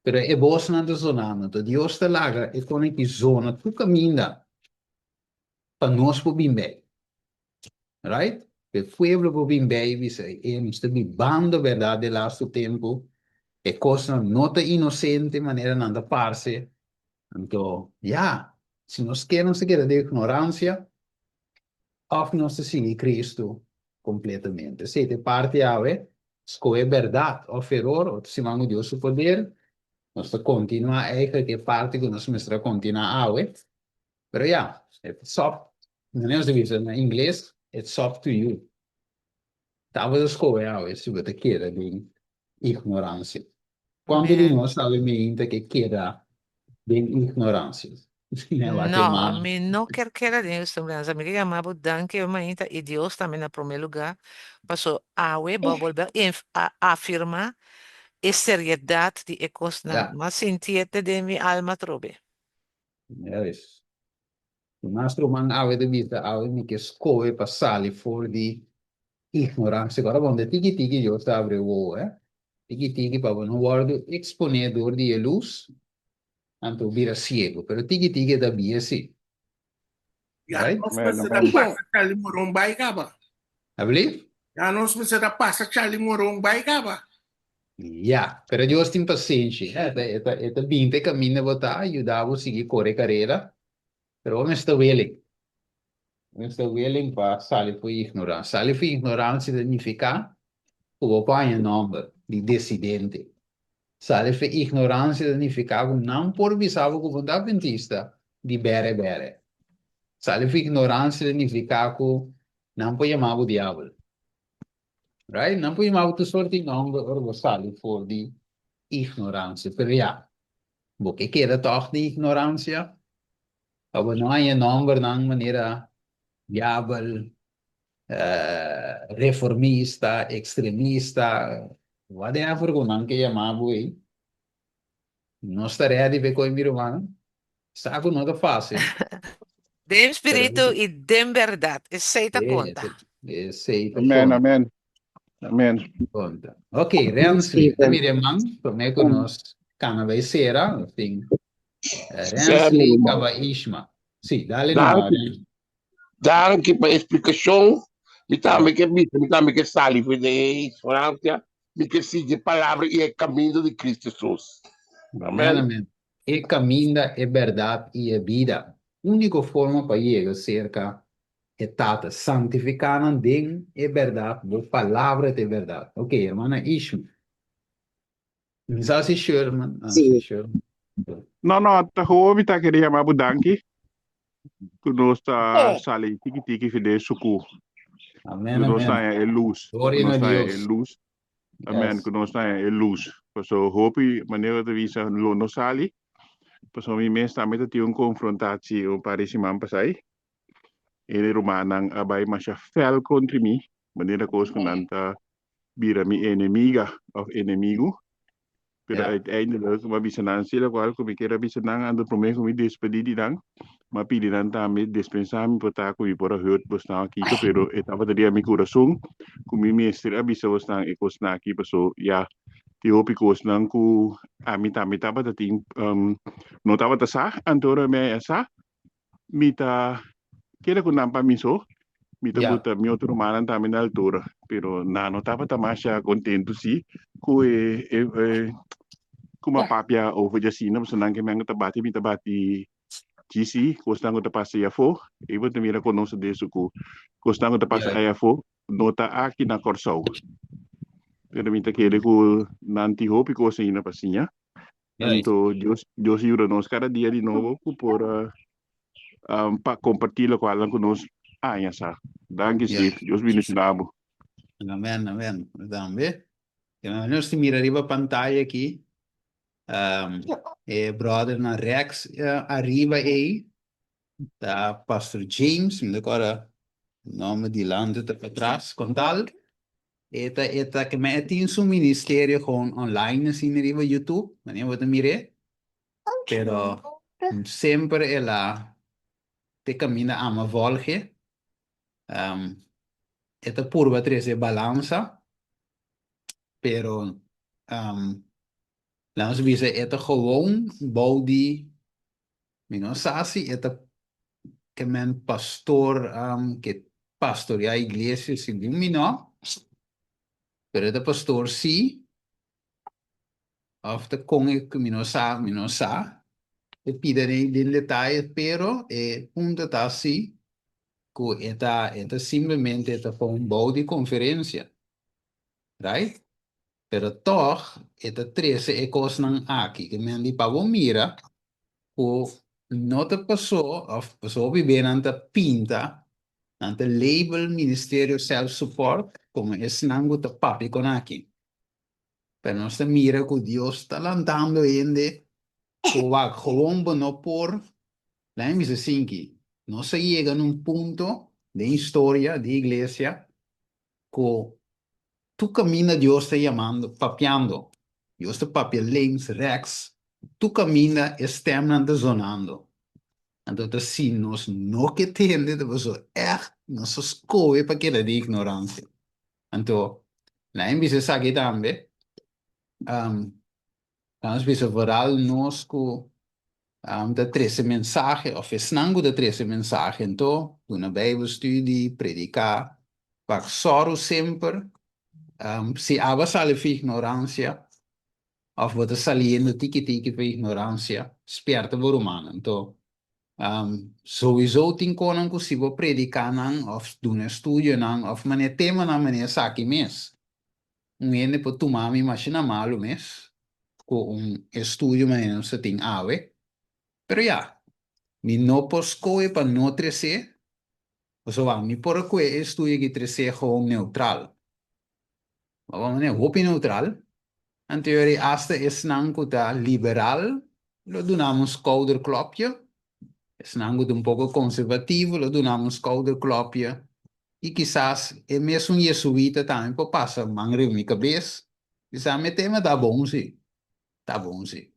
pero e bosnan ta zonando. Anto Dios ta laga e kon aki zona tur kaminda pa nos por bin bei. Right? Pa e pueblo por bin bei i bisa, e nos ta bibando bèrdat den lastu tempu, e kosnan no ta inosente manera nan ta parse. Anto, ya, si nos ke nos ta keda den ignoransia, Òf nos ta sigui Kristu kompletamente? Esei ta e parti awe, skohe bèrdat òf eror, otro siman ku Dios su poder, nos ta kontinuá eigentlik e parti ku nos mester a kontinuá awe. Pero ya, it's up, manera nos ta bisa na ingles, it's up to you. Tabata skohe awe si bo ta keda den ignoransia. Kuantu di Amen. nos sabe meinta ke keda den ignoransia? Wak e No, mano. mi no kier keda den ignoransia. Mi ke yama bo danki awe mainta i Dios tambe na prome lugar. Paso awe bo a bolbe a enf- a afirma e seriedad di e kosnan. Ya, Mi a sintié te den mi alma atrobe. ya ves. Mi mas ruman awe ta bisa awe mi ke skohe pa sali for di ignoransia. Ora bon de tiki tiki Dios ta abri wowo, eh. Tiki tiki pa bo no wòrdu eksponé dor di e lus, anto bira siego. Pero tiki tiki e ta bia si. Ya Right? nos Amen, mester ta amen. pasa Charlie Moron bai kaba. Alblief? Ya nos mester ta pasa Charlie Moron bai kaba. Ya, pero Dios tin pasenshi. E ta, e ta, e ta bin te kaminda bo ta, yuda bo sigui kore karera. Pero bo mester willing. Bo mester willing pa sali for ignoransia. Sali for ignoransia ta nifiká ku bo por haña nòmber di desidente. Sali for ignoransia ta nifiká ku nan por bisa bo ku bo ta adventista di bere bere. Sali for ignoransia ta nifiká ku nan por yama bo diabel. Right? Nan por yama bo tur sort di nòmber ora bo sali for di ignoransia. Pero ya, bo ke keda tòg den ignoransia? Pa bo no haña nòmbernan manera diabel, reformista, ekstremista, whatever ku nan ke yama bo ei. Nos ta ready p'e koe mi rumannan. Sa ku no ta fásil. Den Pero spiritu i den bèrdat, esei ta konta. Esei ta Amen, konta. amen. Amen. Konta. Ok, Rensley, ta mira e man, promé ku nos kana bai sera, nos tin Rensley kaba Ishma. Sí, dale nomás, Danki. Rensley. Danki pa e splikashon. Mi tambe ke bisa, mi tambe ke sali for di e ignoransia. Mi ke sigui e palabra i e kaminda di Kristu Hesus. Amen, Amen. amen. E kaminda, e bèrdat i e bida. Úniko forma pa yega serka e Tata. Santifiká nan den e bèrdat, bo palabra ta e bèrdat. Ok, hermana Ishma. Mi sa si Sherman, ah, si Sí. Sherman. No, no, ta gewoon mi ta kere yama bo danki ku nos ta sali tiki tiki fi den suku. Amen, Ku nos amen. haña e lus. Ku Gloria nos na haña e Dios. lus. Amen, Yes. ku nos haña e lus. Paso hopi manera ta bisa lo no sali. Paso mi mes tambe ta tin un konfrontatie un par di siman pasai. E rumannan a bai masha fel kontra mi, manera kos ku nan ta bira mi enemiga of enemigu. Pero Ja. uiteindelijk mi a bisa nan si lokual ku mi kier a bisa nan, anto promé ku mi despedí di nan, mi a pidi nan tambe dispensá mi por ta ku mi por a hurt bosnan akiko, pero e tabata den mi kurason ku mi mester a bisa bosnan e kosnan aki, paso ya tin hopi kosnan ku ami tambe tabata tin, no tabata sa, anto ora mi a sa, Mi ta keda ku nan pa mi so. Mi ta buta mi otro rumannan tambe na altura, pero nan no tabata masha kontentu si ku e e e ku mi a papia over di asina, pasobra nan ke men ta bati mi ta bati GC, kosnan ku ta pasa ei afó, i bo ta mira kon nos ta desu ku kosnan ku ta pasa ei afó no ta aki na Kòrsou. Pero mi ta kere ku nan tin hopi kos ainda pa siña. Anto Dios Dios yuda nos kada dia di nobo ku por um, pa kompartí lokualnan ku nos aña sa. Danki Steve, Dios bendishoná bo. Amen, amen. Tambe. Nos ta mira riba pantaya aki. Um, e brother na rechts uh, arriba ei. Ta Pastor James, mi ta kòrda nòmber dilanti ta patras, kontal. E ta e ta ke men e tin su ministerio gewoon online asina riba YouTube, wanneer bo ta mir'é. Pero semper el a te kaminda ama volg'e. Um, e ta purba trese balansa, pero um, laat nos bisa e ta gewoon bou di Mi no sa si e ta ke men pastor um, ke pastorea iglesia, segun mi no, pero e ta pastor si, of ta kon e, mi no sa, mi no sa, e pida den, den detaye, pero e punto ta si ku e ta, e ta simplemente e ta pa un bou di konferensia, right? Pero tòg e ta trese e kosnan aki, ke men di pa bo mira ku no ta pasó òf pasó hopi be nan ta pinta, nan ta label Ministerio Self Support komo esnan ku ta papia kon aki. Pero nos ta mira ku Dios ta lantando hende ku wak gewoon bo no por, laga mi bisa sinki, nos a yega na un punto den historia di iglesia ku Tur kaminda Dios ta yamando, papiando. Dios ta papia links, rechts, tur kaminda e stemnan ta zonando. Anto ta si nos no ke tende ta pasobra ègt nos a skohe pa keda den ignoransia. Anto, laga mi bisa esaki tambe, Laga nos bisa vooral nos ku ta trese mensahe òf esnan ku ta trese mensahe anto duna bijbelstudie, prediká, wak sòru semper si abo a sali for ignoransia òf bo ta saliendo tiki tiki for ignoransia spièrta bo rumannan. Anto souiso tin konan ku si bo prediká nan òf duna estudionan òf manera temanan manera esaki mes Un hende por tuma mi masha na malu mes ku un estudio manera nos ta tin awe, pero ya, mi no por skohe pa no tres'é, pasobra mi por a kohe e estudio aki tres'é gewoon neutral. Ma bo manera hopi neutral, anto yori asta esnan ku ta liberal lo duna mi un skouderklopje, esnan ku ta un poko konservativo lo duna mi un skouderklopje I kisas e mesun jesuita tambe por pasa man riba mi kabes, bisa mi tema ta bon si, ta bon si.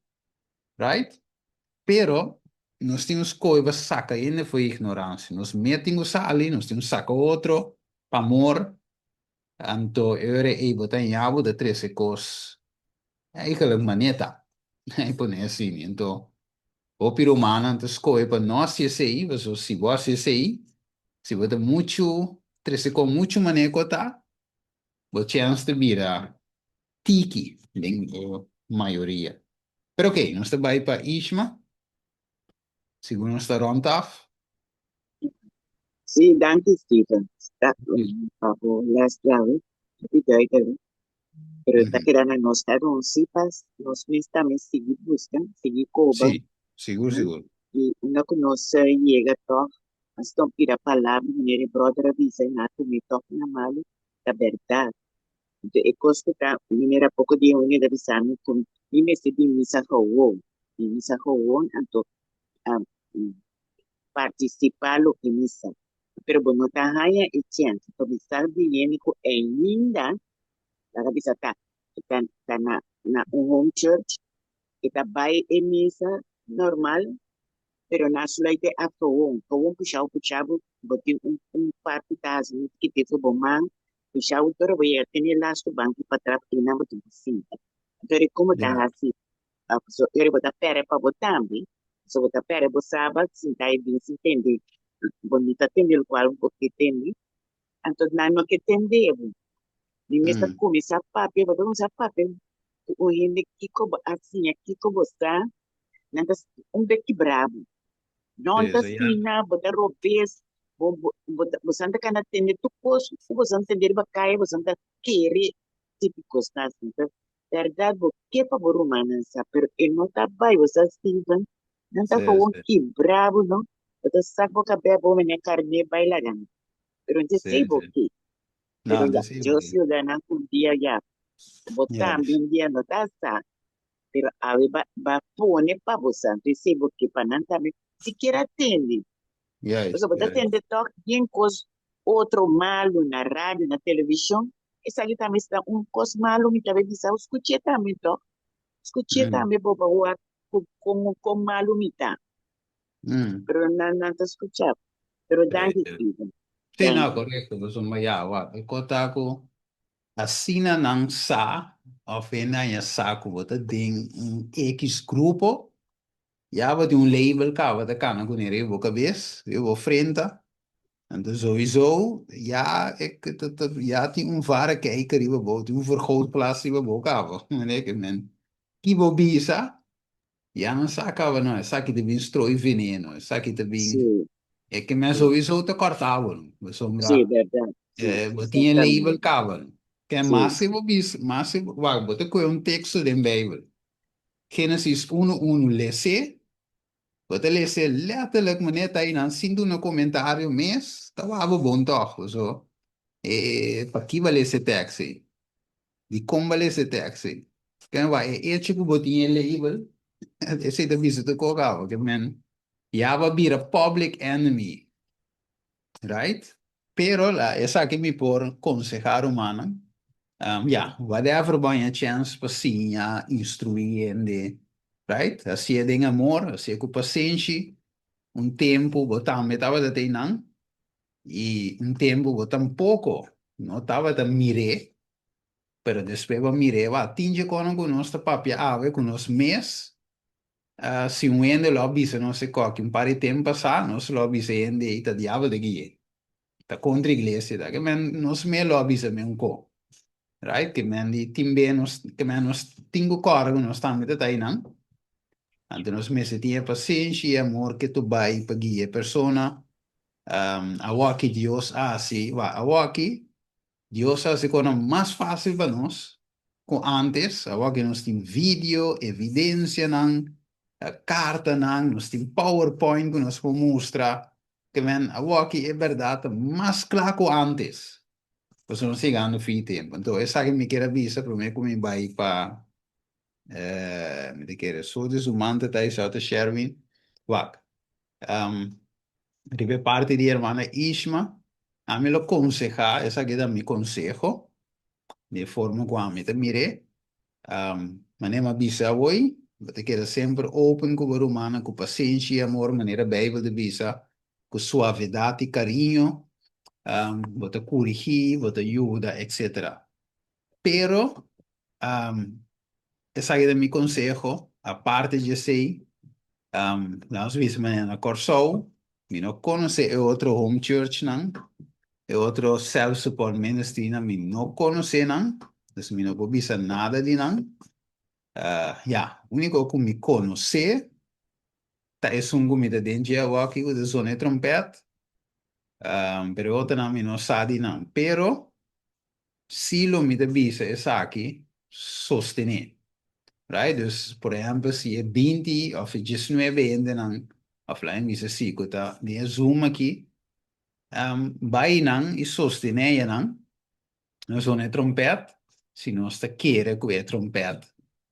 Right? Pero nos tin un skohe pa saka hende for ignoransia. Nos mes tin ku sali, nos tin ku saka otro pa amor, anto e ora ei bo ta ña bo ta trese kos eigenlijk maneta, e pone asina. Anto Hopi rumannan ta skohe pa no hasi esei, pasobra si bo hasi esei, si bo ta muchu trese kon muchu manera ku ta, bo chèns ta bira tiki den e mayoria. Pero oke, nos ta bai pa Ishma, segun nos ta rònt af. Sí, danki Steven. Ta pa bo les djawe, hopi duidelijk. Pero ta keda na nos cada un sí pa nos mes tambe sigui busca, sigui coba. Sí, sigur, sigur. Y unda cu nos yega toch, nos ta pida palabra, manera e brother a bisa, y nan a tuma e toch na malo, ta berdad. Enton e cos cu ta, manera poco dia un hende a bisa mi cu mi mester bin misa gewoon, bin misa gewoon, anto participa loke misa. Pero bo no ta haya e chens. Enton mi sa biniendo cu ainda Laga bisa ta e ta ta na na un home church, e ta bai e misa normal, pero nan a sluit e af gewoon. Gewoon pushau pucha bo, bo tin un un parti ta hasi un kite for bo man, pushau tur bo yega tene e lastu banki patras einan bo tin ku sinta. Anto eri komo ta hasi? So eri bo ta pere pa bo tambe, so bo ta pere bo sabat sinta e bin sin tende, bo no ta tende lokual bo ke tende. Anto nan no ke tende bo. Mi mes ta kuminsá papia, bo ta kuminsá papia ku un hende kiko bo a siña, kiko bo sa, nan ta un bek kibrá bo. No ta asina, bo ta robes, bo bo bo ta bo san ta kana tende tur kos ku bo san tende riba kaya, bo san ta kere tipo kosnan asina. Ta bèrdat bo ke pa bo rumannan sa, pero e no ta bai, bo sa Steven, nan ta gewoon kibra bo no, bo ta sak bo kabes bo mene karné bai laga nan. Pero no ta esei bo ke. Pero ya, Dios yuda nan un dia ya, bo tambe un dia no ta sa. Pero awe ba ba pone pa bo sa, anto esei bo ke pa nan tambe sikiera tende. Pasobra bo ta tende tòg bien kos otro malu na radio, na televishon, esaki tambe sta un kos malu mi ta bay bisa bo, skuch'é tambe tòg, skuch'é tambe bo pa wak kon kon malu mi ta. Pero nan nan ta skucha. Pero danki Steven. Sí, no, korekto, pasobra ya, wak, e kos ta ku Asina nan sa of hende haña sa ku bo ta den un X grupo, ya bo tin un label kaba ta kana kuné riba bo kabes, riba bo frenta. Anto souiso ya e ya tin un varekijker riba bo, tin un vergrootglas riba bo kaba. Manera ke men ki bo bisa Ya nan sa kaba no, esaki ta bin strooi veneno, esaki ta bin... Sí. E ke men sowieso ta kòrta bo, no? Pasobra Sí, bèrdat. Sí, bo tin e label eksaktamente. kaba, no? Ke Sí. mas si bo bisa, mas si bo, wak, bo ta kohe un teksto den Beibel, Génesis unu unu, les'é, bo ta les'é lètterlijk manera ta einan sin duna komentario mes, ta wak bo bon tòg, pasobra e paki bo a lesa e tèks ei? Dikon bo a lesa e tèks ei? Ken wak e echo ku bo tin e label, esei ta bisa tur kos awe, ke men ya bo a bira public enemy, right? Pero la esaki mi por konsehá rumannan, ya, whatever bo haña chèns pa siña, instruí hende, right? Hasié den amor, hasié ku pasenshi, un tempu bo tambe tabata ta einan, I un tempu bo tampoko no tabata mir'é, pero despues bo a mir'é. Wak, tin dje konan ku nos ta papia awe ku nos mes, si un hende lo a bisa nos e koki un par di tempu pasá, nos lo a bisa e hende ei ta diabel ta gui'é, ta kontra iglesia ta. Ke men nos mes lo a bisa men un ko, right? Ke men di tin be nos, ke men nos tin ku kòrda ku nos tambe ta ta einan. Anto nos mester tin e pasenshi i e amor ke tu bai pa guia e persona. Awoki Dios a hasi, wak, awoki Dios a hasi kosnan mas fásil pa nos ku ántes. Awoki nos tin video, evidensianan, kartanan, nos tin powerpoint ku nos por mustra. Ke men, awoki e bèrdat ta mas kla ku ántes. Pasobra nos ta yegando fin di tempu. Anto esaki mi kier a bisa promé ku mi bai pa, mi ta kere so di su manta ta esaki ta Sherwin. Wak, Riba e parti di hermana Ishma, ami lo konsehá, esaki ta mi konseho, di e forma ku ami ta mir'é, manera mi a bisa awoi, bo ta keda semper open ku bo rumannan, ku pasenshi i amor, manera Beibel ta bisa, ku suavedat i kariño, bo ta kurigí, bo ta yuda, etsetera. Pero, esaki ta mi konseho, aparte di esei, nos bisa manera na Kòrsou, mi no konosé e otro home churchnan, e otro self support ministrynan, mi no konosé nan, dus mi no por bisa nada di nan. Ya, úniko ku mi konosé ta esun ku mi ta den dje awor aki ku ta zona e trompèt, pero e otronan mi no sa di nan. Pero Si lo mi ta bisa esaki, sostené. Right? Dus, por ehèmpel, si e binti òf e diesnuebe hendenan, òf laga mi bisa si, ku ta den e Zoom aki, bai nan i sostené eyanan, nos zona e trompèt, si nos ta kere ku e trompèt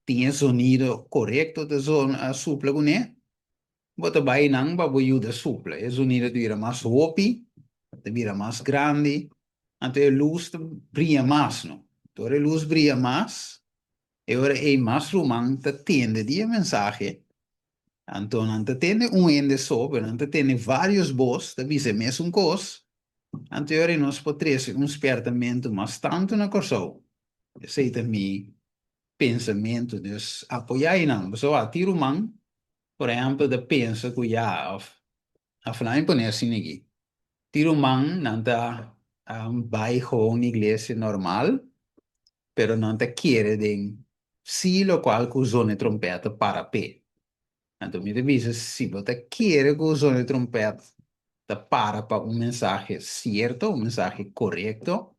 tin e zonido korekto ta zona, supla kuné, Bo ta bai nan pa bo yuda supla. E zonido ta bira mas hopi, ta bira mas grandi, anto e lus ta bria mas, no? Anto ora e lus bria mas, e ora ei mas ruman ta tende di e mensahe. Anto nan ta tende un hende so, pero nan ta tende varios bos ta bisa e mesun kos. Anto e ora ei nos por trese un spiertamentu mas tantu na Kòrsou. Esei ta mi pensamentu. Dus apoyá einan. Pasobra a tin ruman Por ehempel ta pensa ku ya of of nan mi pone asina aki, tin ruman nan ta. bai gewoon iglesia normal, pero nan ta kere den si lokual ku zona trompèt ta para p'e. Anto mi ta bisa si bo ta kere ku zona trompèt ta para pa un mensahe sierto, un mensahe korekto,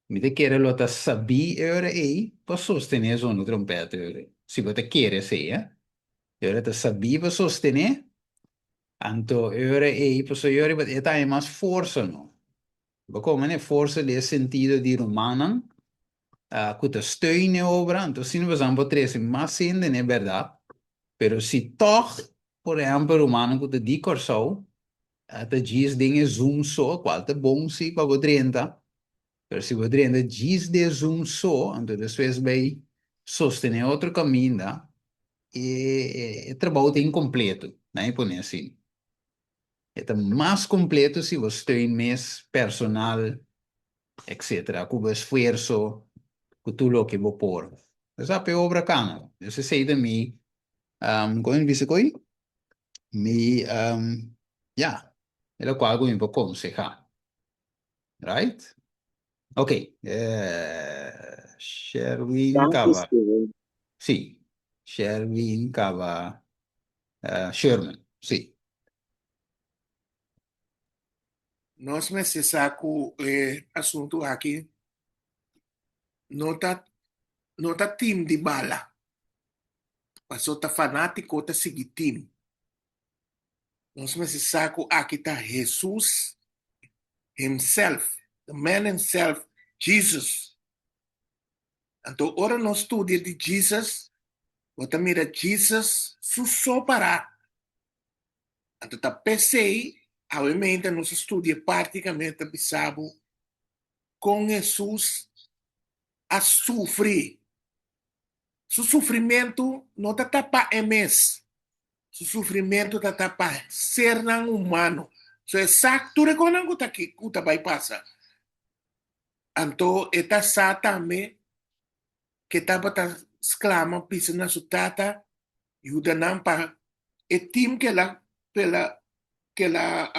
mi ta kere lo ta sabí e ora ei pa sostené zona trompèt e ora ei. Si bo ta kere esei, eh. E ora ta sabí pa sostené, anto e ora ei pasobra e ora ei e ta haña mas forsa no. Bo komo e forsa di e sentido di rumannan ku ta steun e obra, anto asina boso por trese mas hende na e bèrdat. Pero si tòg, por ehèmpel, rumannan ku ta di Kòrsou ta djis den e Zoom so, kual ta bon si pa bo drenta, pero si bo drenta djis den e Zoom so, anto despues bai sostené otro kaminda, e trabou ta inkompleto, nan e pone asina. E ta mas kompleto si bo steun mes personal etcetera, ku bo esfuerso, ku tur loke bo por. Esa pa e obra kana. Dus esei ta mi, kon mi bisa koe? Mi, ya, e lokual ku mi por konsehá. Right? Ok, Sherwin Danki, kaba. Steven. Sí, Sherwin kaba Sherman, sí. Nos mester sa ku e asuntu aki no ta no ta team di bala, paso ta fanátiko ta sigui team. Nos mester sa ku aki ta Hesus himself, the man himself, Jesus. Anto ora nos studia di Jesus, bo ta mira Jesus su so pará. Anto ta p'esei awe meinta nos a studia parti kaminda ta bisa bo kon Hesus a sufri. Su sufrimentu no ta ta pa e mes, su sufrimentu ta ta pa sernan humano. So e sa tur e konan ku ta ku ta bai pasa. Anto e ta sa tambe ke tabata sklama bisa na su Tata yuda nan pa e team ke la ke la ke la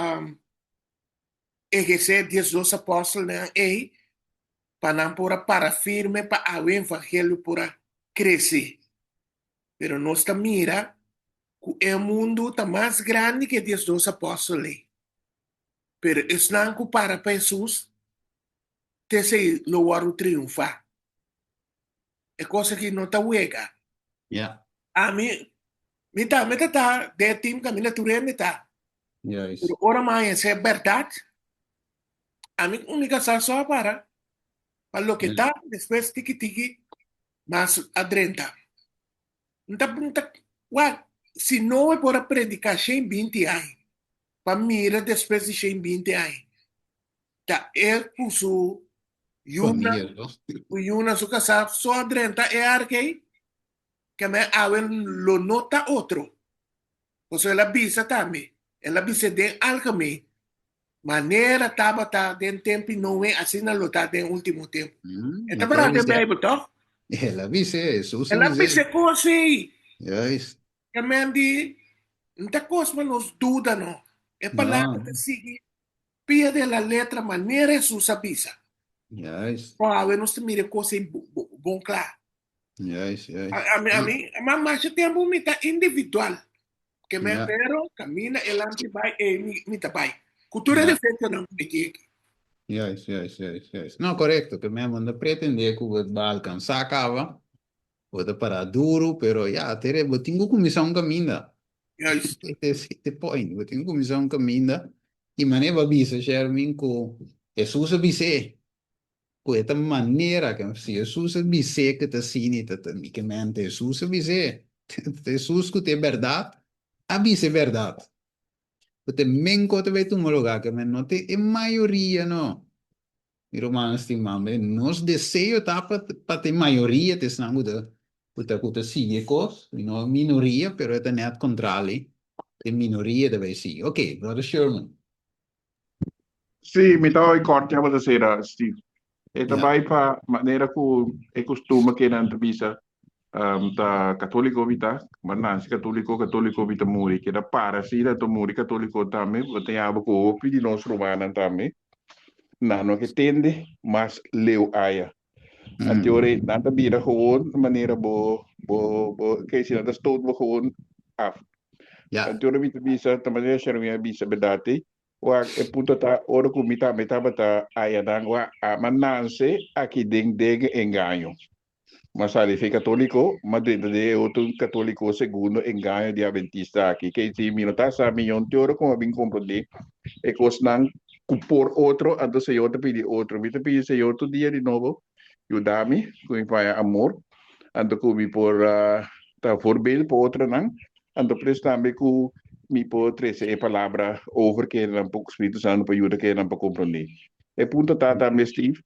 ehersé diesdos apòstelnan ei pa nan por a para firme pa awe evangelio por a krese. Pero nos ta mira ku e mundu ta mas grandi ke diesdos apòstel ei. Pero esnan ku para pa Hesus te esei lo wòrdu triunfá. E kos aki no ta wega. Ja. Ami, mi tambe ta ta den e team kaminda tur hende ta. Juist. Pero ora mi haña esei bèrdat, ami ku mi kasá so a para pa loke ta, despues tiki tiki mas a drenta. N ta, n ta, wak, si Noe por a prediká shen binti aña, pa mira despues di shen binti aña, Ta el ku su yunan, ku yunan su kasá so a drenta e arka ei, keme awe lo no ta otro. Pasobra el a bisa tambe, el a bis'é den algemeen, manera tabata den tempu di Noe, asina lo ta den último tempu. E ta pará den Beibel, tòg? El a bis'é, Hesus a El a bis'é. bis'é kos ei. Juist. Keme di, N ta kos pa nos duda no. E palabra ta sigui Pia de la letra manera Hesus a bisa. Juist. Por awe nos ta mira e kos ei bon kla. Juist, juist. Ami, ami, ma masha tempu mi ta individual. Ke me Ja. pero kaminda e lampi bai, ei mi, mi ta bai. Ku tur e Ja. defektonan ku mi tin aki. Juist, juist, juist, juist. No, korekto. Ke men bo no ta pretendé ku bo ta alkansá kaba. Bo ta pará duru, pero ya, tere, bo tin ku kuminsá un kaminda. Juist. Ese e point. Bo tin ku kuminsá un kaminda. I manera bo a bisa, Sherwin, ku Hesus a bis'é ku e ta manera ke si Hesus a bis'é ku ta asina i ta ta mi ke mente Hesus a bis'é. Hesus ku ta e bèrdat a bisa e bèrdat. Ku ta e men ku ta bai tuma lugá ke men no ta e mayoria no. Mi rumannan stimá, nos deseo ta pa pa ta e mayoria ta esnan ku ta ku ta ku ta sigui e kos, i no e minoria, pero e ta nèt kontrali, e minoria ta bai sigui. Oké, Brother Sherman. Sí, mi ta oi kòrt ya bo ta sera, Steve. E ta Ja. bai pa manera ku e kustumber ke nan ta bisa, ta katóliko mi ta, mi a nase katóliko, katóliko mi ta muri. Keda para asina, ta muri katóliko tambe, bo ta yama ku hopi di nos rumannan tambe. Nan no ke tende mas leu aya. Anto ora nan ta bira gewoon manera bo bo bo ke si nan ta stoot bo gewoon af. Anto ora mi ta bisa ta manera Sherwin a bisa berdat ei. Wak e punto ta ora ku mi tambe tabata aya nan wak ama nanse aki den den engaño. M'a sali fe katoliko, m'a drenta den e otro katoliko segundo engaño di adventista aki. Ke si mi no ta sa miyon te ora ku m'a bin komprondé e kosnan ku por otro, anto Señor ta pidi otro. Mi ta pidi Señor tur dia di nobo yuda mi ku mi faya amor, anto ku mi por ta voorbeeld pa otronan, anto pres tambe ku mi por trese e palabra over ke nan por ku Spiritu Santo por yuda ke nan por komprondé. E punto ta tambe Steve,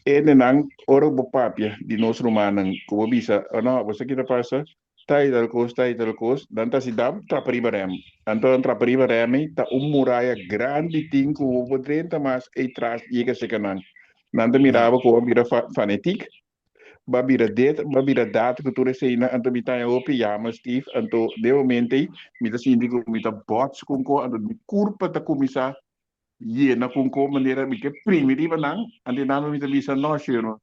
Hendenan, ora bo papia di nos rumannan ku bo bisa, Oh no, bo sa ki ta pasa? Ta i tal kos, ta i tal kos, nan ta hasi dam, trapa riba rèm. Anto nan trapa riba rèm ei, ta un muraya grandi tin ku bo por drenta mas ei tras yega seka nan. Nan ta mira bo ku bo a bira fanetik, bo a bira dit, bo a bira dat ku tur eseinan. Anto mi ta haña hopi yama, Steve. Anto den momento ei mi ta sinti ku mi ta bòts ku un kos, anto mi kurpa ta kuminsá yena ku un ko manera mi ke primi riba nan, anto nan mi ta bisa no shero,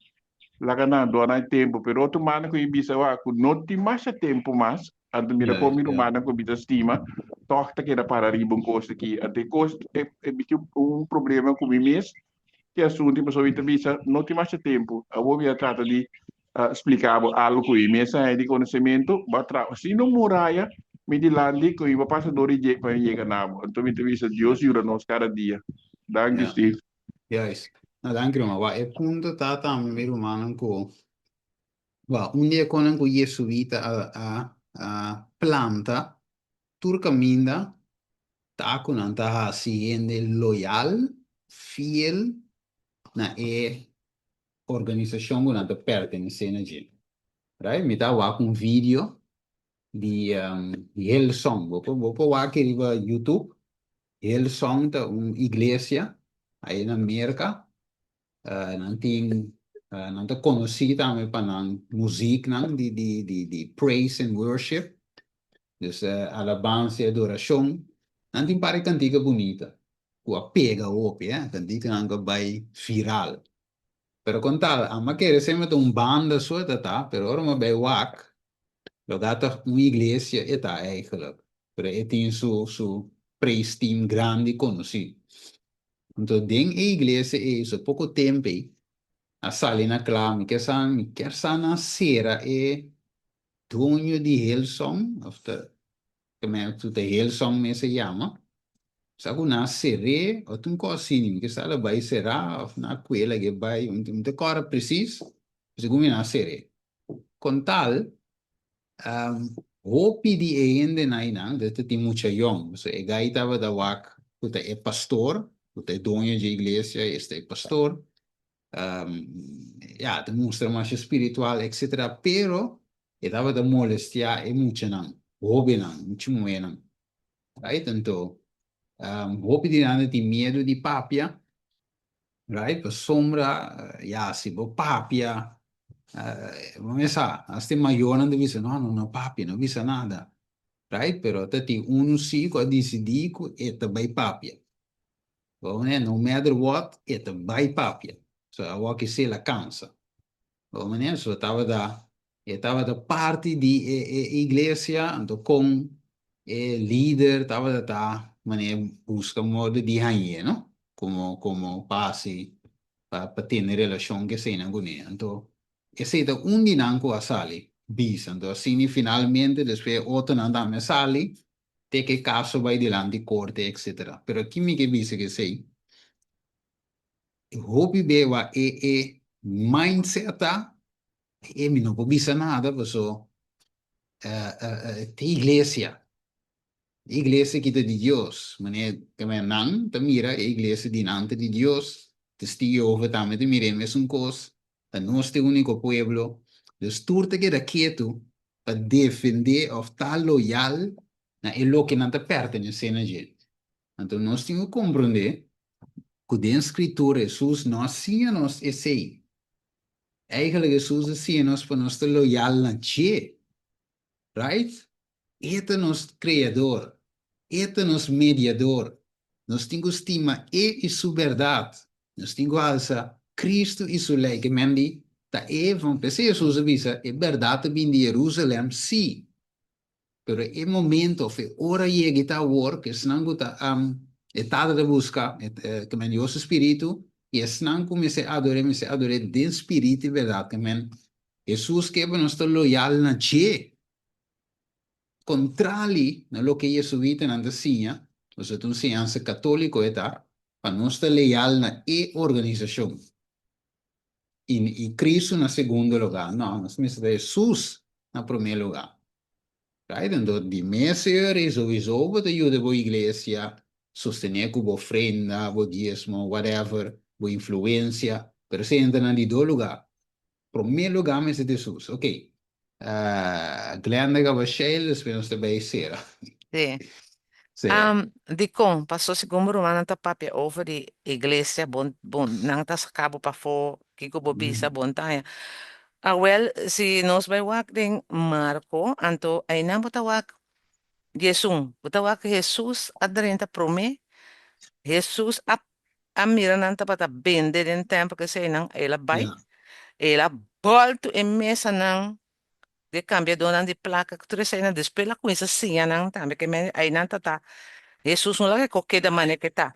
laga nan duna nan e tempu, pero otro manda ku mi bisa wak ku no tin masha tempu mas, anto mira kon mi rumannan ku mi ta stima tòg ta keda para riba un kos aki, anto e kos e mi tin un problema ku mi mes ki asuntu pasobra mi ta bisa no tin masha tempu, awor mi a trata di splika bo algu ku mi mes a haña di konosementu, bo a traha asina un muraya mi dilanti ku mi bo pasa dor di dje pa mi yega na bo. Anto mi ta bisa Dios yuda nos kada dia. Danki Steve. Juist. No, danki ruman. Wak, e punto ta tambe mi rumannan ku wak, un di e konan ku Jesuita a a a planta tur kaminda ta ku nan ta hasi hende loyal, fiel na e organisashon ku nan ta pertenesé na dje. Right? Mi ta wak un video di Hillsong. Bo por bo por wak riba YouTube. Hillsong ta un iglesia ahí na Merka. Nan tin nan ta konosí tambe pa nan muziknan di di di di praise and worship. Dus alabansa i adorashon. Nan tin par di kantika bunita ku a pega hopi, eh, kantikanan ku a bai viral. Pero kon tal, amo a kere semper ta un banda so e ta ta, pero ora mi a bai wak, loke ta un iglesia e ta eigenlijk. Pero e tin su su praise team grandi konosí. Anto den e iglesia ei so poko tempu ei a sali na kla, mi ke sa, mi kier sa nan sera e doño di Hillsong, of ta Ku ta Hillsong mes e yama. Sa ku nan a ser'é òf tin un kos asina, mi ke sa el a bai será òf nan a kue lag'é bai, mi ta kòrda presis, segun mi nan a ser'é. Kon tal, hopi di e hendenan einan, ta tin mucha yòn, pasobra e gai tabata wak ku ta e pastor, ku ta e doño dje iglesia, esta e pastor, ya, ta mustra masha spiritual etcetera, pero e tabata molestia e muchanan, hobennan, mucha muhénan, right? Anto, hopi di nan ta tin miedu di papia, right? Pasobra, ya, si bo papia, bo mes sa, hasta e mayornan ta bisa, no, no, no papia, no bisa nada, right? Pero ta tin unu si ku a disidí ku e ta bai papia. Bo manera, no matter what, e ta bai papia. So awor ki si el a cansa. Bo manera, so tabata, e tabata parti di e e iglesia, anto con e lider tabata ta manera busca modo di hañ'é, no? Como como pa haci, pa pa tene relacion cu eseinan cune. Anto esei ta un di nan cu a sali bisa. Anto asina finalmente despues e otronan tambe a sali te ke kaso bai dilanti korte etcetera. Pero ki mi ke bisa ke esei, hopi be wak e e mindset ta, e mi no por bisa nada paso te iglesia, e iglesia ki ta di Dios, manera ke nan ta mira e iglesia dinante di Dios, Testigo Jehova tambe ta mira e mesun kos, ta nos ta e úniko pueblo, dus tur ta keda ketu pa defendé òf ta loyal na e loke nan ta pertenesé na dje. Anto nos tin ku komprondé ku den Skritura Hesus no a siña nos esei. Eigentlik Hesus a siña nos pa nos ta loyal na dje. Right? E ta nos Kreador. E ta nos Mediador. Nos tin ku stima E i Su bèrdat. Nos tin ku alsa Kristu i su lei, ke men di ta e van. P'esei Hesus a bisa, e bèrdat ta bini di Jerusalèm, sí, pero e momento òf e ora yega i ta awor ku esnan ku ta e Tata ta buska, ke men Dios su Spiritu, i esnan ku mester ador'é, mester ador'é den spiritu i bèrdat, ke men Hesus ke pa nos ta loyal na dje. Kontrali na loke jesuitanan ta siña, pasobra ta un siñansa katóliko e ta, pa nos ta leal na e organisashon i i Kristu na segundo lugá. No, nos mester ta Hesus na promé lugá. Right? Anto di mes señor ei souiso bo ta yuda bo iglesia sostené ku bo ofrenda, bo diesmo, whatever, bo influensia, pero esei entra na di dos lugá. Promé lugá mester ta Hesus. Ok. Glenda kaba Sheila, despues nos ta bai sera. Sí. Sí. Dikon? Paso segun bo rumannan ta papia over di iglesia, bon, bon, nan ta saka bo pafó, kiko bo bisa, bon ta haña. Awel, si nos bai wak den Marko, anto einan bo ta wak 11, bo ta wak Hesus a drenta promé, Hesus a a mira nan tabata bende den tempel keseinan, el a bai, el a bòltu e mesanan di e kambiadónan di plaka ku tur eseinan, despues el a kuminsá siña nan tambe ke men einan ta ta Hesus no laga ku keda manera ke ta.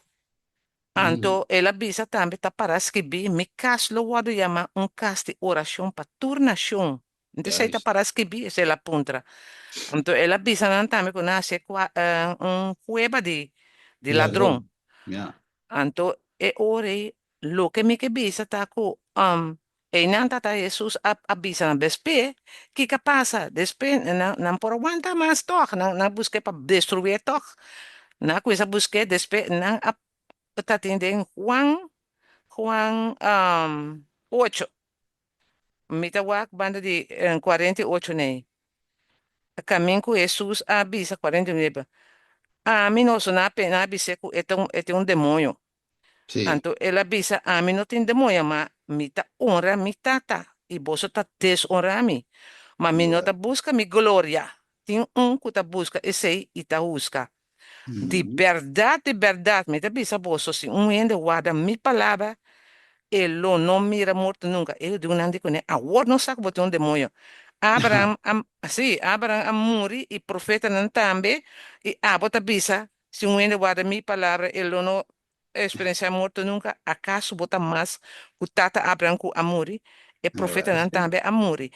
Anto el a bisa tambe ta pará skibí, Mi kas lo wòrdu yamá un kas di orashon pa tur nashon. Anto esei ta pará skibí, esei el a puntra. Anto el a bisa nan tambe ku nan hasié un kueba di ladron. Anto e ora ei loke mi ke bisa ta ku einan tata Hesus a bisa nan despe kiko a pasa? Despe nan por a wanta mas tòg, nan a busk'é pa destruié tòg. Nan a kuminsá busk'é despe nan a ta tin den Juan, Juan ocho. Mi ta wak banda di 48 nei. Kamin ku Hesus a bisa 49, Ami no so na pena a bis'é ku e ta un e tin un demoño. Sí. Anto el a bisa, Ami no tin demoño, ma mi ta honra mi Tata, i boso ta deshonra mi. Ma mi no ta buska mi gloria, tin un ku ta buska esei i ta husga. Di bèrdat, di bèrdat, mi ta bisa boso, si un hende warda mi palabra, e lo no mira morto nunka. E hudiunan di kuné, Awor nos sa ku bo tin un demoño. Abraham a, sí, Abraham a muri i profetanan tambe, i abo ta bisa, Si un hende warda mi palabra, e lo no eksperensiá morto nunka. Akaso bo ta mas ku tata Abraham ku a muri? E profetanan tambe a muri.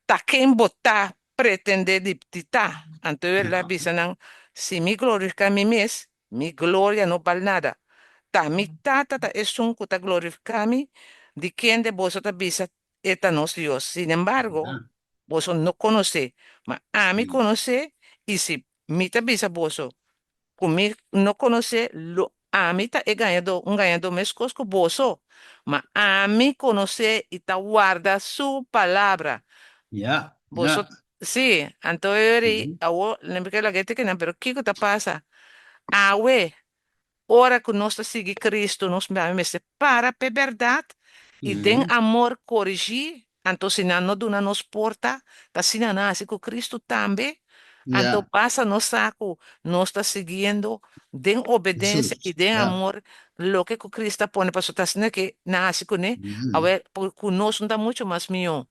Ta ken bo ta pretendé di di ta. Anto el a bisa nan, Si mi glorifiká mi mes, mi gloria no bal nada. Ta mi Tata ta esun ku ta glorifiká mi, di kende boso ta bisa e ta nos Dios. Sinembargo, boso no konos'é, ma ami konos'é, i si mi ta bisa boso ku mi no konosé, lo ami ta e gañadó, un gañadó meskos ku boso, ma ami konosé i ta warda su palabra. Ya, Boso, ya. sí, anto e ora ei, awor, mi ke laga e tekenan, pero kiko ta pasa? Awe, Ora ku nos ta sigui Kristu, nos tambe mester para p'e bèrdat i den amor korigí. Anto si nan no duna nos porta, ta asina nan hasi ku Kristu tambe. Anto basta nos sa ku nos ta siguiendo den obedensia i den amor loke ku Kristu a pone, pasobra ta asina ke nan hasi kuné. Awe, ku nos no ta muchu mas mihó.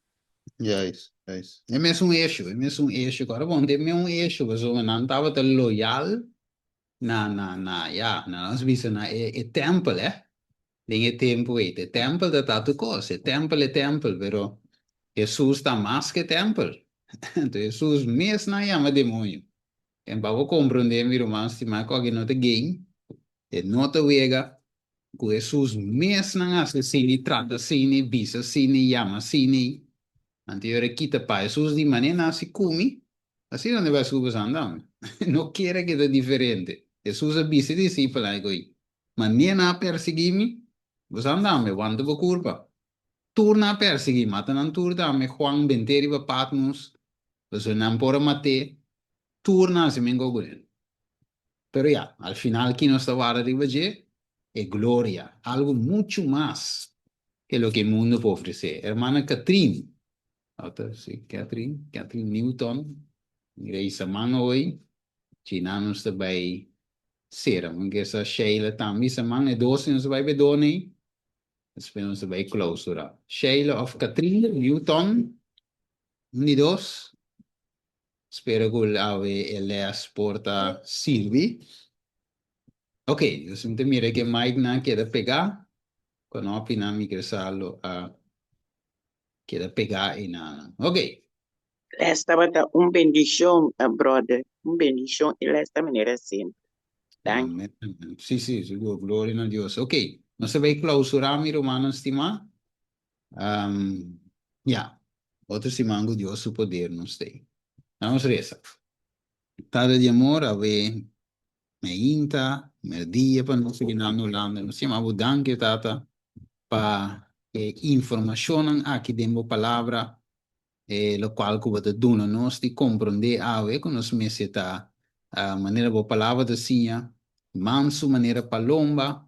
Juist, juist. E mesun eshu, e mesun eshu. Ku ora bon ta e mesun eshu, pasobra nan tabata loyal Na na na ya na nos bisa na e e tempel eh den e tempu ei e tempel ta ta tur kos e tempel e tempel pero Hesus ta mas ke tempel anto Hesus mes nan yama demoño en pa bo komprende mi ruman stima ku no ta game e no ta wega ku Hesus mes nan hasi asini trata asini bisa asini yama asini anto e ora e kita pa Hesus di manera nan hasi ku mi Asina nan bai subi sandam. No kere keda diferente. Hesus a bisa e disipelnan ku, Manera nan a persiguí mi, bo sa andambe, wanta bo kurpa. Tur nan a persiguí, mata nan tur tambe. Juan bent'é riba Patmos, pasobra nan por a mat'é. Tur nan hasi men koko den. Pero ya, al final ki nos ta warda riba dje? E gloria, algu muchu mas ke loke e mundu por ofresé. Hermana Catherine Ota si Catherine, Catherine Newton, mira isa man hoy, china nos ta bay cera, man ke sa Sheila tambe isa man, e dos nos ta bay bedone. Despues nos ta bai clausura. Sheila of Katrina Newton, un di dos. Spero ku awe e les por ta sirbi. Ok, dus mi ta mira ke mic nan keda pegá. Konopi nan mi kere sa lo a keda pegá einan. Ok. Les tabata un bendishon, brother. Un bendishon e les ta manera semper. Danki. Amen. Sí, sí, sigur. Gloria na Dios. Ok, nos ta bai klausurá, mi rumannan stimá. Um, ya, otro siman ku Dios su poder nos ta ei. Nos resa. Tata di amor, awe meinta, merdia pa nos bina na Hulanda. Nos yama bo danki, Tata, pa e informashonnan aki den bo palabra, e lokual ku bo ta duna nos di komprondé awe ku nos mester ta manera bo palabra ta siña, mansu manera palomba,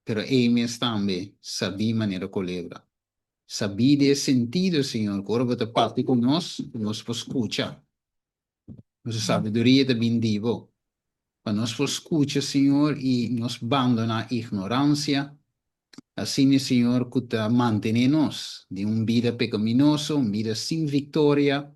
pero ei mes tambe sabí manera kolebra. Sabí den e sentido, Señor, ku ora bo ta papia ku nos, nos por skucha. Nos sabiduria ta bin di bo. Pa nos por skucha, Señor, i nos bandoná ignoransia, asina, Señor, ku ta mantené nos den un bida pekaminoso, un bida sin viktoria,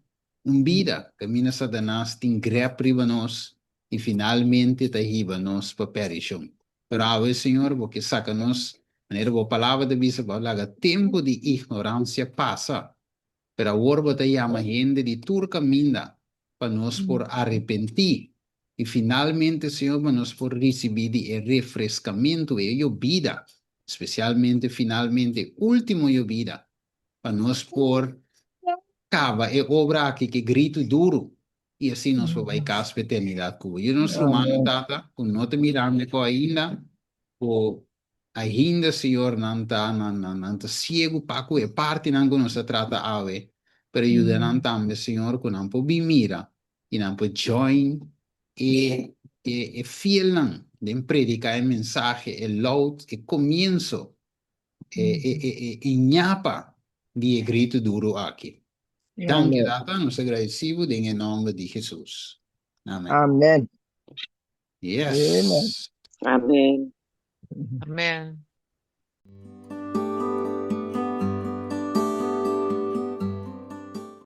un bida kaminda Satanas tin grep riba nos i finalmente ta hiba nos pa perishon. Pero awe, Señor, bo ke saka nos, manera bo palabra ta bisa, bo a laga tempu di ignoransia pasa, pero awor bo ta yama hende di tur kaminda pa nos por arepentí i finalmente, Señor, pa nos por risibí di e refreskamentu, e yobida, spesialmente finalmente e último yobida, pa nos por kaba e obra aki ku e gritu duru i asina nos por bai kas pa eternidat ku bo. Yuda nos rumannan, Tata, ku no ta mirando ku ainda, ku ainda, Señor, nan ta, nan, nan, nan ta siegu pa ku e partinan ku nos ta trata awe, pero yuda nan tambe, Señor, ku nan por bin mira i nan por join e, e, e fielnan den prediká e mensahe, e loud, e komienso, e, e, e, e, e ñapa di e gritu duru aki. Danki, Amen. Tata, nos ta gradisí bo den e nòmber di Hesus. Amen. Amen. Yes. Amen. Amen. Amen.